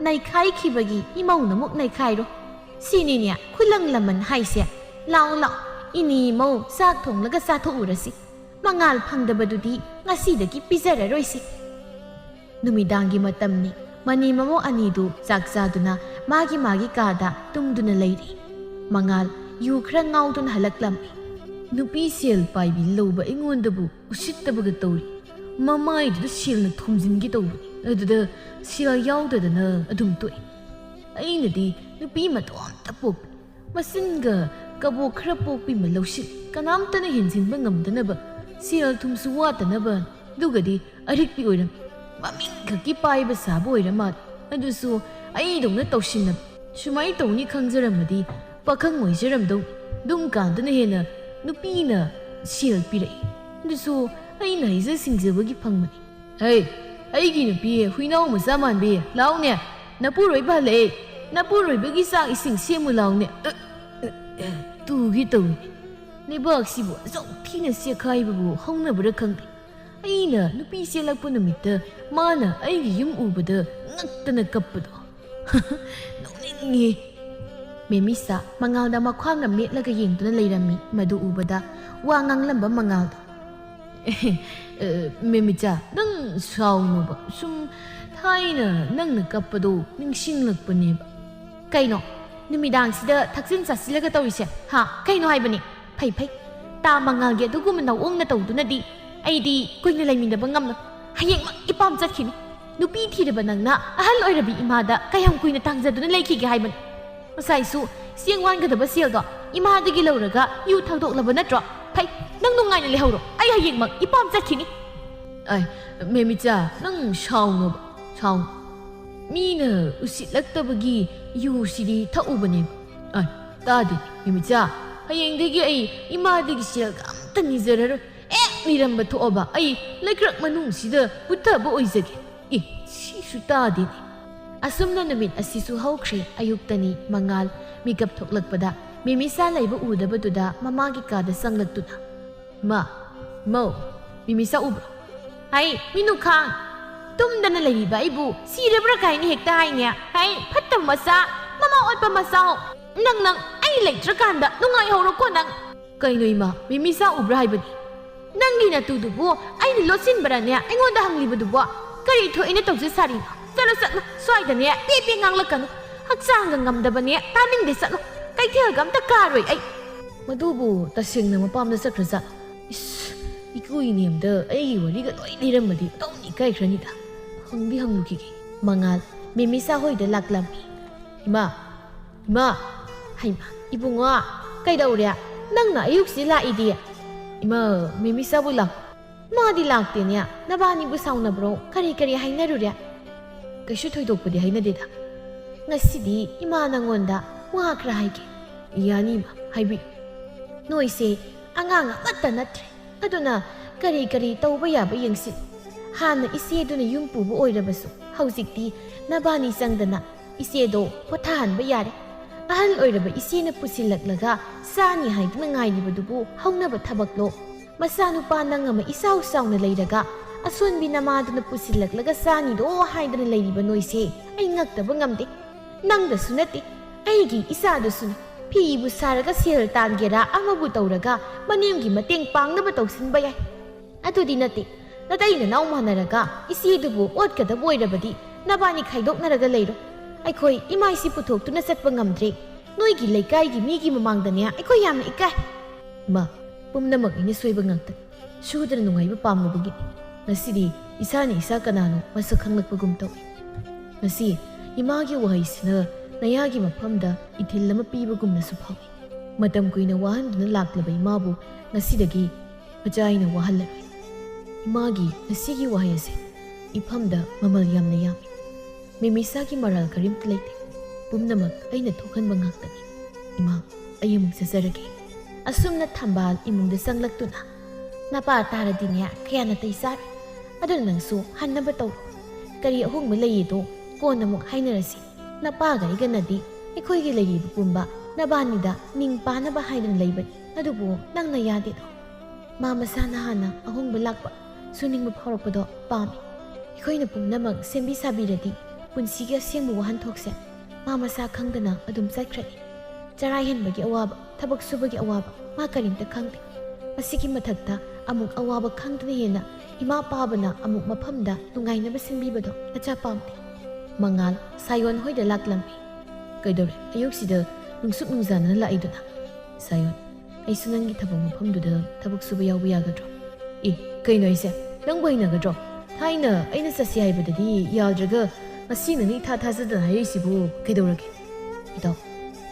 ꯅꯩꯈꯥꯏꯈꯤꯕꯒꯤ ꯏꯃꯧꯅ ꯑꯃꯨꯛ ꯅꯩꯈꯥꯏꯔꯣ꯫ ꯁꯤꯅꯤꯅꯦ ꯈꯨꯂꯪ ꯂꯃꯟ ꯍꯥꯏꯁꯦ꯫ ꯂꯥꯛꯑꯣ, ꯂꯥꯛꯑꯣ, ꯏꯅꯤ ꯏꯃꯧ ꯆꯥꯛ ꯊꯣꯡꯂꯒ ꯆꯥꯊꯣꯛꯎꯔꯁꯤ꯫ ꯃꯉꯥꯜ ꯐꯪꯗꯕꯗꯨꯗꯤ ꯉꯁꯤꯗꯒꯤ ꯄꯤꯖꯔꯔꯣꯏꯁꯤ꯫" ꯅꯨꯃꯤꯗꯥꯡꯒꯤ ꯃꯇꯝꯅꯤ꯫ ꯃꯅꯤ ꯃꯃꯧ ꯑꯅꯤꯗꯨ ꯆꯥꯛ ꯆꯥꯗꯨꯅ ꯃꯥꯒꯤ ꯃꯥꯒꯤ ꯀꯥꯗ ꯇꯨꯝꯗꯨꯅ ꯂꯩꯔꯤ꯫ ꯃꯉꯥꯜ ꯌꯨ ꯈꯔ ꯉꯥꯎꯗꯨꯅ ꯍꯜꯂꯛꯂꯝꯃꯤ꯫ "ꯅꯨꯄꯤ ꯁꯦꯜ ꯄꯥꯏꯕꯤ ꯂꯧꯕ ꯑꯩꯉꯣꯟꯗꯕꯨ ꯎꯁꯤꯠꯇꯕꯒ ꯇꯧꯔꯤ꯫ ꯃꯃꯥꯏꯗꯨꯗ ꯁꯦꯜꯅ ꯊꯣꯝꯖꯤꯟꯒꯦ ꯇꯧꯕꯅꯤ, ꯑꯗꯨꯗ ꯁꯦꯜ ꯌꯥꯎꯗꯗꯅ ꯑꯗꯨꯝ ꯇꯣꯛꯏ꯫ ꯑꯩꯅꯗꯤ ꯅꯨꯄꯤ ꯃꯇꯣꯝꯇ ꯄꯣꯛꯄꯅꯤ꯫ ꯃꯆꯤꯟꯒ ꯀꯕꯣꯛ ꯈꯔ ꯄꯣꯛꯄꯤ ꯑꯃ ꯂꯧꯁꯤꯜꯂꯤ꯫ ꯀꯅꯥꯝꯇꯅ ꯍꯦꯟꯖꯤꯟꯕ ꯉꯝꯗꯅꯕ, ꯁꯦꯜ ꯊꯨꯝꯁꯨ ꯋꯥꯠꯇꯅꯕ, ꯑꯗꯨꯒꯗꯤ ꯑꯔꯤꯛꯄꯤ ꯑꯣꯏꯔꯝꯃꯤ꯫ ꯃꯃꯤꯡ ꯈꯛꯀꯤ ꯄꯥꯏꯕ ꯁꯥꯕ ꯑꯣꯏꯔ ꯃꯥꯜꯂꯦ꯫ ꯑꯗꯨꯁꯨ ꯑꯩꯗꯧꯅ ꯇꯧꯁꯤꯟꯅꯕ꯫ ꯁꯨꯃꯥꯏꯅ ꯇꯧꯅꯤ ꯈꯪꯖꯔꯝꯃꯗꯤ ꯄꯥꯈꯪ ꯑꯣꯏꯖꯔꯝꯗꯧ꯫ ꯑꯗꯨꯝ ꯀꯥꯟꯗꯨꯅ ꯍꯦꯟꯅ ꯅꯨꯄꯤꯅ ꯁꯦꯜ ꯄꯤꯔꯛꯏ꯫ ꯑꯗꯨꯁꯨ ꯑꯩꯅ ꯍꯩꯖ ꯁꯤꯡꯖꯕꯒꯤ ꯐꯪꯕꯅꯤ꯫ "ꯍꯩ, ꯑꯩꯒꯤ ꯅꯨꯄꯤ ꯍꯨꯏꯅꯥꯎ ꯃꯆꯥ ꯃꯥꯟꯕꯤ, ꯂꯥꯎꯅꯦ꯫ ꯅꯄꯨꯔꯣꯏꯕ ꯍꯜꯂꯛꯑꯦ꯫ ꯅꯄꯨꯔꯣꯏꯕꯒꯤ ꯆꯥꯛ ꯏꯁꯤꯡ ꯁꯦꯝꯃꯨ ꯂꯥꯎꯅꯦ꯫" ꯑ, ꯑ, ꯑ, ꯇꯨꯒꯦ ꯇꯧꯏ꯫ ꯂꯩꯕꯥꯛꯁꯤꯕꯨ ꯑꯁꯨꯛ ꯊꯤꯅ ꯆꯦꯛꯈꯥꯏꯕꯕꯨ ꯍꯧꯅꯕ꯭ꯔꯥ ꯈꯪꯗꯦ꯫ ꯑꯩꯅ ꯅꯨꯄꯤ ꯆꯦꯜꯂꯛꯄ ꯅꯨꯃꯤꯠꯇ ꯃꯥꯅ ꯑꯩꯒꯤ ꯌꯨꯝ ꯎꯕꯗ ꯉꯛꯇꯅ ꯀꯞꯄꯗꯣ꯫ ꯅꯣꯛꯅꯤꯡꯉꯤ꯫ ꯃꯦꯃꯤꯁꯥ ꯃꯉꯥꯜꯗ ꯃꯈ꯭ꯋꯥꯡꯅ ꯃꯦꯠꯂꯒ ꯌꯦꯡꯗꯨꯅ ꯂꯩꯔꯝꯃꯤ꯫ ꯃꯗꯨ ꯎꯕꯗ ꯋꯥ ꯉꯥꯡꯂꯝꯕ ꯃꯉꯥꯜꯗꯣ꯫ "ꯑ, ꯃꯦꯃꯤꯆꯥ, ꯅꯪ ꯁꯥꯎꯅꯣꯕ꯫ ꯁꯨꯝ ꯊꯥꯏꯅ ꯅꯪꯅ ꯀꯞꯄꯗꯣ ꯅꯤꯡꯁꯤꯡꯂꯛꯄꯅꯦꯕ꯫" "ꯀꯩꯅꯣ? ꯅꯨꯃꯤꯗꯥꯡꯁꯤꯗ ꯊꯛꯆꯤꯟ ꯆꯥꯁꯤꯜꯂꯒ ꯇꯧꯔꯤꯁꯦ? ꯍꯥ? ꯀꯩꯅꯣ ꯍꯥꯏꯕꯅꯤ?" "ꯐꯩ, ꯐꯩ꯫ ꯇꯥ ꯃꯉꯥꯜꯒꯤ ꯑꯗꯨꯒꯨꯝꯕ ꯅꯧꯑꯣꯡꯅ ꯇꯧꯗꯨꯅꯗꯤ ꯑꯩꯗꯤ ꯀꯨꯏꯅ ꯂꯩꯃꯤꯟꯅꯕ ꯉꯝꯂꯣꯏ꯫ ꯍꯌꯦꯡꯃꯛ ꯏꯄꯥꯝ ꯆꯠꯈꯤꯅꯤ꯫ ꯅꯨꯄꯤ ꯊꯤꯔꯕ ꯅꯪꯅ ꯑꯍꯜ ꯑꯣꯏꯔꯕꯤ ꯏꯃꯥꯗ ꯀꯌꯥꯝ ꯀꯨꯏꯅ ꯇꯥꯡꯖꯗꯨꯅ ꯂꯩꯈꯤꯒꯦ ꯍꯥꯏꯕꯅꯤ? ꯉꯁꯥꯏꯁꯨ ꯆꯦꯡ ꯋꯥꯟꯒꯗꯕ ꯁꯦꯜꯗꯣ ꯏꯃꯥꯗꯒꯤ ꯂꯧꯔꯒ ꯌꯨ ꯊꯛꯇꯣꯛꯂꯕ ꯅꯠꯇ꯭ꯔꯣ? ꯐꯩ, ꯅꯪ ꯅꯨꯡꯉꯥꯏꯅ ꯂꯩꯍꯧꯔꯣ꯫ ꯑꯩ ꯍꯌꯦꯡꯃꯛ ꯏꯄꯥꯝ ꯆꯠꯈꯤꯅꯤ꯫" "ꯑꯥꯏ, ꯃꯦꯃꯤꯆꯥ, ꯅꯪ ꯁꯥꯎꯅꯣꯕ, ꯁꯥꯎꯅꯣ꯫ ꯃꯤꯅ ꯎꯁꯤꯠꯂꯛꯇꯕꯒꯤ ꯌꯨꯁꯤꯗꯤ ꯊꯛꯎꯕꯅꯦꯕ꯫" "ꯑꯥꯏ, ꯇꯥꯗꯦ, ꯃꯦꯃꯤꯆꯥ꯫ ꯍꯌꯦꯡꯗꯒꯤ ꯑꯩ ꯏꯃꯥꯗꯒꯤ ꯁꯦꯜꯒ ꯑꯝꯇ ꯅꯤꯖꯔꯔꯣꯏ꯫ ꯍꯦꯛ ꯅꯤꯔꯝꯕ ꯊꯣꯛꯑꯕ ꯑꯩ ꯂꯩꯀ꯭ꯔꯛ ꯃꯅꯨꯡꯁꯤꯗ ꯄꯨꯊꯕ ꯑꯣꯏꯖꯒꯦ꯫ ꯑꯦ, ꯁꯤꯁꯨ ꯇꯥꯗꯦꯅꯦ꯫" ꯑꯁꯨꯝꯅ ꯅꯨꯃꯤꯠ ꯑꯁꯤꯁꯨ ꯍꯧꯈ꯭ꯔꯦ꯫ ꯑꯌꯨꯛꯇꯅꯤ꯫ ꯃꯉꯥꯜ ꯃꯤꯀꯞ ꯊꯣꯛꯂꯛꯄꯗ ꯃꯦꯃꯤꯁꯥ ꯂꯩꯕ ꯎꯗꯕꯗꯨꯗ ꯃꯃꯥꯒꯤ ꯀꯥꯗ ꯆꯪꯂꯛꯇꯨꯅ, "ꯃꯥ, ꯃꯧ, ꯃꯦꯃꯤꯁꯥ ꯎꯕ꯭ꯔꯣ?" "ꯍꯩ, ꯃꯤꯅꯨꯈꯥꯡ, ꯇꯨꯝꯗꯅ ꯂꯩꯔꯤꯕ ꯑꯩꯕꯨ ꯁꯤꯔꯕ꯭ꯔꯥ ꯀꯥꯏꯅ ꯍꯦꯛꯇ ꯍꯥꯏꯅꯦ꯫ ꯍꯩ, ꯐꯠꯇꯕ ꯃꯆꯥ, ꯃꯃꯥ ꯑꯣꯠꯄ ꯃꯆꯥ ꯍꯣ꯫ ꯅꯪ, ꯅꯪ, ꯑꯩ ꯂꯩꯇ꯭ꯔꯀꯥꯟꯗ ꯅꯨꯡꯉꯥꯏꯍꯧꯔꯣꯀꯣ ꯅꯪ꯫" "ꯀꯩꯅꯣ ꯏꯃꯥ, ꯃꯦꯃꯤꯁꯥ ꯎꯕ꯭ꯔꯥ ꯍꯥꯏꯕꯅꯤ?" "ꯅꯪꯒꯤ ꯅꯇꯨꯗꯨꯕꯨ ꯑꯩꯅ ꯂꯣꯠꯁꯤꯟꯕ꯭ꯔꯥꯅꯦ ꯑꯩꯉꯣꯟꯗ ꯍꯪꯂꯤꯕꯗꯨꯕꯣ? ꯀꯔꯤ ꯊꯣꯛꯏꯅ ꯇꯧꯖ ꯁꯥꯔꯤꯅꯣ? ꯆꯠꯂꯣ, ꯆꯠꯂꯣ, ꯁ꯭ꯋꯥꯏꯗꯅꯦ ꯄꯦ ꯄꯦ ꯉꯥꯡꯂꯛꯀꯅꯨ꯫ ꯍꯛꯆꯥꯡꯒ ꯉꯝꯗꯕꯅꯦ, ꯇꯥꯅꯤꯡꯗꯦ, ꯆꯠꯂꯣ꯫ ꯀꯩꯊꯦꯜꯒ ꯑꯝꯇ ꯀꯥꯔꯣꯏ ꯑꯩ꯫" "ꯃꯗꯨꯕꯨ ꯇꯁꯦꯡꯅ ꯃꯄꯥꯝꯗ ꯆꯠꯈ꯭ꯔꯖꯥꯠꯂꯣ? ꯏꯁ, ꯏꯀꯨꯏ ꯏꯅꯦꯝꯗ ꯑꯩꯒꯤ ꯋꯥꯔꯤꯒ ꯂꯣꯏ ꯂꯤꯔꯝꯃꯗꯤ ꯑꯣꯟꯊꯣꯛꯅ ꯏꯀꯥꯏꯈ꯭ꯔꯅꯤꯗ꯫" ꯈꯪꯗꯤ ꯍꯪꯂꯨꯈꯤꯒꯦ꯫ ꯃꯉꯥꯜ ꯃꯦꯃꯤꯁꯥ ꯍꯣꯏꯗ ꯂꯥꯛꯂꯝꯃꯤ꯫ "ꯏꯃꯥ, ꯏꯃꯥ!" "ꯍꯩꯃꯥ, ꯏꯕꯨꯡꯉꯣ, ꯀꯩꯗꯧꯔꯦ? ꯅꯪꯅ ꯑꯌꯨꯛꯁꯤ ꯂꯥꯛꯏꯗꯤ?" "ꯏꯃꯥ, ꯃꯦꯃꯤꯁꯥꯕꯨ ꯂꯥꯛ..." "ꯃꯥꯗꯤ ꯂꯥꯛꯇꯦꯅꯦ꯫ ꯅꯕꯥꯅꯤꯕꯨ ꯁꯥꯎꯅꯕ꯭ꯔꯣ? ꯀꯔꯤ ꯀꯔꯤ ꯍꯥꯏꯅꯔꯨꯔꯦ?" "ꯀꯩꯁꯨ ꯊꯣꯏꯗꯣꯛꯄꯗꯤ ꯍꯥꯏꯅꯗꯦꯗ꯫ ꯉꯁꯤꯗꯤ ꯏꯃꯥ ꯅꯪꯉꯣꯟꯗ ꯋꯥ ꯈꯔ ꯍꯥꯏꯒꯦ꯫" "ꯌꯥꯅꯤ ꯏꯃꯥ, ꯍꯥꯏꯕꯤꯌꯨ꯫" "ꯅꯣꯏꯁꯦ ꯑꯉꯥꯡ ꯑꯃꯠꯇ ꯅꯠꯇ꯭ꯔꯦ꯫ ꯑꯗꯨꯅ ꯀꯔꯤ ꯀꯔꯤ ꯇꯧꯕ ꯌꯥꯕ ꯌꯦꯡꯁꯤꯜꯂꯨ꯫ ꯍꯥꯟꯅ ꯏꯆꯦꯗꯨꯅ ꯌꯨꯝ ꯄꯨꯕ ꯑꯣꯏꯔꯕꯁꯨ ꯍꯧꯖꯤꯛꯇꯤ ꯅꯕꯥꯅꯤ ꯆꯪꯗꯅ ꯏꯆꯦꯗꯣ ꯄꯣꯊꯥꯍꯟꯕ ꯌꯥꯔꯦ꯫ ꯑꯍꯜ ꯑꯣꯏꯔꯕ ꯏꯆꯦꯅ ꯄꯨꯁꯤꯜꯂꯛꯂꯒ ꯆꯥꯅꯤ ꯍꯥꯏꯗꯨꯅ ꯉꯥꯏꯔꯤꯕꯗꯨꯕꯨ ꯍꯧꯅꯕ ꯊꯕꯛꯂꯣ? ꯃꯆꯥꯅꯨꯄꯥ ꯅꯪ ꯑꯃ ꯏꯆꯥꯎ ꯆꯥꯎꯅ ꯂꯩꯔꯒ ꯑꯁꯣꯟꯕꯤ ꯅꯃꯥꯗꯨꯅ ꯄꯨꯁꯤꯜꯂꯛꯂꯒ ꯆꯥꯅꯤꯗꯣ ꯍꯥꯏꯗꯅ ꯂꯩꯔꯤꯕ ꯅꯣꯏꯁꯦ ꯑꯩ ꯉꯛꯇꯕ ꯉꯝꯗꯦ꯫ ꯅꯪꯗꯁꯨ ꯅꯠꯇꯦ, ꯑꯩꯒꯤ ꯏꯆꯥꯗꯁꯨꯅꯤ꯫ ꯐꯤꯕꯨ ꯁꯥꯔꯒ ꯁꯦꯜ ꯇꯥꯟꯒꯦꯔꯥ ꯑꯃꯕꯨ ꯇꯧꯔꯒ ꯃꯅꯦꯝꯒꯤ ꯃꯇꯦꯡ ꯄꯥꯡꯅꯕ ꯇꯧꯁꯤꯟꯕ ꯌꯥꯏ꯫ ꯑꯗꯨꯗꯤ ꯅꯠꯇꯦ, ꯅꯇꯩ ꯅꯅꯥꯎ ꯃꯥꯟꯅꯔꯒ ꯏꯆꯦꯗꯨꯕꯨ ꯑꯣꯠꯀꯗꯕ ꯑꯣꯏꯔꯕꯗꯤ ꯅꯕꯥꯅꯤ ꯈꯥꯏꯗꯣꯛꯅꯔꯒ ꯂꯩꯔꯣ꯫ ꯑꯩꯈꯣꯏ ꯏꯃꯥ ꯏꯆꯦ ꯄꯨꯊꯣꯛꯇꯨꯅ ꯆꯠꯄ ꯉꯝꯗ꯭ꯔꯦ꯫ ꯅꯣꯏꯒꯤ ꯂꯩꯀꯥꯏꯒꯤ ꯃꯤꯒꯤ ꯃꯃꯥꯡꯗꯅꯦ ꯑꯩꯈꯣꯏ ꯌꯥꯝꯅ ꯏꯀꯥꯏ꯫" "ꯏꯃꯥ, ꯄꯨꯝꯅꯃꯛ ꯑꯩꯅ ꯁꯣꯏꯕ ꯉꯥꯛꯇꯅꯤ꯫ ꯁꯨꯗꯅ ꯅꯨꯡꯉꯥꯏꯕ ꯄꯥꯝꯂꯨꯕꯒꯤꯅꯤ꯫ ꯉꯁꯤꯗꯤ ꯏꯁꯥꯅ ꯏꯁꯥ ꯀꯅꯥꯅꯣ ꯃꯁꯛ ꯈꯪꯂꯛꯄꯒꯨꯝ ꯇꯧꯏ꯫ ꯉꯁꯤ ꯏꯃꯥꯒꯤ ꯋꯥꯍꯩꯁꯤꯅ ꯅꯌꯥꯒꯤ ꯃꯐꯝꯗ ꯏꯊꯤꯜ ꯑꯃ ꯄꯤꯕꯒꯨꯝꯅꯁꯨ ꯐꯥꯎꯏ꯫ ꯃꯇꯝ ꯀꯨꯏꯅ ꯋꯥꯍꯟꯗꯨꯅ ꯂꯥꯛꯂꯕ ꯏꯃꯥꯕꯨ ꯉꯁꯤꯗꯒꯤ ꯃꯆꯥ ꯑꯩꯅ ꯋꯥꯍꯜꯂꯔꯣꯏ꯫" ꯏꯃꯥꯒꯤ ꯉꯁꯤꯒꯤ ꯋꯥꯍꯩ ꯑꯁꯦ ꯏꯐꯝꯗ ꯃꯃꯜ ꯌꯥꯝꯅ ꯌꯥꯝꯃꯤ꯫ ꯃꯤꯃꯤꯁꯥꯒꯤ ꯃꯔꯥꯜ ꯀꯔꯤꯝꯇ ꯂꯩꯇꯦ꯫ ꯄꯨꯝꯅꯃꯛ ꯑꯩꯅ ꯊꯣꯛꯍꯟꯕ ꯉꯥꯛꯇꯅꯤ꯫ ꯏꯃꯥ, ꯑꯩ ꯑꯃꯨꯛ ꯆꯠꯆꯔꯒꯦ꯫ ꯑꯁꯨꯝꯅ ꯊꯝꯕꯥꯜ ꯏꯃꯨꯡꯗ ꯆꯪꯂꯛꯇꯨꯅ, "ꯅꯄꯥ ꯇꯥꯔꯗꯤꯅꯦ ꯀꯌꯥ ꯅꯥꯇꯩ ꯆꯥꯔꯣꯏ꯫ ꯑꯗꯨꯅ ꯅꯪꯁꯨ ꯍꯟꯅꯕ ꯇꯧꯔꯣ꯫ ꯀꯔꯤ ꯑꯍꯣꯡꯕ ꯂꯩꯌꯦꯗꯣ ꯀꯣꯟꯅ ꯑꯃꯨꯛ ꯍꯥꯏꯅꯔꯁꯤ꯫ ꯅꯄꯥꯒ ꯑꯩꯒꯅꯗꯤ ꯑꯩꯈꯣꯏꯒꯤ ꯂꯩꯔꯤꯕ ꯄꯨꯝꯕ ꯅꯕꯥꯅꯤꯗ ꯅꯤꯡ ꯄꯥꯅꯕ ꯍꯥꯏꯗꯨꯅ ꯂꯩꯕꯅꯤ꯫ ꯑꯗꯨꯕꯨ ꯅꯪꯅ ꯌꯥꯗꯦꯗꯣ꯫ ꯃꯥ ꯃꯁꯥꯅ ꯍꯥꯟꯅ ꯑꯍꯣꯡꯕ ꯂꯥꯛꯄ, ꯁꯨꯅꯤꯡꯕ ꯐꯥꯎꯔꯛꯄꯗꯣ ꯄꯥꯝꯃꯤ꯫ ꯑꯩꯈꯣꯏꯅ ꯄꯨꯝꯅꯃꯛ ꯁꯦꯝꯕꯤ ꯁꯥꯕꯤꯔꯗꯤ ꯄꯨꯟꯁꯤꯒꯤ ꯑꯁꯦꯡꯕ ꯋꯥꯍꯟꯊꯣꯛꯁꯦ ꯃꯥ ꯃꯁꯥ ꯈꯪꯗꯅ ꯑꯗꯨꯝ ꯆꯠꯈ꯭ꯔꯅꯤ꯫ ꯆꯔꯥ ꯍꯦꯟꯕꯒꯤ ꯑꯋꯥꯕ, ꯊꯕꯛ ꯁꯨꯕꯒꯤ ꯑꯋꯥꯕ ꯃꯥ ꯀꯔꯤꯝꯇ ꯈꯪꯗꯦ꯫ ꯃꯁꯤꯒꯤ ꯃꯊꯛꯇ ꯑꯃꯨꯛ ꯑꯋꯥꯕ ꯈꯪꯗꯅ ꯍꯦꯟꯅ ꯏꯃꯥ ꯄꯥꯕꯅ ꯑꯃꯨꯛ ꯃꯐꯝꯗ ꯅꯨꯡꯉꯥꯏꯅꯕ ꯁꯤꯟꯕꯤꯕꯗꯣ ꯅꯆꯥ ꯄꯥꯝꯗꯦ꯫ ꯃꯉꯥꯜ ꯁꯥꯌꯣꯟ ꯍꯣꯏꯗ ꯂꯥꯛꯂꯝꯃꯤ꯫ "ꯀꯩꯗꯧꯔꯦ? ꯑꯌꯨꯛꯁꯤꯗ ꯅꯨꯡꯁꯨꯛ ꯅꯨꯡꯖꯥꯅꯅ ꯂꯥꯛꯏꯗꯨꯅ?" "ꯁꯥꯌꯣꯟ, ꯑꯩꯁꯨ ꯅꯪꯒꯤ ꯊꯕꯛ ꯃꯐꯝꯗꯨꯗ ꯊꯕꯛ ꯁꯨꯕ ꯌꯥꯎꯕ ꯌꯥꯒꯗ꯭ꯔꯣ?" "ꯑꯦ, ꯀꯩꯅꯣ ꯍꯥꯏꯁꯦ? ꯅꯪꯕꯨ ꯍꯩꯅꯒꯗ꯭ꯔꯣ? ꯊꯥꯏꯅ ꯑꯩꯅ ꯆꯠꯁꯤ ꯍꯥꯏꯕꯗꯗꯤ ꯌꯥꯗ꯭ꯔꯒ ꯉꯁꯤ ꯅꯪꯅ ꯏꯊꯥ ꯊꯥꯖꯗꯅ ꯍꯥꯏꯔꯛꯏꯁꯤꯕꯨ ꯀꯩꯗꯧꯔꯒꯦ?" "ꯏꯇꯥꯎ,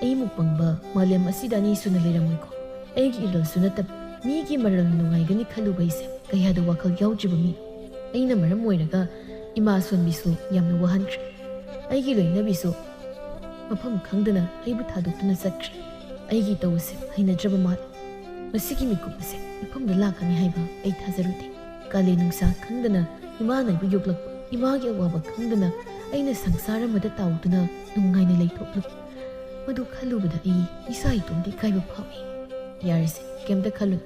ꯑꯩꯃꯨꯛ ꯄꯪꯕ ꯃꯥꯂꯦꯝ ꯑꯁꯤꯗ ꯑꯅꯤ ꯁꯨꯅ ꯂꯩꯔꯝꯃꯣꯏꯀꯣ꯫ ꯑꯩꯒꯤ ꯏꯔꯜꯁꯨ ꯅꯠꯇꯕ ꯃꯤꯒꯤ ꯃꯔꯜꯅ ꯅꯨꯡꯉꯥꯏꯒꯅꯤ ꯈꯜꯂꯨꯕ ꯑꯩꯁꯦ ꯀꯌꯥꯗ ꯋꯥꯈꯜ ꯌꯥꯎꯗ꯭ꯔꯤꯕ ꯃꯤ꯫ ꯑꯩꯅ ꯃꯔꯝ ꯑꯣꯏꯔꯒ ꯏꯃꯥ ꯑꯁꯣꯟꯕꯤꯁꯨ ꯌꯥꯝꯅ ꯋꯥꯍꯟꯈ꯭ꯔꯦ꯫ ꯑꯩꯒꯤ ꯂꯣꯏꯅꯕꯤꯁꯨ ꯃꯐꯝ ꯈꯪꯗꯅ ꯑꯩꯕꯨ ꯊꯥꯗꯣꯛꯇꯨꯅ ꯆꯠꯈ꯭ꯔꯦ꯫ ꯑꯩꯒꯤ ꯏꯇꯧ ꯑꯁꯦ ꯍꯩꯅꯗ꯭ꯔꯕ ꯃꯥꯜꯂꯦ꯫ ꯃꯁꯤꯒꯤ ꯃꯤꯀꯨꯞ ꯑꯁꯦ ꯃꯤꯐꯝꯗ ꯂꯥꯛꯀꯅꯤ ꯍꯥꯏꯕ ꯑꯩ ꯊꯥꯖꯔꯨꯗꯦ꯫ ꯀꯥꯂꯦꯟ ꯅꯨꯡꯁꯥ ꯈꯪꯗꯅ ꯏꯃꯥꯅ ꯑꯩꯕꯨ ꯌꯣꯛꯂꯛꯄ, ꯏꯃꯥꯒꯤ ꯑꯋꯥꯕ ꯈꯪꯗꯅ ꯑꯩꯅ ꯁꯪꯁꯥꯔ ꯑꯃꯗ ꯇꯥꯎꯗꯨꯅ ꯅꯨꯡꯉꯥꯏꯅ ꯂꯩꯊꯣꯛꯂꯨꯕ, ꯃꯗꯨ ꯈꯜꯂꯨꯕꯗ ꯑꯩ ꯏꯁꯥ ꯏꯇꯣꯝꯇ ꯏꯀꯥꯏꯕ ꯐꯥꯎꯏ꯫ ꯌꯥꯔꯦꯁꯦ, ꯀꯩꯝꯇ ꯈꯜꯂꯨ꯫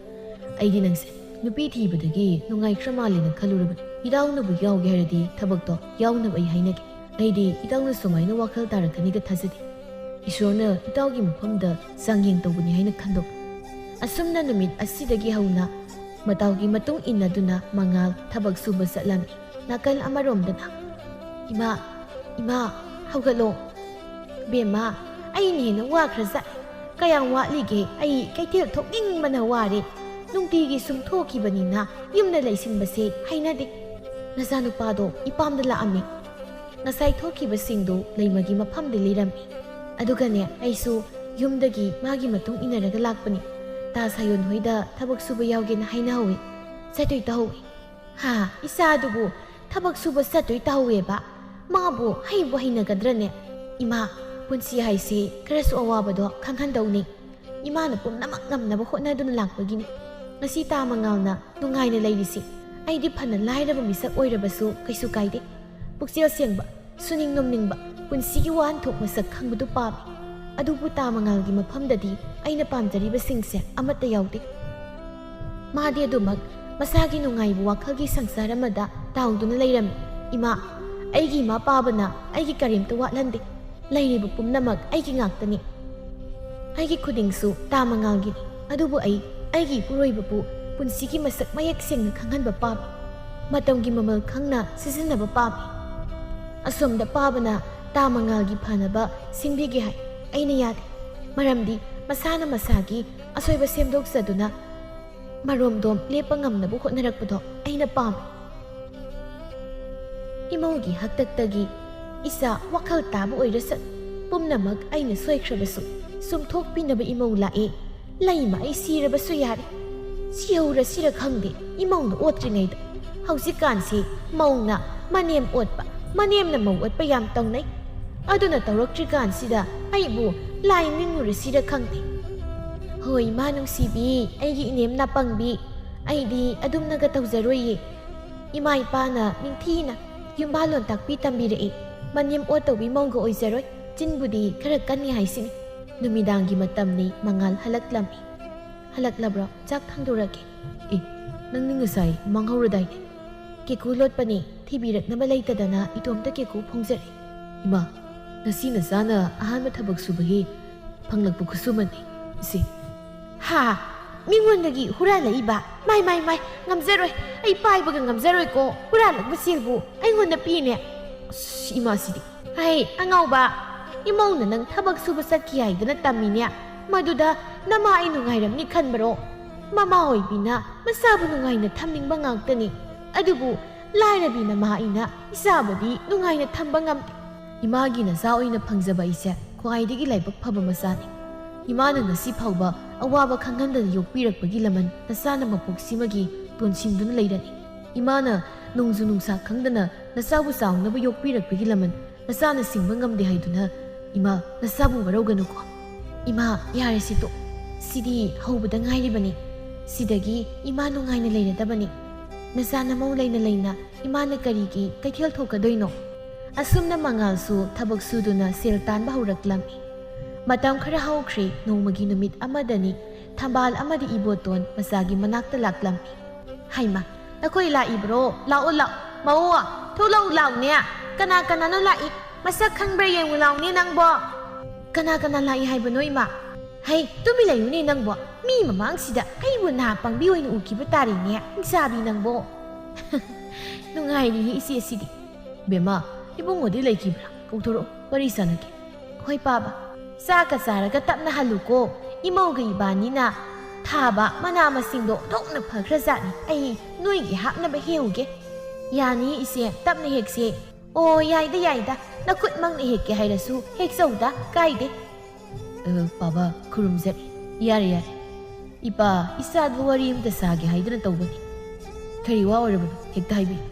ꯑꯩꯗꯤ ꯅꯪꯁꯦ ꯅꯨꯄꯤ ꯊꯤꯕꯗꯒꯤ ꯅꯨꯡꯉꯥꯏꯈ꯭ꯔ ꯃꯥꯜꯂꯦꯅ ꯈꯜꯂꯨꯔꯕꯅꯤ꯫ ꯏꯇꯥꯎꯅꯕꯨ ꯌꯥꯎꯒꯦ ꯍꯥꯏꯔꯗꯤ ꯊꯕꯛꯇꯣ ꯌꯥꯎꯅꯕ ꯑꯩ ꯍꯥꯏꯅꯒꯦ꯫ ꯑꯩꯗꯤ ꯏꯇꯥꯎꯅ ꯁꯨꯃꯥꯏꯅ ꯋꯥꯈꯜ ꯇꯥꯔꯛꯀꯅꯤꯒ ꯊꯥꯖꯗꯦ꯫ ꯏꯁꯣꯔꯅ ꯏꯇꯥꯎꯒꯤ ꯃꯐꯝꯗ ꯆꯥꯡꯌꯦꯡ ꯇꯧꯕꯅꯤ ꯍꯥꯏꯅ ꯈꯟꯗꯣꯛ꯫ ꯑꯁꯨꯝꯅ ꯅꯨꯃꯤꯠ ꯑꯁꯤꯗꯒꯤ ꯍꯧꯅ ꯃꯇꯥꯎꯒꯤ ꯃꯇꯨꯡ ꯏꯟꯅꯗꯨꯅ ꯃꯉꯥꯜ ꯊꯕꯛ ꯁꯨꯕ ꯆꯠꯂꯝꯃꯤ꯫ ꯅꯥꯀꯜ ꯑꯃꯔꯣꯝꯗꯅ, "ꯏꯃꯥ, ꯏꯃꯥ, ꯍꯧꯒꯠꯂꯣ꯫ ꯕꯦꯝꯃ, ꯑꯩꯅ ꯍꯦꯟꯅ ꯋꯥꯈ꯭ꯔꯖꯥꯠ꯫ ꯀꯌꯥꯝ ꯋꯥꯠꯂꯤꯒꯦ? ꯑꯩ ꯀꯩꯊꯦꯜ ꯊꯣꯛꯅꯤꯡꯕꯅ ꯋꯥꯔꯦ꯫ ꯅꯨꯡꯇꯤꯒꯤ ꯁꯨꯝ ꯊꯣꯛꯈꯤꯕꯅꯤꯅ ꯌꯨꯝꯗ ꯂꯩꯁꯤꯟꯕꯁꯦ ꯍꯩꯅꯗꯦ꯫ ꯅꯆꯥꯅꯨꯄꯥꯗꯣ ꯏꯄꯥꯝꯗ ꯂꯥꯛꯑꯝꯃꯤ꯫ ꯉꯁꯥꯏ ꯊꯣꯛꯈꯤꯕꯁꯤꯡꯗꯣ ꯂꯩꯃꯒꯤ ꯃꯐꯝꯗ ꯂꯩꯔꯝꯃꯤ꯫ ꯑꯗꯨꯒꯅꯦ, ꯑꯩꯁꯨ ꯌꯨꯝꯗꯒꯤ ꯃꯥꯒꯤ ꯃꯇꯨꯡ ꯏꯟꯅꯔꯒ ꯂꯥꯛꯄꯅꯤ꯫ ꯇꯥ ꯁꯥꯌꯣꯟ ꯍꯣꯏꯗ ꯊꯕꯛ ꯁꯨꯕ ꯌꯥꯎꯒꯦꯅ ꯍꯥꯏꯅꯍꯧꯋꯤ꯫ ꯆꯠꯇꯣꯏ ꯇꯧꯍꯧꯋꯤ꯫ ꯍꯥ, ꯏꯆꯥꯗꯨꯕꯨ ꯊꯕꯛ ꯁꯨꯕ ꯆꯠꯇꯣꯏ ꯇꯧꯍꯧꯋꯦꯕ꯫ ꯃꯥꯕꯨ ꯍꯩꯕꯨ ꯍꯩꯅꯒꯗ꯭ꯔꯅꯦ? ꯏꯃꯥ, ꯄꯨꯟꯁꯤ ꯍꯥꯏꯁꯤ ꯈꯔꯁꯨ ꯑꯋꯥꯕꯗꯣ ꯈꯪꯍꯟꯗꯧꯅꯤ꯫ ꯏꯃꯥꯅ ꯄꯨꯝꯅꯃꯛ ꯉꯝꯅꯕ ꯍꯣꯠꯅꯗꯨꯅ ꯂꯥꯛꯄꯒꯤꯅꯤ꯫ ꯉꯁꯤ ꯇꯥ ꯃꯉꯥꯜꯅ ꯅꯨꯡꯉꯥꯏꯅ ꯂꯩꯔꯤꯁꯤ꯫ ꯑꯩꯗꯤ ꯐꯅ ꯂꯥꯏꯔꯕ ꯃꯤꯁꯛ ꯑꯣꯏꯔꯕꯁꯨ ꯀꯩꯁꯨ ꯀꯥꯏꯗꯦ꯫ ꯄꯨꯛꯆꯦꯜ ꯁꯦꯡꯕ, ꯁꯨꯅꯤꯡ ꯅꯣꯝꯅꯤꯡꯕ, ꯄꯨꯟꯁꯤꯒꯤ ꯋꯥꯍꯟꯊꯣꯛ ꯃꯁꯛ ꯈꯪꯕꯗꯨ ꯄꯥꯝꯃꯤ꯫ ꯑꯗꯨꯕꯨ ꯇꯥ ꯃꯉꯥꯜꯒꯤ ꯃꯐꯝꯗꯗꯤ ꯑꯩꯅ ꯄꯥꯝꯖꯔꯤꯕꯁꯤꯡꯁꯦ ꯑꯃꯠꯇ ꯌꯥꯎꯗꯦ꯫ ꯃꯥꯗꯤ ꯑꯗꯨꯃꯛ ꯃꯁꯥꯒꯤ ꯅꯨꯡꯉꯥꯏꯕ ꯋꯥꯈꯜꯒꯤ ꯁꯪꯁꯥꯔ ꯑꯃꯗ ꯇꯥꯎꯗꯨꯅ ꯂꯩꯔꯝꯃꯤ꯫ ꯏꯃꯥ, ꯑꯩꯒꯤ ꯏꯃꯥ ꯄꯥꯕꯅ ꯑꯩꯒꯤ ꯀꯔꯤꯝꯇ ꯋꯥꯠꯍꯟꯗꯦ꯫ ꯂꯩꯔꯤꯕ ꯄꯨꯝꯅꯃꯛ ꯑꯩꯒꯤ ꯉꯥꯛꯇꯅꯤ꯫ ꯑꯩꯒꯤ ꯈꯨꯗꯤꯡꯁꯨ ꯇꯥ ꯃꯉꯥꯜꯒꯤꯅꯤ꯫ ꯑꯗꯨꯕꯨ ꯑꯩ ꯑꯩꯒꯤ ꯏꯄꯨꯔꯣꯏꯕꯕꯨ ꯄꯨꯟꯁꯤꯒꯤ ꯃꯁꯛ ꯃꯌꯦꯛ ꯁꯦꯡꯅ ꯈꯪꯍꯟꯕ ꯄꯥꯝꯃꯤ꯫ ꯃꯇꯝꯒꯤ ꯃꯃꯜ ꯈꯪꯅ ꯁꯤꯖꯤꯟꯅꯕ ꯄꯥꯝꯃꯤ꯫ ꯑꯁꯣꯝꯗ ꯄꯥꯕꯅ ꯇꯥ ꯃꯉꯥꯜꯒꯤ ꯐꯅꯕ ꯁꯤꯟꯕꯤꯒꯦ ꯍꯥꯏ꯫ ꯑꯩꯅ ꯌꯥꯗꯦ꯫ ꯃꯔꯝꯗꯤ ꯃꯁꯥꯅ ꯃꯁꯥꯒꯤ ꯑꯁꯣꯏꯕ ꯁꯦꯝꯗꯣꯛꯆꯗꯨꯅ ꯃꯔꯣꯝꯗꯣꯝ ꯂꯦꯞꯄ ꯉꯝꯅꯕ ꯍꯣꯠꯅꯔꯛꯄꯗꯣ ꯑꯩꯅ ꯄꯥꯝꯃꯤ꯫ ꯏꯃꯧꯒꯤ ꯍꯥꯛꯇꯛꯇꯒꯤ ꯏꯆꯥ ꯋꯥꯈꯜ ꯇꯥꯕ ꯑꯣꯏꯔꯁꯨ, ꯄꯨꯝꯅꯃꯛ ꯑꯩꯅ ꯁꯣꯏꯈ꯭ꯔꯕꯁꯨ ꯆꯨꯝꯊꯣꯛꯄꯤꯅꯕ ꯏꯃꯧ ꯂꯥꯛꯑꯦ꯫ ꯂꯩꯃ ꯑꯩ ꯁꯤꯔꯕꯁꯨ ꯌꯥꯔꯦ꯫ ꯁꯤꯍꯧꯔꯁꯤꯔ ꯈꯪꯗꯦ, ꯏꯃꯧꯅ ꯑꯣꯠꯇ꯭ꯔꯤꯉꯩꯗ꯫ ꯍꯧꯖꯤꯛꯀꯥꯟꯁꯤ ꯃꯧꯅ ꯃꯅꯦꯝ ꯑꯣꯠꯄ, ꯃꯅꯦꯝꯅ ꯃꯧ ꯑꯣꯠꯄ ꯌꯥꯝ ꯇꯧꯅꯩ꯫ ꯑꯗꯨꯅ ꯇꯧꯔꯛꯇ꯭ꯔꯤꯀꯥꯟꯁꯤꯗ ꯑꯩꯕꯨ ꯂꯥꯏ ꯅꯤꯡꯉꯨꯔꯁꯤꯔ ꯈꯪꯗꯦ꯫ ꯍꯣꯏ, ꯏꯃꯥ ꯅꯨꯡꯁꯤꯕꯤ, ꯑꯩꯒꯤ ꯏꯅꯦꯝ ꯅꯥꯄꯪꯕꯤ, ꯑꯩꯗꯤ ꯑꯗꯨꯝꯅꯒ ꯇꯧꯖꯔꯣꯏꯌꯦ꯫ ꯏꯃꯥ ꯏꯄꯥꯅ ꯅꯤꯡꯊꯤꯅ ꯌꯨꯝꯕꯥꯜꯂꯣꯟ ꯇꯥꯛꯄꯤ ꯇꯝꯕꯤꯔꯛꯏ꯫ ꯃꯅꯦꯝ ꯑꯣꯠ ꯇꯧꯕꯤ ꯃꯧꯒ ꯑꯣꯏꯖꯔꯣꯏ꯫ ꯆꯤꯟꯕꯨꯗꯤ ꯈꯔ ꯀꯟꯅꯤ ꯍꯥꯏꯁꯤꯅꯤ꯫ ꯅꯨꯃꯤꯗꯥꯡꯒꯤ ꯃꯇꯝꯅꯤ, ꯃꯉꯥꯜ ꯍꯜꯂꯛꯂꯝꯃꯤ꯫ "ꯍꯜꯂꯛꯂꯕ꯭ꯔꯣ? ꯆꯥꯛ ꯊꯥꯡꯗꯣꯔꯛꯀꯦ꯫" "ꯑꯦ, ꯅꯪꯗꯤ ꯉꯁꯥꯏ ꯃꯥꯡꯍꯧꯔꯗꯥꯏꯅꯦ?" "ꯀꯦꯀꯨ ꯂꯣꯠꯄꯅꯤ, ꯊꯤꯕꯤꯔꯛꯅꯕ ꯂꯩꯇꯗꯅ ꯏꯇꯣꯝꯇ ꯀꯦꯀꯨ ꯐꯣꯡꯖꯔꯦ꯫" "ꯏꯃꯥ, ꯉꯁꯤ ꯅꯆꯥꯅ ꯑꯍꯥꯟꯕ ꯊꯕꯛ ꯁꯨꯕꯒꯤ ꯐꯪꯂꯛꯄ ꯈꯨꯠꯁꯨꯃꯟꯅꯤ ꯁꯤ꯫" "ꯍꯥ? ꯃꯤꯉꯣꯟꯗꯒꯤ ꯍꯨꯔꯥꯜꯂꯛꯏꯕ? ꯃꯥꯏ, ꯃꯥꯏ, ꯃꯥꯏ, ꯉꯝꯖꯔꯣꯏ꯫ ꯑꯩ ꯄꯥꯏꯕꯒ ꯉꯝꯖꯔꯣꯏꯀꯣ꯫ ꯍꯨꯔꯥꯜꯂꯛꯄ ꯁꯦꯜꯕꯨ ꯑꯩꯉꯣꯟꯗ ꯄꯤꯅꯦ꯫" "ꯑꯁ, ꯏꯃꯥꯁꯤꯗꯤ!" "ꯍꯩ, ꯑꯉꯥꯎꯕ, ꯏꯃꯧꯅ ꯅꯪ ꯊꯕꯛ ꯁꯨꯕ ꯆꯠꯈꯤ ꯍꯥꯏꯗꯅ ꯇꯝꯃꯤꯅꯦ꯫ ꯃꯗꯨꯗ ꯅꯃꯥ ꯑꯩ ꯅꯨꯡꯉꯥꯏꯔꯝꯅꯤ ꯈꯟꯕꯔꯣ? ꯃꯃꯥ ꯑꯣꯏꯕꯤꯅ ꯃꯆꯥꯕꯨ ꯅꯨꯡꯉꯥꯏꯅ ꯊꯝꯅꯤꯡꯕ ꯉꯥꯛꯇꯅꯤ꯫ ꯑꯗꯨꯕꯨ ꯂꯥꯏꯔꯕꯤ ꯅꯃꯥ ꯑꯩꯅ ꯏꯆꯥꯕꯨꯗꯤ ꯅꯨꯡꯉꯥꯏꯅ ꯊꯝꯕ ꯉꯝꯗꯦ꯫" "ꯏꯃꯥꯒꯤ ꯅꯆꯥ ꯑꯣꯏꯅ ꯐꯪꯖꯕ ꯑꯩꯁꯦ ꯈ꯭ꯋꯥꯏꯗꯒꯤ ꯂꯥꯏꯕꯛ ꯐꯕ ꯃꯆꯥꯅꯤ꯫ ꯏꯃꯥꯅ ꯉꯁꯤ ꯐꯥꯎꯕ ꯑꯋꯥꯕ ꯈꯪꯍꯟꯗꯅ ꯌꯣꯛꯄꯤꯔꯛꯄꯒꯤ ꯂꯃꯟ ꯅꯆꯥꯅ ꯃꯄꯣꯛꯁꯤꯃꯒꯤ ꯇꯣꯟꯁꯤꯟꯗꯨꯅ ꯂꯩꯔꯅꯤ꯫ ꯏꯃꯥꯅ ꯅꯣꯡꯖꯨ ꯅꯨꯡꯁꯥ ꯈꯪꯗꯅ ꯅꯆꯥꯕꯨ ꯆꯥꯎꯅꯕ ꯌꯣꯛꯄꯤꯔꯛꯄꯒꯤ ꯂꯃꯟ ꯅꯆꯥꯅ ꯁꯤꯡꯕ ꯉꯝꯗꯦ ꯍꯥꯏꯗꯨꯅ ꯏꯃꯥ ꯅꯆꯥꯕꯨ ꯋꯥꯔꯧꯒꯅꯨꯀꯣ꯫" "ꯏꯃꯥ, ꯌꯥꯔꯦꯁꯦ ꯇꯣꯛ꯫ ꯁꯤꯗꯤ ꯍꯧꯕꯗ ꯉꯥꯏꯔꯤꯕꯅꯤ꯫ ꯁꯤꯗꯒꯤ ꯏꯃꯥ ꯅꯨꯡꯉꯥꯏꯅ ꯂꯩꯔꯗꯕꯅꯤ꯫ ꯅꯆꯥ ꯅꯃꯧ ꯂꯩꯅ ꯂꯩꯅ ꯏꯃꯥꯅ ꯀꯔꯤꯒꯤ ꯀꯩꯊꯦꯜ ꯊꯣꯛꯀꯗꯣꯏꯅꯣ?" ꯑꯁꯨꯝꯅ ꯃꯉꯥꯜꯁꯨ ꯊꯕꯛ ꯁꯨꯗꯨꯅ ꯁꯦꯜ ꯇꯥꯟꯕ ꯍꯧꯔꯛꯂꯝꯃꯤ꯫ ꯃꯇꯝ ꯈꯔ ꯍꯧꯈ꯭ꯔꯦ꯫ ꯅꯣꯡꯃꯒꯤ ꯅꯨꯃꯤꯠ ꯑꯃꯗꯅꯤ, ꯊꯝꯕꯥꯜ ꯑꯃꯗꯤ ꯏꯕꯣꯇꯣꯟ ꯃꯆꯥꯒꯤ ꯃꯅꯥꯛꯇ ꯂꯥꯛꯂꯝꯃꯤ꯫ "ꯍꯩꯃ, ꯅꯈꯣꯏ ꯂꯥꯛꯏꯕ꯭ꯔꯣ? ꯂꯥꯛꯑꯣ, ꯂꯥꯛꯑꯣ꯫ ꯃꯧ, ꯊꯣꯛꯂꯛꯎ ꯂꯥꯎꯅꯦ꯫ ꯀꯅꯥ ꯀꯅꯥꯅꯣ ꯂꯥꯛꯏ? ꯃꯁꯛ ꯈꯪꯕ꯭ꯔꯥ ꯌꯦꯡꯉꯨ ꯂꯥꯎꯅꯦ ꯅꯪꯕꯣ꯫" "ꯀꯅꯥ ꯀꯅꯥ ꯂꯥꯛꯏ ꯍꯥꯏꯕꯅꯣ, ꯏꯃꯥ?" "ꯍꯩ, ꯇꯨꯃꯤꯟ ꯂꯩꯌꯨꯅꯦ ꯅꯪꯕꯣ꯫ ꯃꯤ ꯃꯃꯥꯡꯁꯤꯗ ꯑꯩꯕꯨ ꯅꯥ ꯄꯪꯕꯤ ꯑꯣꯏꯅ ꯎꯈꯤꯕ ꯇꯥꯔꯦꯅꯦ, ꯏꯆꯥꯕꯤ ꯅꯪꯕꯣ꯫" "ꯅꯨꯡꯉꯥꯏꯔꯤꯌꯦ ꯏꯆꯦ ꯑꯁꯤꯗꯤ꯫" "ꯕꯦꯝꯃ, ꯏꯕꯨꯡꯉꯣꯗꯤ ꯂꯩꯈꯤꯕ꯭ꯔꯥ? ꯀꯧꯊꯣꯔꯛꯎ, ꯋꯥꯔꯤ ꯁꯥꯟꯅꯒꯦ꯫" "ꯍꯣꯏ ꯄꯥꯕ꯫" "ꯆꯥꯛꯀ ꯆꯥꯔꯒ ꯇꯞꯅ ꯍꯜꯂꯨꯀꯣ꯫ ꯏꯃꯧꯒ ꯏꯕꯥꯅꯤꯅ ꯊꯥꯕ ꯃꯅꯥ ꯃꯁꯤꯡꯗꯣ ꯑꯣꯟꯊꯣꯛꯅ ꯐꯈ꯭ꯔꯖꯥꯠꯅꯤ꯫ ꯑꯩ ꯅꯣꯏꯒꯤ ꯍꯥꯞꯅꯕ ꯍꯦꯛꯎꯒꯦ꯫" "ꯌꯥꯅꯤ ꯏꯆꯦ, ꯇꯞꯅ ꯍꯦꯛꯁꯦ꯫" "ꯑꯣ, ꯌꯥꯏꯗ, ꯌꯥꯏꯗ꯫ ꯅꯈꯨꯠꯃꯛꯅ ꯍꯦꯛꯀꯦ ꯍꯥꯏꯔꯁꯨ ꯍꯦꯛꯆꯧꯗ, ꯀꯥꯏꯗꯦ꯫" "ꯑ, ꯄꯥꯕ, ꯈꯨꯔꯨꯝꯖꯔꯤ꯫ ꯌꯥꯔꯦ, ꯌꯥꯔꯦ꯫ "ꯏꯄꯥ, ꯏꯆꯥꯗꯨ ꯋꯥꯔꯤ ꯑꯃꯇ ꯁꯥꯒꯦ ꯍꯥꯏꯗꯨꯅ ꯇꯧꯕꯅꯤ꯫ ꯀꯔꯤ ꯋꯥ ꯑꯣꯏꯔꯕꯅꯣ? ꯍꯦꯛꯇ ꯍꯥꯏꯕꯤꯌꯨ꯫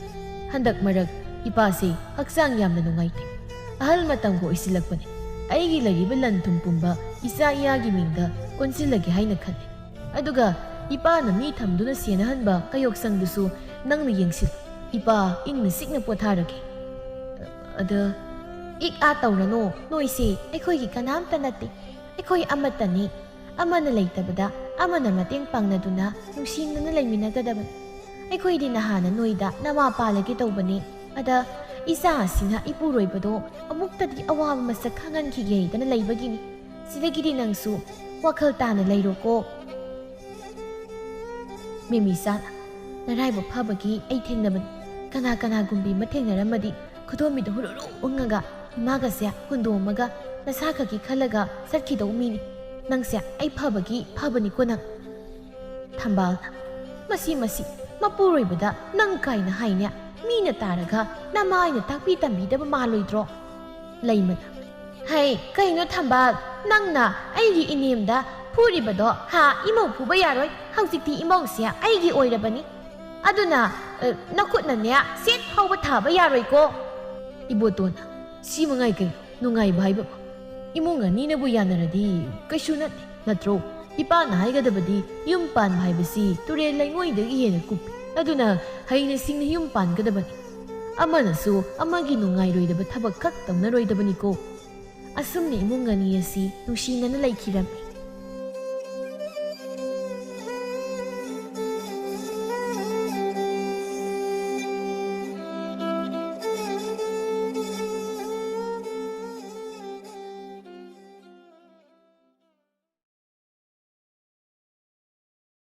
ꯍꯟꯗꯛ ꯃꯔꯛ ꯏꯄꯥꯁꯦ ꯍꯛꯆꯥꯡ ꯌꯥꯝꯅ ꯅꯨꯡꯉꯥꯏꯇꯦ꯫ ꯑꯍꯜ ꯃꯇꯝꯒ ꯑꯣꯏꯁꯤꯜꯂꯛꯄꯅꯦ꯫ ꯑꯩꯒꯤ ꯂꯩꯔꯤꯕ ꯂꯟ ꯊꯨꯝ ꯄꯨꯝꯕ ꯏꯆꯥ ꯏꯌꯥꯒꯤ ꯃꯤꯡꯗ ꯑꯣꯟꯁꯤꯜꯂꯒꯦ ꯍꯥꯏꯅ ꯈꯜꯂꯤ꯫ ꯑꯗꯨꯒ ꯏꯄꯥꯅ ꯃꯤ ꯊꯝꯗꯨꯅ ꯁꯦꯟꯅꯍꯟꯕ ꯀꯌꯣꯛꯁꯪꯗꯨꯁꯨ ꯅꯪꯅ ꯌꯦꯡꯁꯤꯜꯂꯨ꯫ ꯏꯄꯥ ꯏꯪꯅ ꯆꯤꯛꯅ ꯄꯣꯊꯥꯔꯒꯦ꯫" "ꯑꯗ, ꯏꯛ ꯑꯥ ꯇꯧꯔꯅꯣ꯫ ꯅꯣꯏꯁꯦ ꯑꯩꯈꯣꯏꯒꯤ ꯀꯅꯥꯝꯇ ꯅꯠꯇꯦ꯫ ꯑꯩꯈꯣꯏ ꯑꯃꯠꯇꯅꯤ꯫ ꯑꯃꯅ ꯂꯩꯇꯕꯗ ꯑꯃꯅ ꯃꯇꯦꯡ ꯄꯥꯡꯅꯗꯨꯅ ꯅꯨꯡꯁꯤꯅꯅ ꯂꯩꯃꯤꯟꯅꯒꯗꯕꯅꯤ꯫ ꯑꯩꯈꯣꯏꯗꯤ ꯅꯍꯥꯟꯅ ꯅꯣꯏꯗ ꯅꯃꯥ ꯄꯥꯜꯂꯒꯦ ꯇꯧꯕꯅꯤ꯫ ꯑꯗ ꯏꯆꯥ ꯑꯁꯤꯅ ꯏꯄꯨꯔꯣꯏꯕꯗꯣ ꯑꯃꯨꯛꯇꯗꯤ ꯑꯋꯥꯕ ꯃꯁꯛ ꯈꯪꯍꯟꯈꯤꯒꯦ ꯍꯥꯏꯗꯅ ꯂꯩꯕꯒꯤꯅꯤ꯫ ꯁꯤꯗꯒꯤꯗꯤ ꯅꯪꯁꯨ ꯋꯥꯈꯜ ꯇꯥꯅ ꯂꯩꯔꯣꯀꯣ꯫" "ꯃꯦꯃꯤꯆꯥꯅ, ꯅꯔꯥꯏꯕꯛ ꯐꯕꯒꯤ ꯑꯩ ꯊꯦꯡꯅꯕꯅꯤ꯫ ꯀꯅꯥ ꯀꯅꯥꯒꯨꯝꯕꯤ ꯑꯃ ꯊꯦꯡꯅꯔꯝꯃꯗꯤ ꯈꯨꯗꯣꯝꯕꯤꯗ ꯍꯨꯔꯨꯔꯨ ꯎꯪꯉꯒ ꯏꯃꯥꯒꯁꯦ ꯍꯨꯟꯗꯣꯝꯃꯒ ꯅꯁꯥ ꯈꯛꯀꯤ ꯈꯜꯂꯒ ꯆꯠꯈꯤꯗꯧ ꯃꯤꯅꯤ꯫ ꯅꯪꯁꯦ ꯑꯩ ꯐꯕꯒꯤ ꯐꯕꯅꯤꯀꯣ ꯅꯪ꯫" ꯊꯝꯕꯥꯜꯅ, "ꯃꯁꯤ, ꯃꯁꯤ, ꯃꯄꯨꯔꯣꯏꯕꯗ ꯅꯪ ꯀꯥꯏꯅ ꯍꯥꯏꯅꯦ꯫ ꯃꯤꯅ ꯇꯥꯔꯒ ꯅꯃꯥ ꯑꯩꯅ ꯇꯥꯛꯄꯤ ꯇꯝꯕꯤꯗꯕ ꯃꯥꯜꯂꯣꯏꯗ꯭ꯔꯣ?" ꯂꯩꯃꯅ, "ꯍꯩ, ꯀꯩꯅꯣ ꯊꯝꯕꯥꯜ, ꯅꯪꯅ ꯑꯩꯒꯤ ꯏꯅꯦꯝꯗ ꯐꯨꯔꯤꯕꯗꯣ? ꯍꯥ, ꯏꯃꯧ ꯐꯨꯕ ꯌꯥꯔꯣꯏ꯫ ꯍꯧꯖꯤꯛꯇꯤ ꯏꯃꯧꯁꯦ ꯑꯩꯒꯤ ꯑꯣꯏꯔꯕꯅꯤ꯫ ꯑꯗꯨꯅ, ꯑ, ꯅꯈꯨꯠꯅꯅꯦ ꯁꯦꯠ ꯐꯥꯎꯕ ꯊꯥꯕ ꯌꯥꯔꯣꯏꯀꯣ꯫" ꯏꯕꯣꯇꯣꯟꯅ, "ꯁꯤ ꯃꯉꯥꯏ ꯀꯩꯅꯣ ꯅꯨꯡꯉꯥꯏꯕ ꯍꯥꯏꯕ? ꯏꯃꯨꯡ ꯑꯅꯤꯅꯕꯨ ꯌꯥꯅꯔꯗꯤ ꯀꯩꯁꯨ ꯅꯠꯇꯦ, ꯅꯠꯇ꯭ꯔꯣ? ꯏꯄꯥꯅ ꯍꯥꯏꯒꯗꯕꯗꯤ ꯌꯨꯝ ꯄꯥꯟꯕ ꯍꯥꯏꯕꯁꯤ ꯇꯨꯔꯦꯜ ꯂꯩꯉꯣꯏꯗꯒꯤ ꯍꯦꯟꯅ ꯀꯨꯞꯄꯤ꯫ ꯑꯗꯨꯅ ꯍꯩꯅ ꯁꯤꯡꯅ ꯌꯨꯝ ꯄꯥꯟꯒꯗꯕꯅꯤ꯫ ꯑꯃꯅꯁꯨ ꯑꯃꯒꯤ ꯅꯨꯡꯉꯥꯏꯔꯣꯏꯗꯕ ꯊꯕꯛ ꯈꯛ ꯇꯧꯅꯔꯣꯏꯗꯕꯅꯤꯀꯣ꯫" ꯑꯁꯨꯝꯅ ꯏꯃꯨꯡ ꯑꯅꯤ ꯑꯁꯤ ꯅꯨꯡꯁꯤꯅꯅ ꯂꯩꯈꯤꯔꯝꯃꯤ꯫